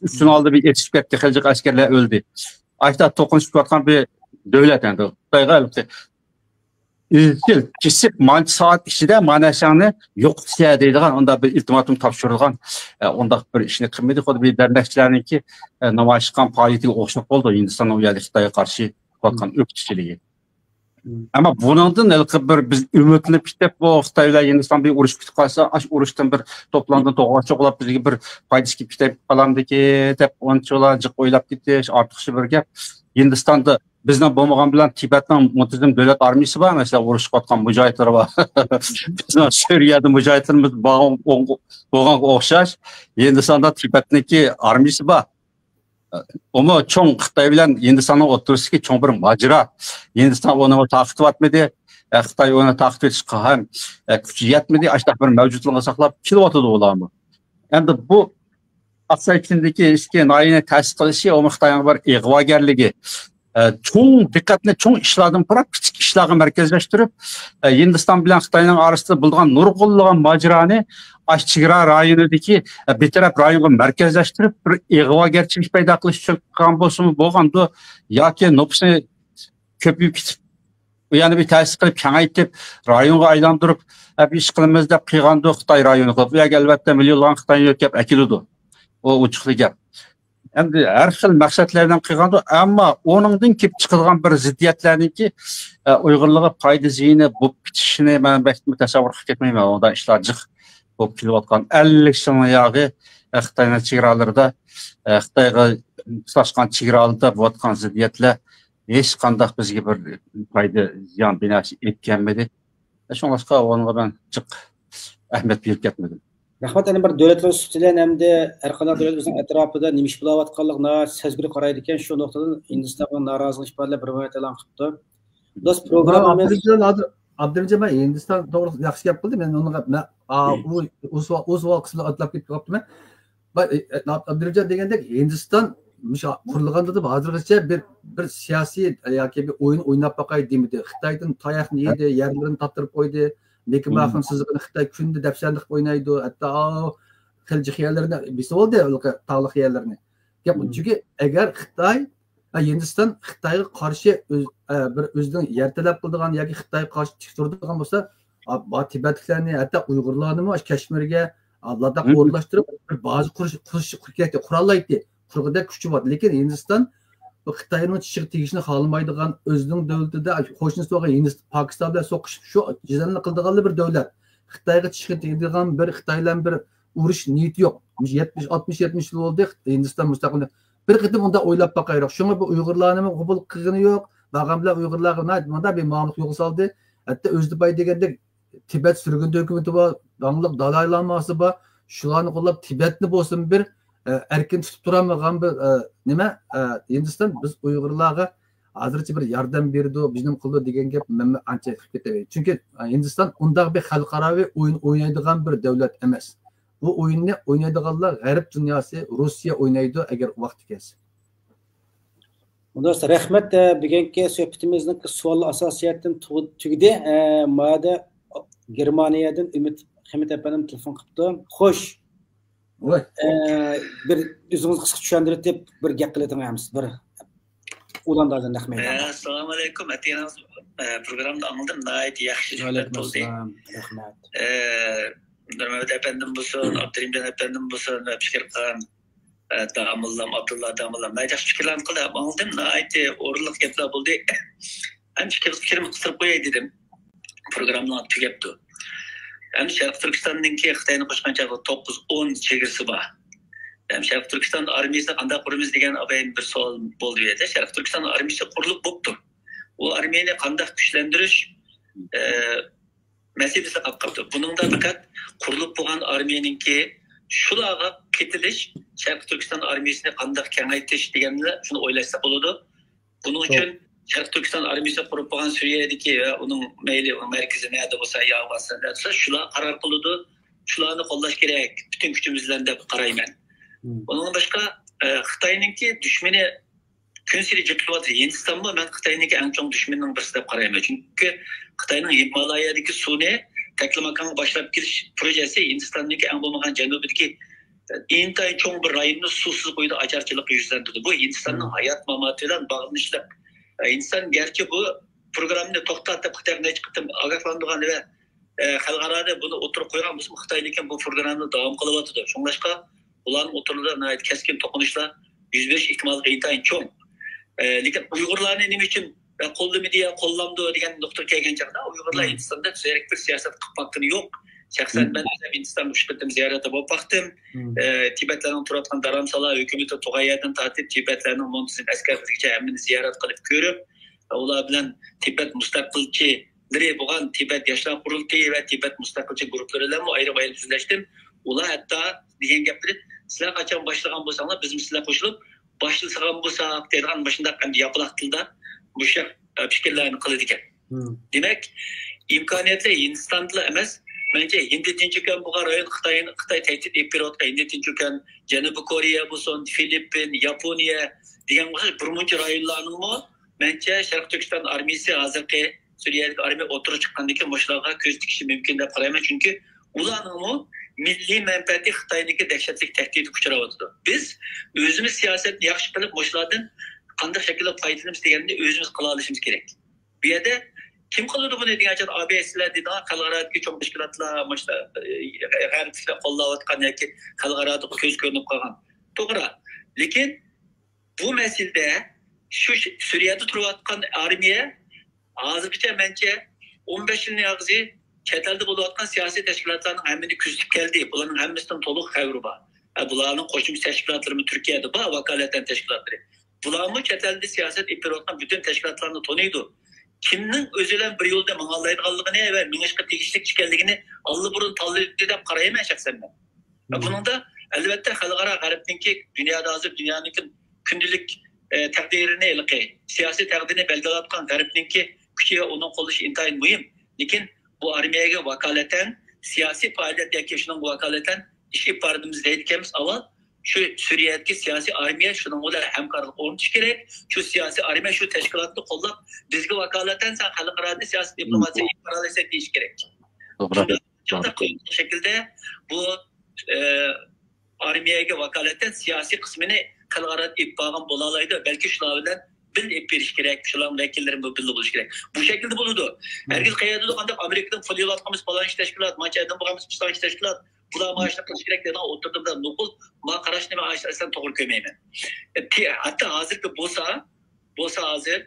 ئۈستىنى ئالدى بىر ئېتىشىپ كەتتى، خېلىجىق ئەسكەرلەر ئۆلدى. ئاشتا توقۇنۇشۇپ تۇرۇۋاتقان بىر دۆلەت ئەمدى. خىتايغا ئەلۋەتتە ئىزچىل كېسىپ، مانچە سائەت ئىچىدە مانا شۇنى يوقىتىشە دەيدىغان ئۇنداق بىر ئىلتىماتۇم تاپشۇرۇلغان، ئە، ئۇنداق بىر ئىشنى قىلمىدى. خۇددى بىر دەرنەكچىلەرنىڭكى، ئە، نامايىش قىلغان پائالىيىتىگە ئوخشاپ قالدى. ھىندىستاننىڭ ئۇ يەردە خىتايغا قارشى قىلىۋاتقان ئۆكتىچىلىكى. ئەمما بۇنىڭدىن ھېلىقى بىر بىز ئۈمىدلىنىپ كېتىپ، بۇ خىتاي بىلەن ھىندىستان بىر ئۇرۇشۇپ كېتىپ قالسا، ئاشۇ ئۇرۇشتىن بىر توپىلاڭدىن توغرا چوغلاپ بىزگە بىر پايدىسى كېلىپ كېتىپ قالامدىكى دەپ ئۇنچىۋالا جىق ئويلاپ كېتىش ئارتۇقچە بىر گەپ. ھىندىستاندا بىزنىڭ بولمىغان بىلەن تىبەتنىڭ مۇنتىزىم دۆلەت ئارمىيىسى بار، مەسىلەن، ئۇرۇشۇپ ئاتقان مۇجاھىدلىرى بار. بىزنىڭ سۈرىيەدە مۇجاھىدلىرىمىز بار، بولغانغا ئوخشاش، ھىندىستاندا تىبەتنىڭكى ئارمىيىسى بار. ئۇمۇ چوڭ خىتاي بىلەن ھىندىستاننىڭ ئوتتۇرىسىدىكى چوڭ بىر ماجىرا. ھىندىستان ئۇنى تارقىتىۋاتمىدى. ئە، خىتاي ئۇنى تارقىتىۋېتىشقا ھەم، ئە، كۈچى يەتمىدى. ئاشۇنداق بىر مەۋجۇتلۇقنى ساقلاپ كېلىۋاتىدۇ ئۇلارمۇ. ئەمدى بۇ ئاقساي ئىچىدىكى ئىككى ناھىيەنى تەسىس قىلىشى ئۇمۇ خىتاينىڭ بىر ئىغۋاگەرلىكى. ئە، چوڭ دىققەتنى چوڭ ئىشلاردىن پۇراپ، كىچىك ئىشلارغا مەركەزلەشتۈرۈپ، ئە، ھىندىستان بىلەن خىتاينىڭ ئارىسىدا بولىدىغان نۇرغۇنلىغان ماجىرانى ئاشۇ چېگرا رايونىدىكى، ئە، بىر تەرەپ رايونغا مەركەزلەشتۈرۈپ، بىر ئىغۋاگەرچىلىك پەيدا قىلىش ئۈچۈن قىلغان بولسىمۇ بولغاندۇ، ياكى نوپۇسنى كۆپىيىپ كېتىپ، ئۇ يەرنى بىر تەسىس قىلىپ، كېڭەيتىپ، رايونغا ئايلاندۇرۇپ، ئە، بىر ئىش قىلىمىز دەپ قىلغاندۇ خىتاي رايونى قىلىپ. ئۇ يەرگە ئەلۋەتتە مىليونلىغان خىتاينى يۆتكەپ ئەكېلىدۇ. ئۇ ئوچۇقلا گەپ. ئەمدى ھەر خىل مەقسەتلەر بىلەن قىلغاندۇ، ئەمما ئۇنىڭدىن كېلىپ چىقىدىغان بىر زىددىيەتلەرنىڭكى، ئە، ئۇيغۇرلارغا پايدا زىيىنى بولۇپ كېتىشىنى مەن بەك تەسەۋۋۇر قىلىپ كەتمەيمەن. ئۇنداق ئىشلار جىق بولۇپ كېلىۋاتقان ئەللىك يىلنىڭ ياغى، ئە، خىتاينىڭ چېگرالىرىدا، ئە، خىتايغا تۇتاشقان چېگرالىردا بولۇۋاتقان زىددىيەتلەر ھېچقانداق بىزگە بىر پايدا، زىيان، بىر نەرسە ئېلىپ كەلمىدى. شۇڭلاشقا ئۇنىڭغا مەن جىق ئەھمىيەت بېرىپ كەتمىدىم. رەھمەت. يەنە بىر دۆلەتلەر سۈپىتى بىلەن ھەمدە ھەر قانداق دۆلەت ئۆزىنىڭ ئەتراپىدا نېمە ئىش بولاۋاتقانلىقىنى ناھايىتى سەزگۈر قارايدىكەن. شۇ نۇقتىدىن ھىندىستانغا نارازىلىق ئىپادىلەپ بىر مۇھىت ئېلان قىپتۇ. دوست، پروگراممىمىز ئابدۇرېھىم ھازىر، ئابدۇرېھىمجان، مەن ھىندىستان توغرىسىدا ياخشى گەپ قىلدى. مەن ئۇنىڭغا، مەن، ئا، ئۇ، ئۇ سوئال، ئۇ سوئال قىسمىنى ئاتلاپ كېتىپ قاپتىمەن. با-، ئابدۇرېھىمجان دېگەندەك، ھىندىستان مۇشۇ قۇرۇلغاندىن ھازىرغىچە بىر، بىر سىياسىي ياكى بىر ئويۇن ئويناپ باقاي دېمىدى. خىتايدىن تاياقنى يېدى، يەرلىرىنى تاتىرىپ قويدى. مېكىماخۇن سىزىقىنى خىتاي كۈندە دەپسەندە قىلىپ ئوينايدۇ. ھەتتا ئاۋۇ خىلىجىق يەرلىرىنى بېسىۋالدى، ھېلىقى تاغلىق يەرلىرىنى. گەپ، چۈنكى ئەگەر خىتاي، ھە، ھىندىستان خىتايغا قارشى ئۆز-، ئە، بىر ئۆزىنىڭ يەر تەلەپ قىلىدىغان ياكى خىتايغا قارشى تىك تۇرىدىغان بولسا، ئا، با-، تىبەتلىكلەرنى، ھەتتا ئۇيغۇرلارنىمۇ ئاشۇ كەشمىرگە، ئا، لاداخقا ئورۇنلاشتۇرۇپ، بىر بازا قۇرۇش، قۇرۇش، قۇرۇپ كەتتى، قۇراللايتتى. قۇرغۇدەك كۈچى بار. لېكىن ھىندىستان بۇ خىتاينىڭ چىشىغا تېگىشنى خالىمايدىغان، ئۆزىنىڭ دۆلىتىدە، قوشنىسى بولغان ھىندىست-، پاكىستان بىلەن سوقۇشۇپ، شۇ جېدەلنى قىلىدىغانلا بىر دۆلەت. خىتايغا چىشىغا تېگىدىغان بىر خىتاي بىلەن بىر ئۇرۇش نىيىتى يوق. يەتمىش، ئاتمىش، يەتمىش يىل بولدى ھىندىستان مۇستەقىل. بىر قېتىم ئۇنداق ئويلاپ باقايلۇق. شۇڭا بۇ ئۇيغۇرلارنىمۇ قوبۇل قىلغىنى يوق. بارغان بىلەن ئۇيغۇرلارغا ناھايىتى مۇنداق بىر مامىلىقە يولغا سالدى. ھەتتا ئۆزى باي دېگەندەك تىبەت سۈرگۈندە ھۆكۈمىتى بار، داڭلىق دالاي لاماسى بار. شۇلارنى قوللاپ تىبەتنى بولسىمۇ بىر، ئە، ئەركىن تۇتۇپ تۇرالمىغان بىر، ئە، نېمە، ئە، ھىندىستان بىز ئۇيغۇرلارغا ھازىرچە بىر ياردەم بېرىدۇ، بىزنى قىلىدۇ دېگەن گەپ مەن ئانچە قىلىپ كېتەي. چۈنكى، ئە، ھىندىستان ئۇنداق بىر خەلقئاراۋى ئويۇن ئوينايدىغان بىر دۆلەت ئەمەس. بۇ ئويۇننى ئوينايدىغانلار غەرب دۇنياسى، روسىيە ئوينايدۇ، ئەگەر ۋاقتى كەلسە. دوست، رەھمەت. ئە، بۈگۈنكى سۆھبىتىمىزنىڭ سوئالى ئاساسىيەتتىن تۇ-، تۈگىدى. ئە، مادا گېرمانىيەدىن ئۈمىد خىمىت ئەپەندىم تېلېفون قىپتۇ. خوش. ۋاي. ئە، بىر ئۆزىڭىز قىسقا چۈشەندۈرۈپ بىر گەپ قىلىۋېتىڭ ئەمىسە، بىر ئۇلان دادىن نەق مەيدان. ئەسسالامۇئەلەيكۇم. ئەتىگىنىڭىز، ئە، پروگراممىنى ئاڭلىدىم. ناھايىتى ياخشى سۆھبەت ۋەئەلەيكۇم بولدى. ئەسسالام. رەھمەت. ئە، نۇرمەمەت ئەپەندىم بولسۇن، ئابدۇرېھىمجان ئەپەندىم بولسۇن ۋە پىكىر قىلغان، ئە، داموللام، ئابدۇللا داموللام ناھايىتى ياخشى پىكىرلەرنى قىلدى. ئاڭلىدىم، ناھايىتى ئورۇنلۇق گەپلەر بولدى. ئەمدى پىكىر، پىكرىمنى قىستۇرۇپ قوياي دېدىم. پروگرامما تۈگەپتۇ. ئەمدى شەرقىي تۈركىستاننىڭكى خىتاينى قوشقان چاغدا توققۇز ئون چېگرىسى بار. ئەمدى شەرقىي تۈركىستان ئارمىيىسىنى قانداق قۇرىمىز دېگەن ئاپايىم بىر سوئال بولدى بۇ يەردە. شەرقىي تۈركىستان ئارمىيىسى قۇرۇلۇپ بوپتۇ. ئۇ ئارمىيەنى قانداق كۈچلەندۈرۈش، ئە، مەسىلىسى قاپ قاپتۇ. بۇنىڭدا پەقەت قۇرۇلۇپ بولغان ئارمىيەنىڭكى شۇلارغا قېتىلىش، شەرقىي تۈركىستان ئارمىيەسىنى قانداق كېڭەيتىش دېگەننى شۇنى ئويلاشساق بولىدۇ. بۇنىڭ ئۈچۈن شەرقىي تۈركىستان ئارمىيەسى قۇرۇپ بولغان سۈرىيەدىكى ۋە ئۇنىڭ مەيلى ئۇنىڭ مەركىزى نەدە بولسا، يا ئافغانىستان نەدە بولسا، شۇلار قارار قىلىدۇ. شۇلارنى قوللاش كېرەك پۈتۈن كۈچىمىز بىلەن دەپ قارايمەن. مم. ئۇنىڭدىن باشقا، ئە، خىتاينىڭكى دۈشمىنى كۈنسېرى جىقلىۋاتىدۇ. ھىندىستانمۇ مەن خىتاينىڭكى ئەڭ چوڭ دۈشمىنىنىڭ بىرسى دەپ قارايمەن. چۈنكى خىتاينىڭ ھىمالايادىكى سۇنى تەكلىماكانغا باشلاپ كېلىش پروژەسى ھىندىستاننىڭكى ئەڭ بولمىغان جەنۇبىدىكى ئىنتايىن چوڭ بىر رايوننى سۇسىز قويىدۇ، ئاچارچىلىققا يۈزلەندۈردى. بۇ ھىندىستاننىڭ مم. ھايات ماماتى بىلەن باغلىنىشلىق. ھىندىستان گەرچە بۇ پروگراممىنى توختات دەپ خىتايغا نەچچە قېتىم ئاگاھلاندۇرغان ۋە، ئە، خەلقئارادا بۇنى ئوتتۇرىغا قويغان بولسىمۇ، خىتاي لېكىن بۇ پروگراممىنى داۋام قىلىۋاتىدۇ. شۇڭلاشقا، بۇلارنىڭ ئوتتۇرىلىرىدا ناھايىتى كەسكىن توقۇنۇشلار يۈز بېرىش ئېھتىماللىقى ئىنتايىن چوڭ. ئە، لېكىن ئۇيغۇرلارنى نېمە ئۈچۈن، ئە، قوللىمىدى يا قوللامدۇ دېگەن نۇقتىغا كەلگەن چاغدا، ئۇيغۇرلار مم. ھىندىستاندا زېرىكتۈر سىياسەت قىلىپ باققىنى يوق. شەخسەن مم. مەن ئۆزۈم ھىندىستاندا ئۈچ قېتىم زىيارەتتە بولۇپ باقتىم. مم. ئە، تىبەتلەرنىڭ تۇرۇۋاتقان دارامسالا ھۆكۈمىتى تۇغايەدىن تارتىپ، تىبەتلەرنىڭ مۇنتىزىم ئەسكەرلىرىگىچە ھەممىنى زىيارەت قىلىپ كۆرۈپ، ئۇلار بىلەن تىبەت مۇستەقىلچىلىرى بولغان تىبەت ياشلار قۇرۇلتىيى ۋە تىبەت مۇستەقىلچى گۇرۇپپىلىرى بىلەنمۇ ئايرىم-ئايرىم سۆزلەشتىم. ئۇلار ھەتتا دېگەن گەپلىرى، سىلەر قاچان باشلىغان بولساڭلار، بىزمۇ سىلەر قوشۇلۇپ باشلىسىغان بولساق دەيدىغان مۇشۇنداق ئەمدى ياپىلاق تىلدا مۇشۇ پىكىرلەرنى قىلىدىكەن. مم. دېمەك، ئىمكانىيەتلەر ھىندىستاندىلا ئەمەس، مەنچە ھىندى تىنچ ئوكيان بولغان رايون، خىتاي، خىتاي تەھدىت ئېلىپ بېرىۋاتقان ھىندى تىنچ ئوكيان، جەنۇبىي كورېيە بولسۇن، فىلىپپىن، ياپونىيە دېگەن ئوخشاش بىر مۇنچە رايونلارنىڭمۇ، مەنچە، شەرقىي تۈركىستان ئارمىيىسى ھازىرقى سۈرىيەدىكى ئارمىيە ئوتتۇرىغا چىققاندىن كېيىن مۇشۇلارغا كۆز تىكىشى مۇمكىن دەپ قارايمەن. چۈنكى ئۇلارنىڭمۇ مىللىي مەنپەئەتى خىتاينىڭكى دەھشەتلىك تەھدىتكە ئۇچراۋاتىدۇ. بىز ئۆزىمىز سىياسەتنى ياخشى قىلىپ، مۇشۇلاردىن قانداق شەكىلدە پايدىلىنىمىز دېگەننى ئۆزىمىز قىلالىشىمىز كېرەك. بۇ يەردە كىم قىلىدۇ بۇنى دېگەن چاغدا، ئا بې ئېس لەر دەيدىغان خەلقئارادىكى چوڭ تەشكىلاتلار، مۇشۇ، ئە، غەرب قوللاۋاتقان ياكى خەلقئارادا كۆز كۆرۈنۈپ قالغان. توغرا. لېكىن بۇ مەسىلىدە شۇ ش-، سۈرىيەدە تۇرۇۋاتقان ئارمىيە ھازىرغىچە مەنچە ئون بەش يىلنى ئاغزى چەت ئەلدە بولۇۋاتقان سىياسىي تەشكىلاتلارنىڭ ھەممىنى كۆزىتىپ كەلدى. بۇلارنىڭ ھەممىسىدىن تولۇق خەۋىرى بار. ھە، بۇلارنىڭ قوشۇمچە تەشكىلاتلىرىمۇ تۈركىيەدە بار، ۋاكالىتەن تەشكىلاتلىرى. بۇلارمۇ چەت ئەلدە سىياسەت ئېلىپ بېرىۋاتقان پۈتۈن تەشكىلاتلارنى تونۇيدۇ. كىمنىڭ ئۆزى بىلەن بىر يولدا ماڭالايدىغانلىقىنى ۋە مېڭىشقا تېگىشلىك ئىكەنلىكىنى ئاللىبۇرۇن تاللىدى دەپ قارايمەن شەخسەن مەن. ۋە بۇنىڭدا، ئەلۋەتتە، خەلقئارا غەربنىڭكى، دۇنيادا ھازىر دۇنيانىڭكى كۈندىلىك، ئە، تەقدىرىنى، ھېلىقى سىياسىي تەقدىرىنى بەلگىلەۋاتقان غەربنىڭكى كۈچى ۋە ئۇنىڭ قوللىشى ئىنتايىن مۇھىم. لېكىن بۇ ئارمىيەگە ۋاكالىتەن سىياسىي پائالىيەت ياكى شۇنىڭغا ۋاكالىتەن ئىش ئېلىپ باردىمىز دەيدىكەنمىز، ئاۋۋال شۇ سۈرىيەدىكى سىياسىي ئارمىيە شۇنىڭ بىلەن ھەمكارلىق ئورنىتىش كېرەك. شۇ سىياسىي ئارمىيە شۇ تەشكىلاتنى قوللاپ، بىزگە ۋاكالىتەن سەن خەلقئارادا سىياسىي دىپلوماتىيە ئېلىپ بارالايسەن دېيىش كېرەك. توغرا. شۇنداق شەكىلدە بۇ، ئە، ئارمىيەگە ۋاكالىتەن سىياسىي قىسمىنى خەلقئارادا ئېلىپ بارغان بولالايدۇ. بەلكى شۇلار بىلەن بىللە ئېلىپ بېرىش كېرەك، شۇلارنىڭ ۋەكىللىرى بىللە بولۇش كېرەك. بۇ شەكىلدە بولىدۇ. ھەرگىز قەيەردىدۇر قانداق ئامېرىكىدىن پۇل يېلىۋاتقانمىز پالانچى تەشكىلات، مانچە ئادەم بولغانمىز پالانچى تەشكىلات، بۇلار مانا شۇنداق قىلىش كېرەك دەيدىغان ئوتتۇرىدا بىر نوقۇل ما قاراشنى مەن ئەسلەن توغرا كۆرمەيمەن. ئە، تى-، ھەتتا ھازىرقى بولسا، بولسا ھازىر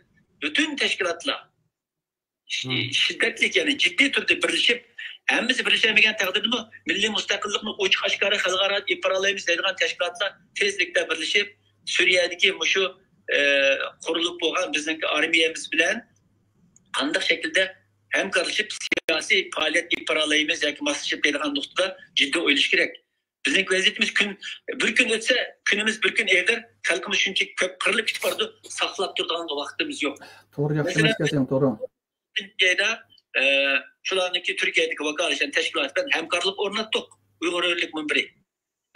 پۈتۈن تەشكىلاتلار شى-، شىددەتلىك، يەنى جىددىي تۈردە بىرلىشىپ، ھەممىسى بىرلىشەلمىگەن تەقدىردىمۇ مىللىي مۇستەقىللىقنى ئوچۇق ئاشكارا خەلقئارادا ئېلىپ بارالايمىز دەيدىغان تەشكىلاتلار تېزلىكتە بىرلىشىپ، سۈرىيەدىكى مۇشۇ، ئە، قۇرۇلۇپ بولغان بىزنىڭكى ئارمىيەمىز بىلەن قانداق شەكىلدە ھەمكارلىشىپ سىياسىي پائالىيەت ئېلىپ بارالايمىز ياكى ماسلىشىپ دەيدىغان نۇقتىدا جىددىي ئويلىشىش كېرەك. بىزنىڭكى ۋەزىيىتىمىز كۈن، بىر كۈن ئۆتسە، كۈنىمىز بىر كۈن ئېغىر، خەلقىمىز شۇنچە كۆپ قىرىلىپ كېتىپ بارىدۇ، ساقلاپ تۇرىدىغان ۋاقتىمىز يوق. توغرا، ياخشى مەسىلەن، ئەمەسكەنسەن، توغرا. جايدا، ئە، شۇلارنىڭكى تۈركىيەدىكى ۋاكالىتەن تەشكىلاتى بىلەن ھەمكارلىق ئورناتتۇق. ئۇيغۇر ھۆرلۈك مۇنبىرى.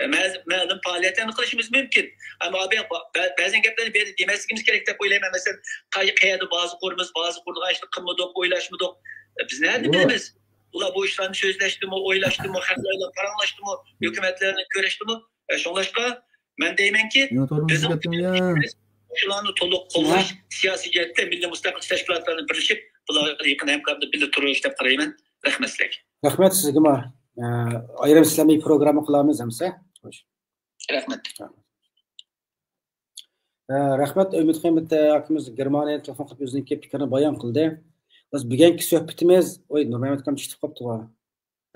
ئە، مە-، مەلۇم پائالىيەتلەرنى قىلىشىمىز مۇمكىن. ئەمما بە-، بە-، بەزەن گەپلەرنى بۇ يەردە دېمەسلىكىمىز كېرەك دەپ ئويلايمەن. مەسىلەن، قاي-، قەيەردە بازا قۇرىمىز، بازا قۇرىدىغان ئىشنى قىلمىدۇق، ئويلاشمىدۇق. ئە، بىز نەدىن بىلىمىز؟ ئۇلار بۇ ئىشلارنى سۆزلەشتىمۇ، ئويلاشتىمۇ، خەقلەر بىلەن پاراڭلاشتىمۇ، ھۆكۈمەتلەرنى كۆرۈشتىمۇ؟ ئە، شۇڭلاشقا مەن دەيمەنكى، بىزنىڭ شۇلارنى تولۇق قوللاش، سىياسىي جەھەتتە مىللىي مۇستەقىل تەشكىلاتلارنى بىرلىشىپ، بۇلارغا يېقىن ھەمكارلىقتا بىللە تۇرۇش دەپ قارايمەن. رەھمەت سىلەرگە. رەھمەت سىزگىمۇ. ئە، ئايرىم سىلەرنى پروگرامما قىلارمىز ئەمسە. خوش. رەھمەت. ئە، رەھمەت، ئۈمىد خەمىت ئاكىمىز گېرمانىيەدىن تېلېفون قىلىپ ئۆزىنىڭكى پىكرىنى بايان قىلدى. بىز بۈگۈنكى سۆھبىتىمىز، ئوي، نۇرمەمەت ئاكام چىقىپ قاپتىغۇ.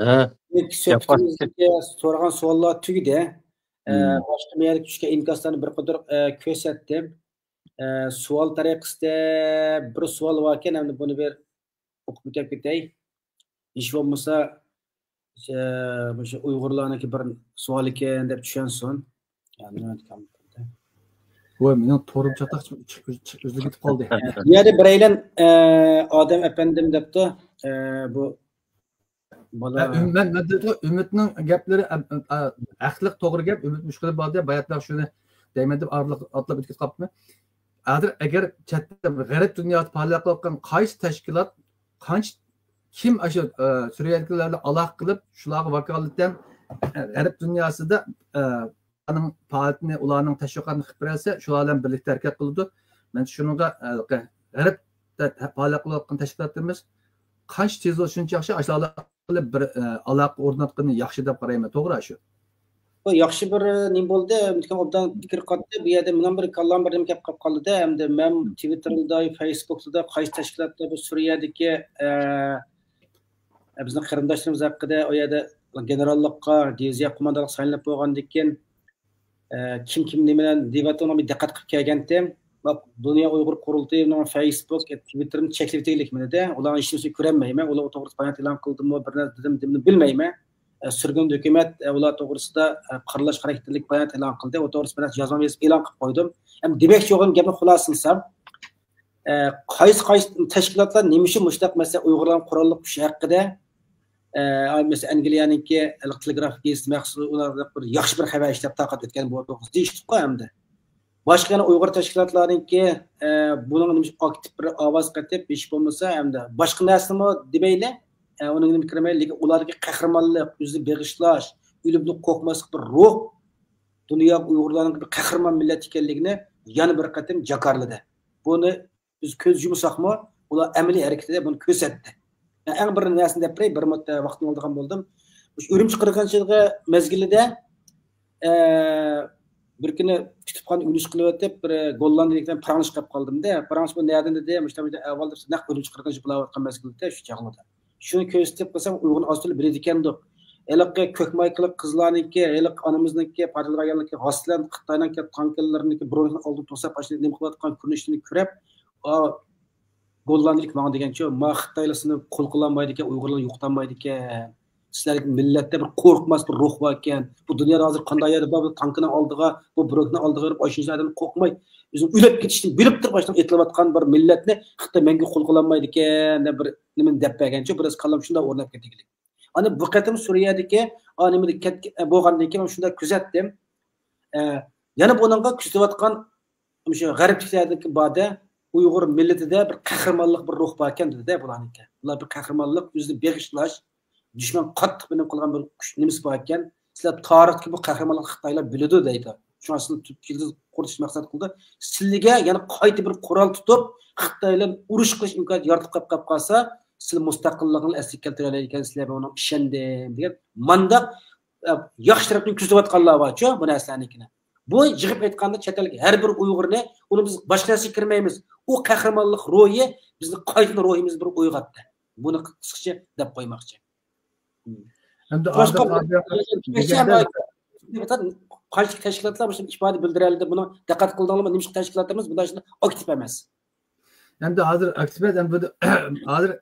ھە. بۈگۈنكى سۆھبىتىمىزدىكى سورىغان سوئاللار تۈگىدى. ئە، باشقا مەيەرگە چۈشكەن ئىنكاسلارنى بىر قىدىر، ئە، كۆرسەتتىم. ئە، سوئال تەرىقىسىدە بىر سوئال باركەن، ئەمدى بۇنى بىر ئوقۇپ ئۆتۈپ كېتەي. ھېچ بولمىسا، ئە، مۇشۇ ئۇيغۇرلارنىڭكى بىر سوئال ئىكەن دەپ چۈشەنسۇن. ۋاي، مېنىڭ تورۇم چاتاق چىقىپ، چىقىپ، چىقىپ، ئۈزۈلۈپ كېتىپ قالدى. بۇ يەردە بىرەيلەن، ئە، ئادەم ئەپەندىم دەپتۇ. ئە، بۇ بالا. ھە، ئۈم-، مەن، مەن دېدىم، ئۈمىدنىڭ گەپلىرى، ئە، ئە، ھەقلىق، توغرا گەپ. ئۈمىد مۇشكۇلى بار دەپ، باياتناق شۇنى دەيمەن دەپ ئارىلىق ئاتلاپ ئۆتۈپ كېتىپ قاپتىمەن. ھازىر ئەگەر چەت، غەرب دۇنياسىدا پائالىيەت قىلىۋاتقان قايسى تەشكىلات، قانچە، كىم ئاشۇ، ئە، سۈرىيەدىكىلەر بىلەن ئالاقە قىلىپ، شۇلارغا ۋاكالىتەن، ئە، غەرب دۇنياسىدا، ئە، ئۇلارنىڭ پائالىيىتىنى، ئۇلارنىڭ تەشۋىقاتىنى قىلىپ بېرەلىسە، شۇلار بىلەن بىرلىكتە ھەرىكەت قىلىدۇ. مەن شۇنىڭغا، ئە، غەربتە پائالىيەت قىلىۋاتقان تەشكىلاتلىرىمىز قانچە تېز بولسا شۇنچە ياخشى، ئاشۇلار قىلىپ بىر، ئە، ئالاقە ئورناتقىنى ياخشى دەپ قارايمەن. توغرا شۇ. بۇ ياخشى بىر، ئە، نېمە بولدى؟ ئوبدان پىكىر قاتتى. بۇ يەردە مېنىڭ بىر كاللام بىر نېمە كەپ قاپ قالدى-دە. ئەمدى مەن تىۋىتتېردا، فېيسبۇكتا قايسى تەشكىلاتلار بۇ سۈرىيەدىكى، ئە، بىزنىڭ قېرىنداشلىرىمىز ھەققىدە، ئۇ يەردە گېنېراللىققا، دىۋىزىيە قوماندانلىقىغا سايلىنىپ بولغاندىن كېيىن، ئە، كىم، كىم نېمە بىلەن دېۋەتىنى بىر دىققەت قىلىپ كەلگەنتىم. بۇ دۇنيا ئۇيغۇر قۇرۇلتىيىنىڭ فېيسبۇك، تىۋىتتېرىنى چەكلىۋېتەيلىك مېنىدە. ئۇلارنىڭ ھېچنېمىسىنى كۆرەلمەيمەن. ئۇلار ئۇ توغرىسىدا بايانات ئېلان قىلدىمۇ، بىر نەرسە دېدىم، دېدىممۇ بىلمەيمەن. ئە، سۈرگۈندە ھۆكۈمەت، ئە، ئۇلار توغرىسىدا، ئە، قارىلاش خاراكتېرلىك بايانات ئېلان قىلدى. ئۇ توغرىسىدا بىر نەرسە يازمام يېزىپ ئېلان قىلىپ قويدۇم. ئەمدى دېمەكچى بولغان گەپنى خۇلاسىلىسام، ئە، قايسى، قايسى تەشكىلاتلار نېمە ئۈچۈن مۇشۇنداق، مەسىلەن، ئۇيغۇرلارنىڭ قوراللىق كۈچى ھەققىدە، ئە، مەسىلەن، ئەنگلىيەنىڭكى تېلېگراف گېزىتى مەخسۇس ئۇلار بىر ياخشى بىر خەۋەر ئىشلەپ تارقىتىپ ئۆتكەن بۇ توغرىسىدا دېيىشتۇققۇ ئەمدى. باشقا يەنە ئۇيغۇر تەشكىلاتلارنىڭكى، ئە، بۇنىڭغا نېمە ئۈچۈن ئاكتىپ بىر ئاۋاز قېتىپ، ھېچ بولمىسا ئەمدى باشقا نەرسىنىمۇ دېمەيلى، ئە، ئۇنىڭغا نېمە كىرمەيلى، لېكىن ئۇلاردىكى قەھرىمانلىق، ئۆزىنى بېغىشلاش، ئۆلۈمدىن قورقماسلىق بىر روھ، دۇنياغا ئۇيغۇرلارنىڭ بىر قەھرىمان مىللەت ئىكەنلىكىنى يەنە بىر قېتىم جاكارلىدى. بۇنى بىز كۆز يۇمساقمۇ، ئۇلار ئەمەلىي ھەرىكىتىدە بۇنى كۆرسەتتى. مەن ئەڭ بىر نەرسىنى دەپ بېرەي، بىر مۇددەت ۋاقتىنى ئالىدىغان بولدۇم. مۇشۇ ئۈرۈمچى قىرغىنچىلىقى مەزگىلىدە، ئە، بىر كۈنى كۇتۇپخانىدا ئۈنۈش قىلىۋېتىپ، بىر گوللاندىيەلىك بىلەن پاراڭلىشىپ قېلىپ قالدىم-دە. پاراڭلىشىپ، بۇ نەدىن دېدى، مۇشۇنداق، مۇشۇنداق ئەھۋال دەپ، نەق ئۈرۈمچى قىرغىنچىلىق بولۇۋاتقان مەزگىلدە، شۇ چاغلىدا. شۇنى كۆرسىتىپ قىلسام، ئۇيغۇرنى ئاز تولا بىلىدىكەندۇق. ھېلىقى كۆك مايكىلىق قىزلارنىڭكى، ھېلىقى ئانىمىزنىڭكى پارتىيىلەرگە ئايلانغان غاسىلەن خىتاينىڭكى تانكىلىرىنىڭكى برونكىنى ئالدىن توساپ، ئاشۇ نېمە قىلىۋاتقان كۆرۈنۈشىنى كۆرۈپ، ئا، گوللاندىيىلىك ماڭا دېگەنچۇ، ما خىتايلار سېنى قول قىلالمايدىكەن، ئۇيغۇرلار يوقىتالمايدىكەن. سىلەرگە مىللەتتە بىر قورقماس بىر روھ باركەن. بۇ دۇنيادا ھازىر قانداق يەردە بار، بۇ تانكىنىڭ ئالدىغا، بۇ برونكىنىڭ ئالدىغا بېرىپ، ئاشۇنچە ئادەم قورقماي، ئۆزىنىڭ ئۆلۈپ كېتىشىنى بىلىپ تۇرۇپ، ئاشۇنداق ئېتىلىۋاتقان بىر مىللەتنى خىتاي مەڭگۈ قول قىلالمايدىكەن دەپ بىر نېمىنى دەپ بەرگەنچۇ، بىراز كاللام شۇنداق ئورناپ كەتكەنلىك. ئانا بۇ قېتىم سۈرىيەدىكى، ئا، نېمىدە كەت-، بولغاندىن كېيىن شۇنداق كۆزەتتىم. ئە، يەنە بۇنىڭغا كۆزىتىۋاتقان مۇشۇ غەربلىكلەردىكى بار-دە، ئۇيغۇر مىللىتىدە بىر قەھرىمانلىق، بىر روھ باركەن دېدى-دە بۇلارنىڭكى. بۇلار بىر قەھرىمانلىق، ئۆزىنى بېغىشلاش، دۈشمەن قاتتىق بىلىم قىلغان بىر كۈچ نېمىسى باركەن. سىلەر تارىختىكى بۇ قەھرىمانلىقنى خىتايلار بىلىدۇ دەيدۇ. شۇڭا سىلەر تۈركىيەدە قۇرۇتۇشنى مەقسەت قىلدى. سىلىگە يەنە قايتا بىر قورال تۇتۇپ، خىتاي بىلەن ئۇرۇش قىلىش ئىمكانىيىتى يارىتىپ قېلىپ، قېلىپ قالسا، سىلەر مۇستەقىللىقىڭلارنى ئەسلىگە كەلتۈرەلەيدىكەنسىلەر، مەن ئۇنىڭغا ئىشەندىم، دېگەن مانداق، ئە، ياخشى تەرەپتىن كۆزىتىۋاتقانلار بارچۇ، بۇ نەرسىلەرنىڭكىنى. بۇ يىغىپ ئېيتقاندا، چەت ئەلگە ھەر بىر ئۇيغۇرنى، ئۇنى بىز باشقا نەرسىگە كىرمەيمىز. ئۇ قەھرىمانلىق روھى بىزنى قايتىدىن روھىمىزنى بىر ئويغاتتى. بۇنى قىسقىچە دەپ قويماقچى. ئەمدى شۇڭلاشقا ئادەم، ئادەم دېگەندە قانچىلىك تەشكىلاتلار مۇشۇ ئىپادە بىلدۈرەلىدى، بۇنى دىققەت قىلدىڭلارمۇ؟ نېمىشقا تەشكىلاتلىرىمىز بۇنداق ئاكتىپ ئەمەس؟ ئەمدى ھازىر ئاكتىپ ئەمەس، ئەمدى بۇ، ھازىر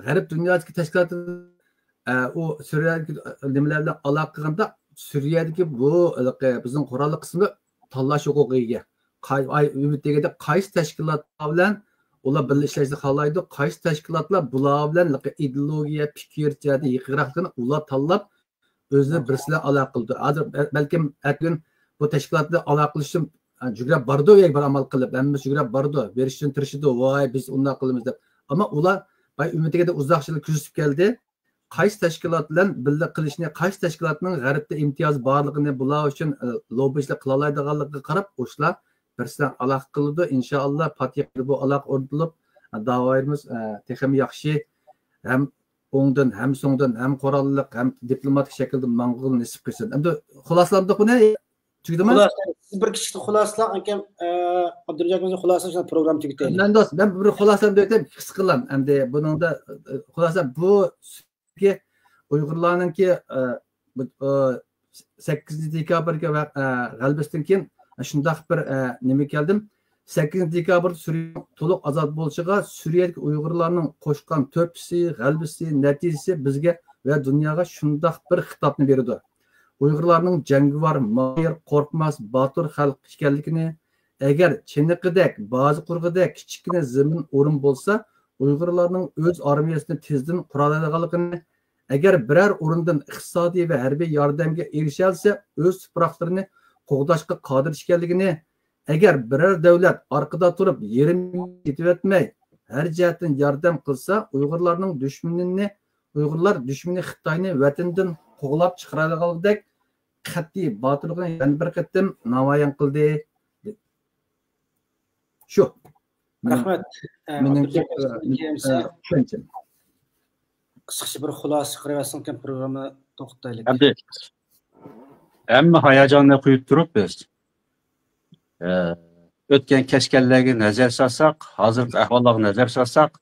غەرب دۇنياسىدىكى تەشكىلاتلار، ئە، ئۇ سۈرىيەدىكى نېمىلەر بىلەن ئالاقە قىلغاندا، سۈرىيەدىكى بۇ، ھېلىقى بىزنىڭ قوراللىق قىسمى تاللاش ھوقۇقىغا ئىگە. قاي-، ئاي، ئۈمىد دېگەندە قايسى تەشكىلاتلار بىلەن ئۇلار بىللە ئىشلەشنى خالايدۇ، قايسى تەشكىلاتلار بۇلار بىلەن ئىدېئولوگىيە، پىكىر جەھەتتىن يېقىنراقلىقىنى ئۇلار تاللاپ، ئۆزلىرى بىرسى بىلەن ئالاقە قىلىدۇ. ھازىر بە-، بەلكىم ئەتىگۈن بۇ تەشكىلات بىلەن ئالاقىلىشىشىم، ئە، جۈگرەپ بارىدۇ، يا بىر ئامال قىلىپ، ھەممىسى جۈگرەپ بارىدۇ، بېرىشتىن تىرىشىدۇ، ۋاي، بىز ئۇنداق قىلىمىز دەپ. ئەمما ئۇلار ئاي، ئۈمىدىگە ئۇزاق يىللار كۆزىتىپ كەلدى. قايسى تەشكىلات بىلەن بىللە قىلىشنى، قايسى تەشكىلاتنىڭ غەربتە ئىمتىيازى بارلىقىنى، بۇلار ئۈچۈن، ئە، لوببىچىلىق قىلالايدىغانلىقىغا قاراپ، ئوشۇلار بىرسى بىلەن ئالاقە قىلىدۇ. ئىنشائاللا، پاتىيادا بۇ ئالاقە ئورنىتىلىپ، ئە، داۋايىمىز، ئە، تېخىمۇ ياخشى، ھەم ئوڭدىن، ھەم سوڭدىن، ھەم قوراللىق، ھەم دىپلوماتىك شەكىلدە ماڭغىلى نېسىپ قىلسۇن. ئەمدى خۇلاسىلامدۇق بۇنى؟ تۈگىدىمۇ؟ خۇلاسە، سىز بىر كىچىك خۇلاسىلاڭ، ئاكام، ئە، ئابدۇرېزاق ئاكىمىز خۇلاسىلىسا، پروگرامما تۈگىتەيلى. مەن دوست، مەن بىر خۇلاسىلام دەيتەم، قىسقىلام. ئەمدى بۇنىڭدا، ئە، خۇلاسە بۇ ئۇيغۇرلارنىڭكى، ئە، بۇ، ئە، سەككىزىنچى دېكابىردىكى ۋە-، ئە، غەلىبىسىدىن كېيىن شۇنداق بىر، ئە، نېمە كەلدىم. سەككىزىنچى دېكابىردا سۈرىيە تولۇق ئازاد بولۇشىغا سۈرىيەدىكى ئۇيغۇرلارنىڭ قوشقان تۆھپىسى، غەلىبىسى، نەتىجىسى بىزگە ۋە دۇنياغا شۇنداق بىر خىتابنى بېرىدۇ. ئۇيغۇرلارنىڭ جەڭگىۋار، ماھىر، قورقماس، باتۇر خەلق ئىكەنلىكىنى، ئەگەر چېنىقىدەك، بازا قۇرغۇدەك كىچىككىنە زېمىن ئورۇن بولسا، ئۇيغۇرلارنىڭ ئۆز ئارمىيەسىنى تېزدىن قۇرالايدىغانلىقىنى، ئەگەر بىرەر ئورۇندىن ئىقتىسادىي ۋە ھەربىي ياردەمگە ئېرىشەلىسە، ئۆز تۇپراقلىرىنى قوغداشقا قادىر ئىكەنلىكىنى، ئەگەر بىرەر دۆلەت ئارقىدا تۇرۇپ يېرىم يېتىۋەتمەي، ھەر جەھەتتىن ياردەم قىلسا، ئۇيغۇرلارنىڭ دۈشمىنىنى، ئۇيغۇرلار دۈشمىنى خىتاينى ۋەتىنىدىن قوغلاپ چىقىرالايدىغانلىقىدەك قەتئىي باتۇرلۇقىنى يەنە بىر قېتىم نامايان قىلدى. شۇ. مېنىڭ، رەھمەت. ئە، مېنىڭكى، ئابدۇرېزاق ئە، ئەپەندى، ئە، چۈشەنچەم. قىسقىچە بىر خۇلاسە چىقىرىۋەتسەڭكەن، پروگراممىنى توختىتايلى. ئەمدى ھەممە ھاياجاننى قويۇپ تۇرۇپ بىز، ئە، ئۆتكەن كەچكەنلەرگە نەزەر سالساق، ھازىرقى ئەھۋاللارغا نەزەر سالساق،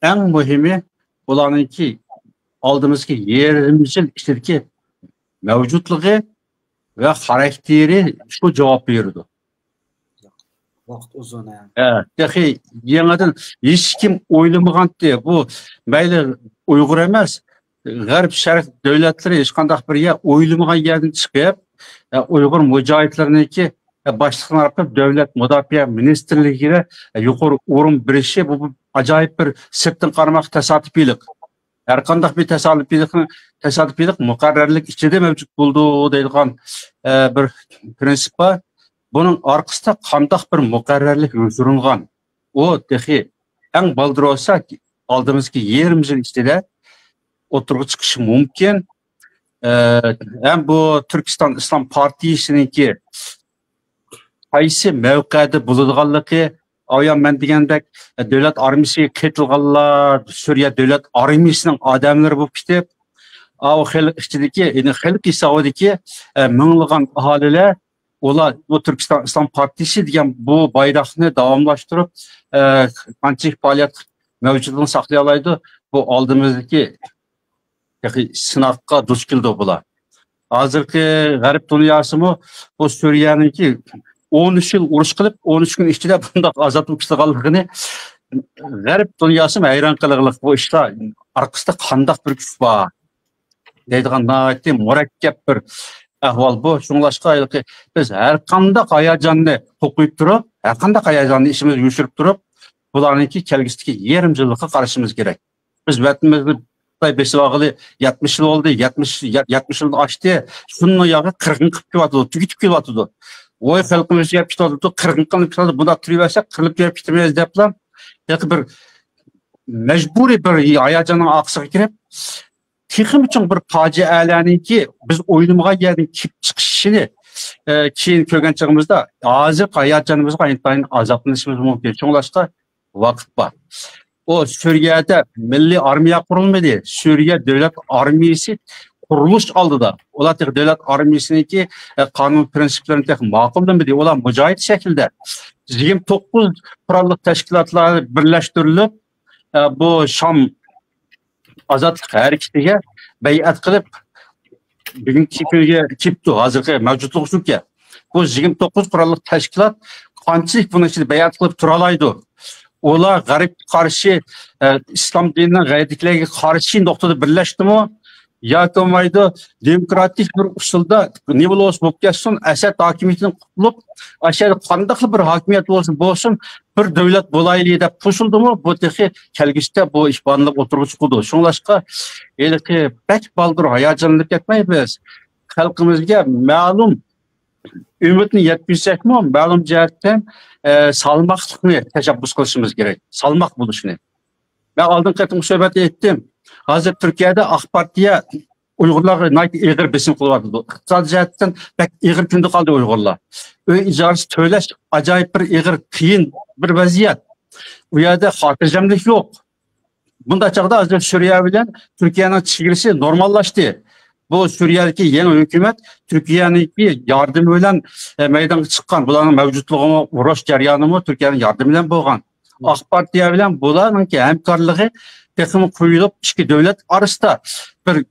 ئەڭ مۇھىمى ئۇلارنىڭكى ئالدىمىزدىكى يېرىم يىل ئىچىدىكى مەۋجۇتلۇقى ۋە خاراكتېرى شۇ جاۋاب بېرىدۇ. ۋاقىت ئۇزۇن، ھە. ھە، تېخى يېڭىدىن ھېچكىم ئويلىمىغانتى. بۇ مەيلى ئۇيغۇر ئەمەس، غەرب شەرق دۆلەتلىرى ھېچقانداق بىر يەر ئويلىمىغان يەردىن چىقىپ، ئە، ئۇيغۇر مۇجاھىدلىرىنىڭكى، ئە، باشلىقىنى ئاپىرىپ دۆلەت مۇداپىئە مىنىستىرلىكىگە، ئە، يۇقىرى ئورۇن بېرىشى، بۇ، بۇ ئاجايىپ بىر سىرتتىن قارىماق تاسادىپىيلىق. ھەر قانداق بىر تاسادىپىيلىق، تاسادىپىيلىق مۇقەررەرلىك ئىچىدە مەۋجۇت بولىدۇ دەيدىغان، ئە، بىر پىرىنسىپ بار. بۇنىڭ ئارقىسىدا قانداق بىر مۇقەررەرلىك يوشۇرۇنغان؟ ئۇ تېخى ئەڭ بالدۇر بولسا ئالدىمىزدىكى يېرىم يىل ئىچىدە ئوتتۇرىغا چىقىشى مۇمكىن. ئە، ھەم بۇ تۈركىستان ئىسلام پارتىيىسىنىڭكى قايسى مەۋقەدە بولىدىغانلىقى، ئايان مەن دېگەندەك، دۆلەت ئارمىيىسىگە قېتىلغانلار، سۈرىيە دۆلەت ئارمىيىسىنىڭ ئادەملىرى بولۇپ كېتىپ، ئاۋۇ خەلق ئىچىدىكى، يەنى خەلق ھېسابىدىكى، ئە، مىڭلىغان ئاھالىلەر، ئۇلار بۇ تۈركىستان ئىسلام پارتىيىسى دېگەن بۇ بايراقنى داۋاملاشتۇرۇپ، ئە، قانچىلىك پائالىيەت مەۋجۇتلۇقىنى ساقلىيالايدۇ؟ بۇ ئالدىمىزدىكى تېخى سىناققا دۇچ كېلىدۇ بۇلار. ھازىرقى غەرب دۇنياسىمۇ بۇ سۈرىيەنىڭكى ئون ئۈچ يىل ئۇرۇش قىلىپ، ئون ئۈچ كۈن ئىچىدە بۇنداق ئازاد بولۇپ كېتىدىغانلىقىنى غەرب دۇنياسىمۇ ھەيران قېلىغلىق. بۇ ئىشتا ئارقىسىدا قانداق بىر كۈچ بار دەيدىغان ناھايىتى مۇرەككەپ بىر ئەھۋال بۇ. شۇڭلاشقا ھېلىقى بىز ھەر قانداق ھاياجاننى توقۇيۇپ تۇرۇپ، ھەر قانداق ھاياجاننى ئىچىمىزگە يوشۇرۇپ تۇرۇپ، بۇلارنىڭكى كەلگۈسىدىكى يېرىم يىللىققا قارىشىمىز كېرەك. بىز ۋەتىنىمىزنى خىتاي بېسىۋالغىلى يەتمىش يىل بولدى، يەتمىش، يەتمىش يىلدىن ئاشتى. شۇنىڭ ياغى قىرغىن قىلىپ كېلىۋاتىدۇ، تۈگىتىپ كېلىۋاتىدۇ. ۋوي خەلقىمىز يەپ كېتىۋاتىدۇ، قىرغىن قىلىپ كېتىۋاتىدۇ، بۇنداق تۇرۇۋەرسەك قىرىلىپ يەپ كېتىمىز دەپلا، ھېلىقى بىر مەجبۇرىي بىر ھاياجاننىڭ ئارقىسىغا كىرىپ، تېخىمۇ چوڭ بىر پاجىئەلەرنىڭكى بىز ئويلىمىغان يەردىن كېلىپ چىقىشىنى، ئە، كېيىن كۆرگەن چېغىمىزدا، ھازىرقى ھاياجانىمىزغا ئىنتايىن ئازابلىنىشىمىز مۇمكىن. شۇڭلاشقا ۋاقىت بار. ئۇ سۈرىيەدە مىللىي ئارمىيە قۇرۇلمىدى. سۈرىيە دۆلەت ئارمىيىسى قۇرۇلۇش ئالدىدا. ئۇلار تېخى دۆلەت ئارمىيىسىنىڭكى، ئە، قانۇن پىرىنسىپلىرىنى تېخى ماقۇللىمىدى. ئۇلار مۇجاھىد شەكلىدە يىگىرمە توققۇز قوراللىق تەشكىلاتلار بىرلەشتۈرۈلۈپ، ئە، بۇ شام ئازادلىق ھەرىكىتىگە بەيئەت قىلىپ، بۈگۈنكى كۈنگە كېلىپتۇ، ھازىرقى مەۋجۇتلۇقى شۇكى. بۇ يىگىرمە توققۇز قوراللىق تەشكىلات قانچىلىك بۇنىڭ ئىچىدە بەيئەت قىلىپ تۇرالايدۇ؟ ئۇلار غەربكە قارشى، ئە، ئىسلام دىنىنىڭ غەيرىدىكىلەرگە قارشى نۇقتىدا بىرلەشتىمۇ؟ ياكى بولمايدۇ، دېموكراتىك بىر ئۇسۇلدا نېمە بولسا بولۇپ كەتسۇن، ئەسەد ھاكىمىيىتىدىن قۇتۇلۇپ، ئاشۇ يەردە قانداقلا بىر ھاكىمىيەت بولسۇن، بولسۇن، بىر دۆلەت بولايلى دەپ توسۇلدىمۇ، بۇ تېخى كەلگۈسىدە بۇ ئىش بارلىقى ئوتتۇرىغا چىقىدۇ. شۇڭلاشقا ھېلىقى بەك بالدۇر ھاياجانلىنىپ كەتمەيمىز. خەلقىمىزگە مەلۇم ئۈمىدنى يەتكۈزسەكمۇ، مەلۇم جەھەتتىن، ئە، سالماقلىقنى تەشەببۇس قىلىشىمىز كېرەك. سالماق بولۇشنى. مەن ئالدىنقى قېتىمقى سۆھبەتتە ئېيتتىم. ھازىر تۈركىيەدە ئاق پارتىيە ئۇيغۇرلارغا ناھايىتى ئېغىر بېسىم قىلىۋاتىدۇ. ئىقتىسادىي جەھەتتىن بەك ئېغىر كۈندە قالدى ئۇيغۇرلار. ئۆي ئىجارىسى تۆلەش ئاجايىپ بىر ئېغىر، قىيىن بىر ۋەزىيەت. ئۇ يەردە خاتىرجەملىك يوق. بۇنداق چاغدا ھازىر سۈرىيە بىلەن تۈركىيەنىڭ چېگرىسى نورماللاشتى. بۇ سۈرىيەدىكى يېڭى ھۆكۈمەت تۈركىيەنىڭكى ياردىمى بىلەن، ئە، مەيدانغا چىققان. بۇلارنىڭ مەۋجۇتلۇقىمۇ، ئۇرۇش جەريانىمۇ تۈركىيەنىڭ ياردىمى بىلەن بولغان. ئاق پارتىيە بىلەن بۇلارنىڭكى ھەمكارلىقى تېخىمۇ قويۇلۇپ، ئىككى دۆلەت ئارىسىدا بىر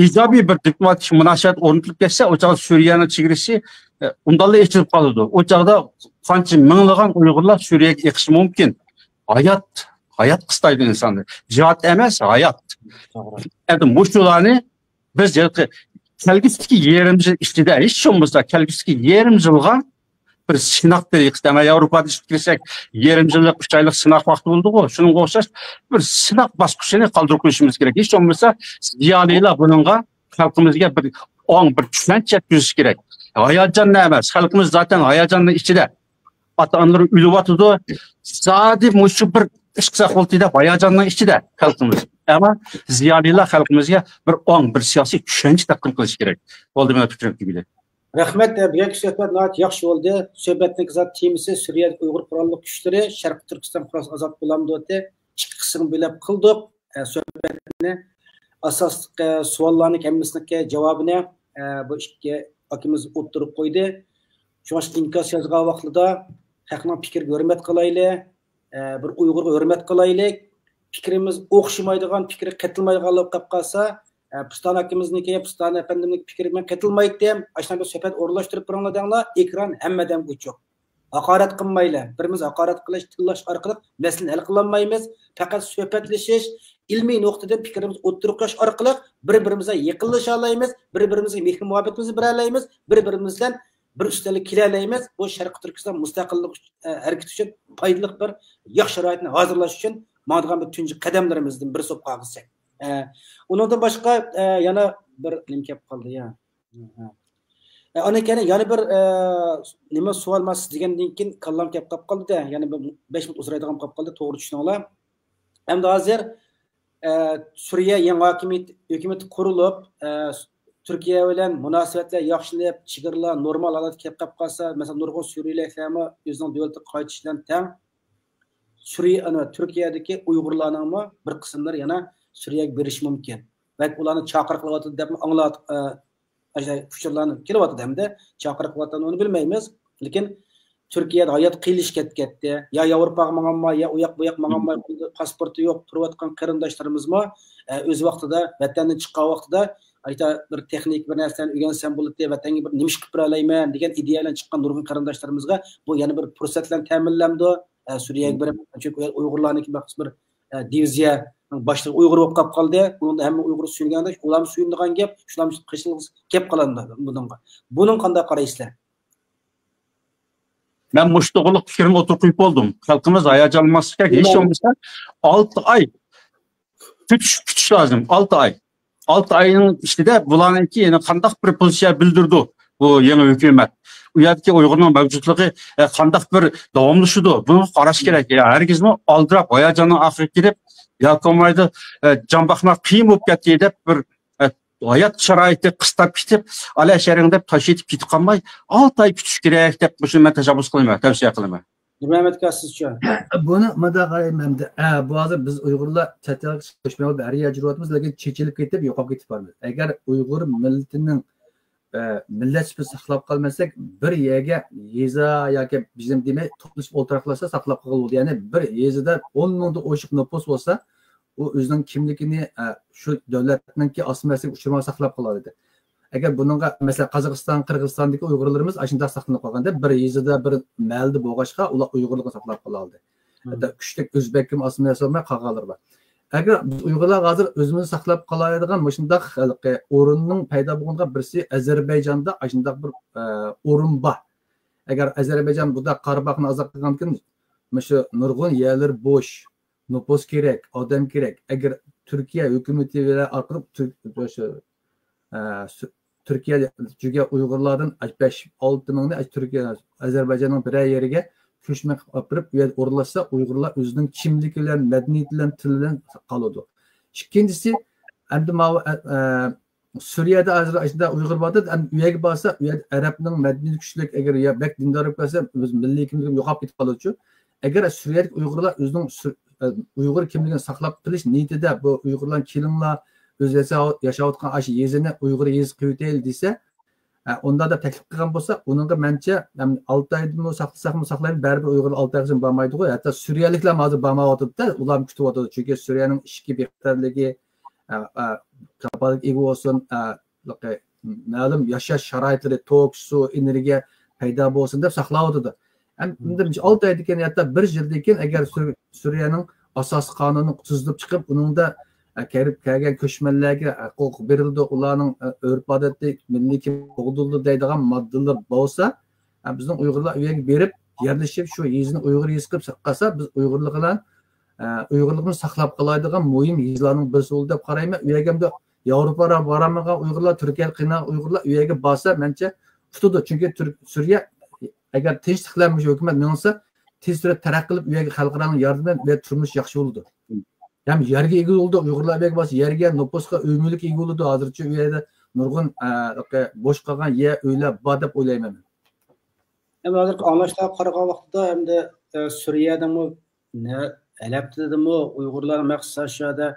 ئىجابىي بىر دىپلوماتىك مۇناسىۋەت ئورنىتىلىپ كەتسە، ئۇ چاغدا سۈرىيەنىڭ چېگرىسى، ئە، ئۇنداقلا ئېچىلىپ قالىدۇ. ئۇ چاغدا قانچە مىڭلىغان ئۇيغۇرلار سۈرىيەگە ئېقىشى مۇمكىن. ھايات، ھايات قىستايدۇ ئىنساننى. جىھاد ئەمەس، ھايات. توغرا. ئەمدى مۇشۇلارنى بىز ھېلىقى كەلگۈسىدىكى يېرىم يىل ئىچىدە، ھېچ بولمىسا كەلگۈسىدىكى يېرىم يىلغا بىر سىناق تەرىقىسىدە، ياۋروپادا ئىشلەپ كىرسەك، يېرىم يىللىق، ئۈچ ئايلىق سىناق ۋاقتى بولىدىغۇ، شۇنىڭغا ئوخشاش بىر سىناق باسقۇچىنى قالدۇرۇپ قويۇشىمىز كېرەك. ھېچ بولمىسا زىيالىيلار بۇنىڭغا، خەلقىمىزگە بىر ئاڭ، بىر چۈشەنچە يەتكۈزۈش كېرەك. ھاياجاندا ئەمەس، خەلقىمىز زاتەن ھاياجاننىڭ ئىچىدە. ئاتا-ئانىلىرى ئۆلۈۋاتىدۇ. زادى مۇشۇ بىر ئىش قىلساق بولدى دەپ ھاياجاننىڭ ئىچىدە خەلقىمىز. ئەمما زىيالىيلار خەلقىمىزگە بىر ئاڭ، بىر سىياسىي چۈشەنچە تەقدىم قىلىشى كېرەك. بولدى، مېنىڭ پىكرىم تۈگىدى. رەھمەت، بۈگۈنكى سۆھبەت ناھايىتى ياخشى بولدى. سۆھبەتنىڭ زادى تېمىسى سۈرىيەدىكى ئۇيغۇر قوراللىق كۈچلىرى، شەرقىي تۈركىستان قۇرۇلسا ئازاد بولامدۇ دېدى. ئىككى قىسىم بۆلۈپ قىلدۇق، ئە، سۆھبەتنى. ئاساسلىق، ئە، سوئاللارنىڭ ھەممىسىنىڭكى جاۋابىنى، ئە، بۇ ئىككى ئاكىمىز ئوتتۇرىغا قويدى. شۇڭا ئىنكاس يازغان ۋاقتىدا خەقنىڭ پىكرىگە ھۆرمەت قىلايلى. ئە، بىر ئۇيغۇرغا ھۆرمەت قىلايلى. پىكرىمىز ئوخشىمايدىغان، پىكرى قېتىلمايدىغانلار بولۇپ قالسا، ئە، پۇستان ئاكىمىزنىكى، پۇستان ئەپەندىمنىڭ پىكرىگە مەن قېتىلمايتتىم. ئاشۇنداق بىر سۆھبەت ئورۇنلاشتۇرۇپ بېرىڭلار دەڭلار، ئېكران ھەممە ئادەمگە ئوچۇق. ھاقارەت قىلمايلى. بىر-بىرىمىزگە ھاقارەت قىلىش، تىللاش ئارقىلىق مەسىلىنى ھەل قىلالمايمىز. پەقەت سۆھبەتلىشىش، ئىلمىي نۇقتىدىن پىكرىمىزنى ئوتتۇرىغا قويۇش ئارقىلىق بىر-بىرىمىزگە يېقىنلىشالايمىز، بىر-بىرىمىزگە مېھىر-مۇھەببىتىمىزنى بېرەلەيمىز، بىر-بىرىمىز بىلەن بىر ئۈستەلگە كېلەلەيمىز. بۇ شەرقىي تۈركىستان مۇستەقىللىق، ئە، ھەرىكىتى ئۈچۈن پايدىلىق بىر ياخشى شارائىتنى ھازىرلاش ئۈچۈن ماڭىدىغان بىر تۇنجى قەدەملىرىمىزدىن بىرسى بولۇپ قالغۇسى. ئە، ئۇنىڭدىن باشقا، ئە، يەنە بىر نېمە كەپ قالدى يا؟ ئە، ئاندىن كېيىن يەنە بىر، ئە، نېمە سوئال مانا سىز دېگەندىن كېيىن كاللام كەپ قاپ قالدى-دە. يەنە بىر بەش مىنۇت ئۇزىرايدىغان بولۇپ قالدى. توغرا چۈشىنىڭلار. ئەمدى ھازىر، ئە، سۈرىيە يېڭى ھاكىمىيەت، ھۆكۈمىتى قۇرۇلۇپ، ئە، تۈركىيە بىلەن مۇناسىۋەتلەر ياخشىلىنىپ، چېگرىلار نورمال ھالەتكە كېلىپ قاپ قالسا، مەسىلەن، نۇرغۇن سۈرىيەلىكلەرمۇ ئۆزىنىڭ دۆلىتىگە قايتىش بىلەن تەڭ، سۈرىيە، ئەنە، تۈركىيەدىكى ئۇيغۇرلارنىڭمۇ بىر قىسىملىرى يەنە سۈرىيەگە بېرىشى مۇمكىن. بەلكى ئۇلارنى چاقىرىق قىلىۋاتىدۇ دەپمۇ ئاڭلا-، ئە، ئاشۇ ئۇچۇرلارنى كېلىۋاتىدۇ ھەمدە چاقىرىق قىلىۋاتىدۇ، ئۇنى بىلمەيمىز. لېكىن تۈركىيەدە ھايات قىيىنلىشىپ كەتكەنتى. يا ياۋروپاغا ماڭالماي، يا ئۇ ياق بۇ ياق ماڭالماي، پاسپورتى يوق تۇرۇۋاتقان قېرىنداشلىرىمىزمۇ، ئە، ئۆز ۋاقتىدا، ۋەتەندىن چىققان ۋاقتىدا، ئايتا بىر تېخنىكا بىر نەرسىلەرنى ئۆگەنسەم بولاتتى، ۋەتەنگە بىر نېمە ئىش قىلىپ بېرەلەيمەن دېگەن ئىدىيە بىلەن چىققان نۇرغۇن قېرىنداشلىرىمىزغا بۇ يەنە بىر پۇرسەت بىلەن تەمىنلەمدۇ. ئە، سۈرىيەگە بېرىپ، چۈنكى ئۇيغۇرلارنىڭكى مەخسۇس بىر، ئە، دىۋىزىيەنىڭ باشلىقى ئۇيغۇر بولۇپ قاپ قالدى. ئۇنىڭدا ھەممە ئۇيغۇر سۆيۈنگەندەك، ئۇلارمۇ سۆيۈنىدىغان گەپ، شۇلارمۇ قېشىلغۇسى كەپ قالامدۇ بۇنىڭغا. بۇنىڭغا قانداق قارايسىلەر؟ مەن مۇشۇ توغرىلىق پىكرىمنى ئوتتۇرىغا قويۇپ بولدۇم. خەلقىمىز ھاياجانلانماسلىقى كېرەك. ھېچ بولمىسا ئالتە ئاي كۈتۈش، كۈتۈش لازىم. ئالتە ئاي. ئالتە ئاينىڭ ئىچىدە بۇلارنىڭكى يەنە قانداق بىر پوزىتسىيە بىلدۈرىدۇ بۇ يېڭى ھۆكۈمەت؟ ئۇ يەردىكى ئۇيغۇرنىڭ مەۋجۇتلۇقى، ئە، قانداق بىر داۋاملىشىدۇ؟ بۇنى قاراش كېرەك. يا ھەرگىزمۇ ئالدىراپ، ھاياجاننىڭ ئاخىرىغا كېلىپ، ياكى بولمايدۇ، ئە، جان باقماق قىيىن بولۇپ كەتتى دەپ بىر، ئە، ھايات شارائىتى قىستاپ كېتىپ، ئەلە شەرىڭ دەپ تاشلىۋېتىپ كېتىپ قالماي، ئالتە ئاي كۈتۈش كېرەك دەپ، مۇشۇنى مەن تەشەببۇس قىلىمەن، تەۋسىيە قىلىمەن. نۇرمەمەت ئاكا، سىزچۇ؟ بۇنى مۇنداق قارايمەن ئەمدى. ئە، بۇ ھازىر بىز ئۇيغۇرلار چەت ئەلگە كۆچمەي ھەر يەر يۈرۈۋاتىمىز، لېكىن چېچىلىپ كېتىپ، يوقاپ كېتىپ بارىمىز. ئەگەر ئۇيغۇر مىللىتىنىڭ، ئە، مىللەت سۈپىتىدە ساقلاپ قالمىساق، بىر يەرگە يېزا ياكى بىزنىڭ دېمەي، توپلىشىپ ئولتۇراقلاشسا ساقلاپ قالغىلى بولىدۇ. يەنى بىر يېزىدا ئون مىڭدىن ئوشۇق نوپۇس بولسا، ئۇ ئۆزىنىڭ كىملىكىنى، ئە، شۇ دۆلەتنىڭكى ئاسسىمىلياتسىيەسىگە ئۇچرىماي ساقلاپ قالالىدى. ئەگەر بۇنىڭغا، مەسىلەن، قازاقىستان، قىرغىزىستاندىكى ئۇيغۇرلىرىمىز ئاشۇنداق ساقلىنىپ قالغاندا، بىر يېزىدا، بىر مەھەللىدە بولغاچقا، ئۇلار ئۇيغۇرلۇقىنى ساقلاپ قالالىدى. ھەتتا كۈچلۈك ئۆزبەككىمۇ ئاسسىمىلياتسىيە بولماي قالغانلىرى بار. ئەگەر بىز ئۇيغۇرلار ھازىر ئۆزىمىزنى ساقلاپ قالالايدىغان مۇشۇنداق ھېلىقى ئورۇننىڭ پەيدا بولغىنىغا بىرسى ئەزەربەيجاندا ئاشۇنداق بىر، ئە، ئورۇن بار. ئەگەر ئەزەربەيجان بۇنداق قاراباغنى ئازاد قىلغاندىكىن، مۇشۇ نۇرغۇن يەرلىرى بوش، نوپۇس كېرەك، ئادەم كېرەك. ئەگەر تۈركىيە ھۆكۈمىتى بىلەن ئارقىلىق تۈرك-، شۇ، ئە، سۈ-، تۈركىيە، چۈنكى ئۇيغۇرلاردىن بەش، ئالتە مىڭنى تۈركىيە، ئازەربايجاننىڭ بىرەر يېرىگە كۆچمەن قىلىپ ئاپىرىپ، ئۇ يەردە ئورۇنلاشسا، ئۇيغۇرلار ئۆزىنىڭ كىملىكى بىلەن، مەدەنىيىتى بىلەن، تىلى بىلەن قالىدۇ. ئىككىنچىسى، ئەمدى ماۋۇ، ئە، ئە، سۈرىيەدە ھازىر ئاشۇنداق ئۇيغۇر بار، ئەمدى ئۇ يەرگە بارسا، ئۇ يەردە ئەرەبنىڭ مەدەنىيىتى كۈچلۈك، ئەگەر يا بەك دىندار بولۇپ كەلسە، ئۆز مىللىي كىملىكىم يوقاپ كېتىپ قالىدۇچۇ. ئەگەر سۈرىيەدىكى ئۇيغۇرلار ئۆزىنىڭ سۈ-، ئە، ئۇيغۇر كىملىكىنى ساقلاپ قېلىش نىيىتىدە، بۇ ئۇيغۇرلار كېلىڭلار، ئۆزى ياشا-، ياشاۋاتقان ئاشۇ يېزىنى ئۇيغۇر يېزىسى قىلىۋېتەيلى دېسە، ئە، ئۇنداق دەپ تەكلىپ قىلغان بولسا، ئۇنىڭغا مەنچە، ئەم، ئالتە ئايدىمۇ ساقلىساقمۇ ساقلايمىز، بەرىبىر ئۇيغۇر ئالتە ئايغىچە بارمايدىغۇ. ھەتتا سۈرىيەلىكلەرمۇ ھازىر بارمايۋاتىدۇ-دە، ئۇلارمۇ كۈتۈۋاتىدۇ. چۈنكى سۈرىيەنىڭ ئىچكى بىخەتەرلىكى، ئە، ئە، كاپالەتكە ئىگە بولسۇن، ئە، مەلۇم ياشاش شارائىتلىرى، توك، سۇ، ئېنېرگىيە پەيدا بولسۇن دەپ ساقلاۋاتىدۇ. ئەمدى ئالتە ئايدىن كېيىن، ھەتتا بىر يىلدىن كېيىن، ئەگەر سۈر-، سۈرىيەنىڭ ئاساسىي قانۇنى تۈزۈلۈپ چىقىپ، ئۇنىڭدا، ئە، كىرىپ كەلگەن كۆچمەنلەرگە ھوقۇق بېرىلىدۇ، ئۇلارنىڭ، ئە، ئۆرپ-ئادىتى، مىللىي كىملىكى قوغدىلىدۇ دەيدىغان ماددىلار بولسا، ئە، بىزنىڭ ئۇيغۇرلار ئۇ يەرگە بېرىپ يەرلىشىپ، شۇ يېزىنى ئۇيغۇر يېزىسى قىلىپ ساقلىسا، بىز ئۇيغۇرلۇق بىلەن، ئە، ئۇيغۇرلۇقنى ساقلاپ قالايدىغان مۇھىم يېزىلارنىڭ بىرسى بولىدۇ دەپ قارايمەن. ئۇ يەرگە ئەمدى ياۋروپا بارالمىغان ئۇيغۇرلار، تۈركىيەدە قىينالغان ئۇيغۇرلار ئۇ يەرگە بارسا، مەنچە ئۇتىدۇ. چۈنكى تۈرك-، سۈرىيە ئەگەر تىنچلىق بىلەن مۇشۇ ھۆكۈمەت مېڭسا، تېز سۈرئەتتە تەرەققىي قىلىپ، ئۇ يەرگە خەلقئارانىڭ ياردىمى بىلەن بۇ يەردە تۇرمۇش ياخشى بولىدۇ. ھەم يەرگە ئىگە بولىدۇ، ئۇيغۇرلار ئۇ يەرگە بارسا، يەرگە، نوپۇسقا، ئۆي مۈلۈككە ئىگە بولىدۇ. ھازىرچە ئۇ يەردە نۇرغۇن، ئە، بوش قالغان يەر، ئۆيلەر بار دەپ ئويلايمەن مەن. ئەمما ھازىرقى ئاڭلاشلارغا قارىغان ۋاقتىدا، ئەمدى، ئە، سۈرىيەدىمۇ، نە، ھەلەبتىدىمۇ ئۇيغۇرلارنىڭ مەخسۇس ئاشۇ يەردە،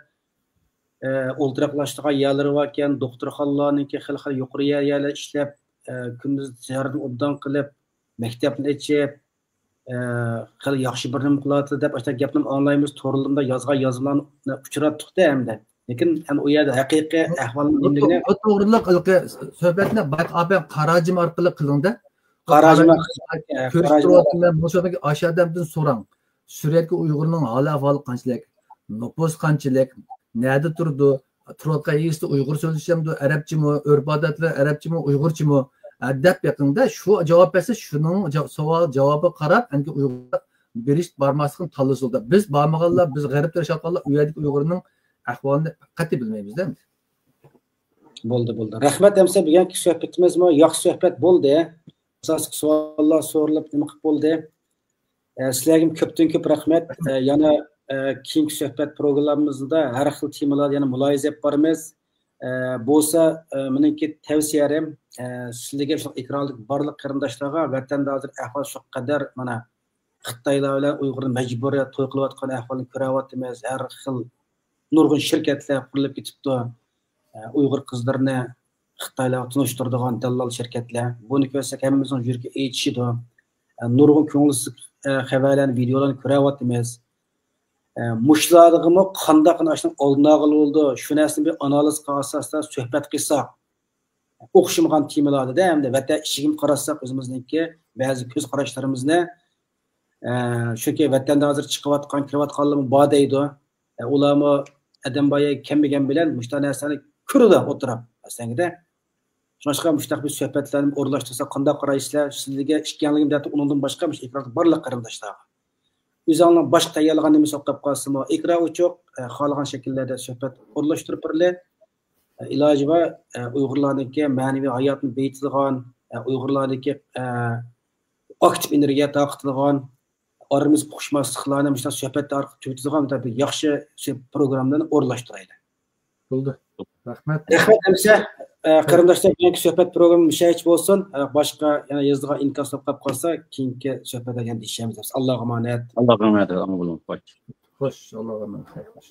ئە، ئولتۇراقلىشىدىغان يەرلىرى باركەن، دوختۇرخانىلارنىڭكى خېلى، خېلى يۇقىرى يەر-، يەرلەر ئىشلەپ، ئە، كۈندۈز تىجارەتنى ئوبدان قىلىپ، مەكتەپنى ئېچىپ، ئە، خېلى ياخشى بىر نېمە قىلىۋاتىدۇ دەپ، ئاشۇنداق گەپنى ئاڭلايمىز، تورلىرىمدا يازغان يازمىلارنى ئۇچراتتۇق-تە ئەمدى. لېكىن ئەنە ئۇ يەردە ھەقىقىي ئەھۋالنىڭ بۇ، نېمىلىكىنى بۇ توغرىلىق ھېلىقى سۆھبەتنى بايقى ئاپەم قاراجىم ئارقىلىق قىلىڭ-دە. قاراجىم ئارقىلىق، ئە، كۆرۈشۈپ قاراجىم تۇرۇۋاتىمەن، مۇشۇ ئاشۇ ئادەمدىن سوراڭ. سۈرىيەدىكى ئۇيغۇرنىڭ ھال-ئەھۋالى قانچىلىك؟ نوپۇس قانچىلىك؟ نەدە تۇرىدۇ؟ تۇرۇۋاتقان يېزىسىدا ئۇيغۇر سۆزلىشەمدۇ؟ ئەرەبچىمۇ؟ ئۆرپ-ئادەتلىرى ئەرەبچىمۇ؟ ئۇيغۇرچىمۇ؟ ئە، دەپ بېقىڭ-دە، شۇ جاۋاب بەرسە، شۇنىڭ جا-، سوئال جاۋابىغا قاراپ، ئەنكى ئۇيغۇرلار بېرىش، بارماسلىقنى تاللىسۇن-دە. بىز بارمىغانلار، بىز غەربتە ياشاۋاتقانلار ئۇ يەردىكى ئۇيغۇرنىڭ ئەھۋالىنى قەتئىي بىلمەيمىز-دە. بولدى، بولدى. رەھمەت، ئەمىسە بۈگۈنكى سۆھبىتىمىزمۇ ياخشى سۆھبەت بولدى. ئاساسلىق سوئاللار سورىلىپ، نېمە قىلىپ بولدى. ئە، سىلەرگىمۇ كۆپتىن كۆپ رەھمەت. ئە، يەنە، ئە، كېيىنكى سۆھبەت پروگراممىمىزدا ھەر خىل تېمىلاردا يەنە مۇلاھىزە ئېلىپ بارىمىز. ئە، بولسا، ئە، مېنىڭكى تەۋسىيەلىرىم، ئە، سىلەرگە شۇ ئېكرانلىق بارلىق قېرىنداشلارغا، ۋەتەندە ھازىر ئەھۋال شۇ قەدەر، مانا، خىتايلار بىلەن ئۇيغۇرنى مەجبۇرىي توي قىلىۋاتقان ئەھۋالنى كۆرۈۋاتىمىز. ھەر خىل نۇرغۇن شىركەتلەر قۇرۇلۇپ كېتىپتۇ. ئە، ئۇيغۇر قىزلىرىنى خىتايلارغا تونۇشتۇرىدىغان دەللال شىركەتلەر. بۇنى كۆرسەك ھەممىمىزنىڭ يۈرىكى ئېچىشىدۇ. ئە، نۇرغۇن كۆڭۈلسىز، ئە، خەۋەرلەرنى، ۋىدېئولارنى كۆرۈۋاتىمىز. ئە، مۇشۇلاردىغىمۇ قانداق ئاشۇنىڭ ئالدىنى ئالغىلى بولىدۇ؟ شۇ نەرسىنى بىر ئانالىز قىلغان ئاساستا سۆھبەت قىلساق. ئوخشىمىغان تېمىلاردىن-دە، ئەمدى ۋەتەن ئىچىگىمۇ قارىساق، ئۆزىمىزنىڭكى بەزى كۆز قاراشلىرىمىزنى، ئە، چۈنكى ۋەتەندە ھازىر چىقىۋاتقان، كىرىۋاتقانلارمۇ بار دەيدۇ. ئە، ئۇلارمۇ ئادەم بار يەرگە كەلمىگەن بىلەن مۇشۇنداق نەرسىلەرنى كۆرىدۇ ئوتتۇرا ئەسلىدە. شۇڭلاشقا مۇشۇنداق بىر سۆھبەتلەرنى ئورۇنلاشتۇرسا قانداق قارايسىلەر؟ سىلەرگە ئىككىڭلارغىمۇ دەپ ئۇنىڭدىن باشقا مۇشۇ ئېكراندا بارلىق قېرىنداشلارغا. ئۆزۈڭلارنىڭ باشقا تەييارلىغان نېمىسى بولۇپ قالسىمۇ، ئېكران ئوچۇق، ئە، خالىغان شەكىللەردە سۆھبەت ئورۇنلاشتۇرۇپ بېرىلى. ئە، ئىلاجى بار، ئە، ئۇيغۇرلارنىڭكى مەنىۋى ھاياتىنى بېيىتىدىغان، ئە، ئۇيغۇرلارنىڭكى، ئە، ئاكتىپ ئېنېرگىيە تارقىتىدىغان، ئارىمىز ئۇقۇشماسلىقلارنى مۇشۇنداق سۆھبەت ئارقىلىق تۈگىتىدىغان بىر ياخشى سۆ-، پروگراممىلارنى ئورۇنلاشتۇرايلى. بولدى. رەھمەت. رەھمەت ھەمىشە. ئە، قېرىنداشلار، بۈگۈنكى سۆھبەت پروگراممىمىز مۇشۇ يەرگىچە بولسۇن. ئە، باشقا يەنە يېزىلغان ئىنكاس بولۇپ قالسا، كېيىنكى سۆھبەتلەردە يەنە دېيىشەرمىز. ئاللاغا ئامانەت. ئاللاغا ئامانەت. ئامىن بولۇڭ. خوش. خوش، ئاللاغا ئامانەت. خەير، خوش.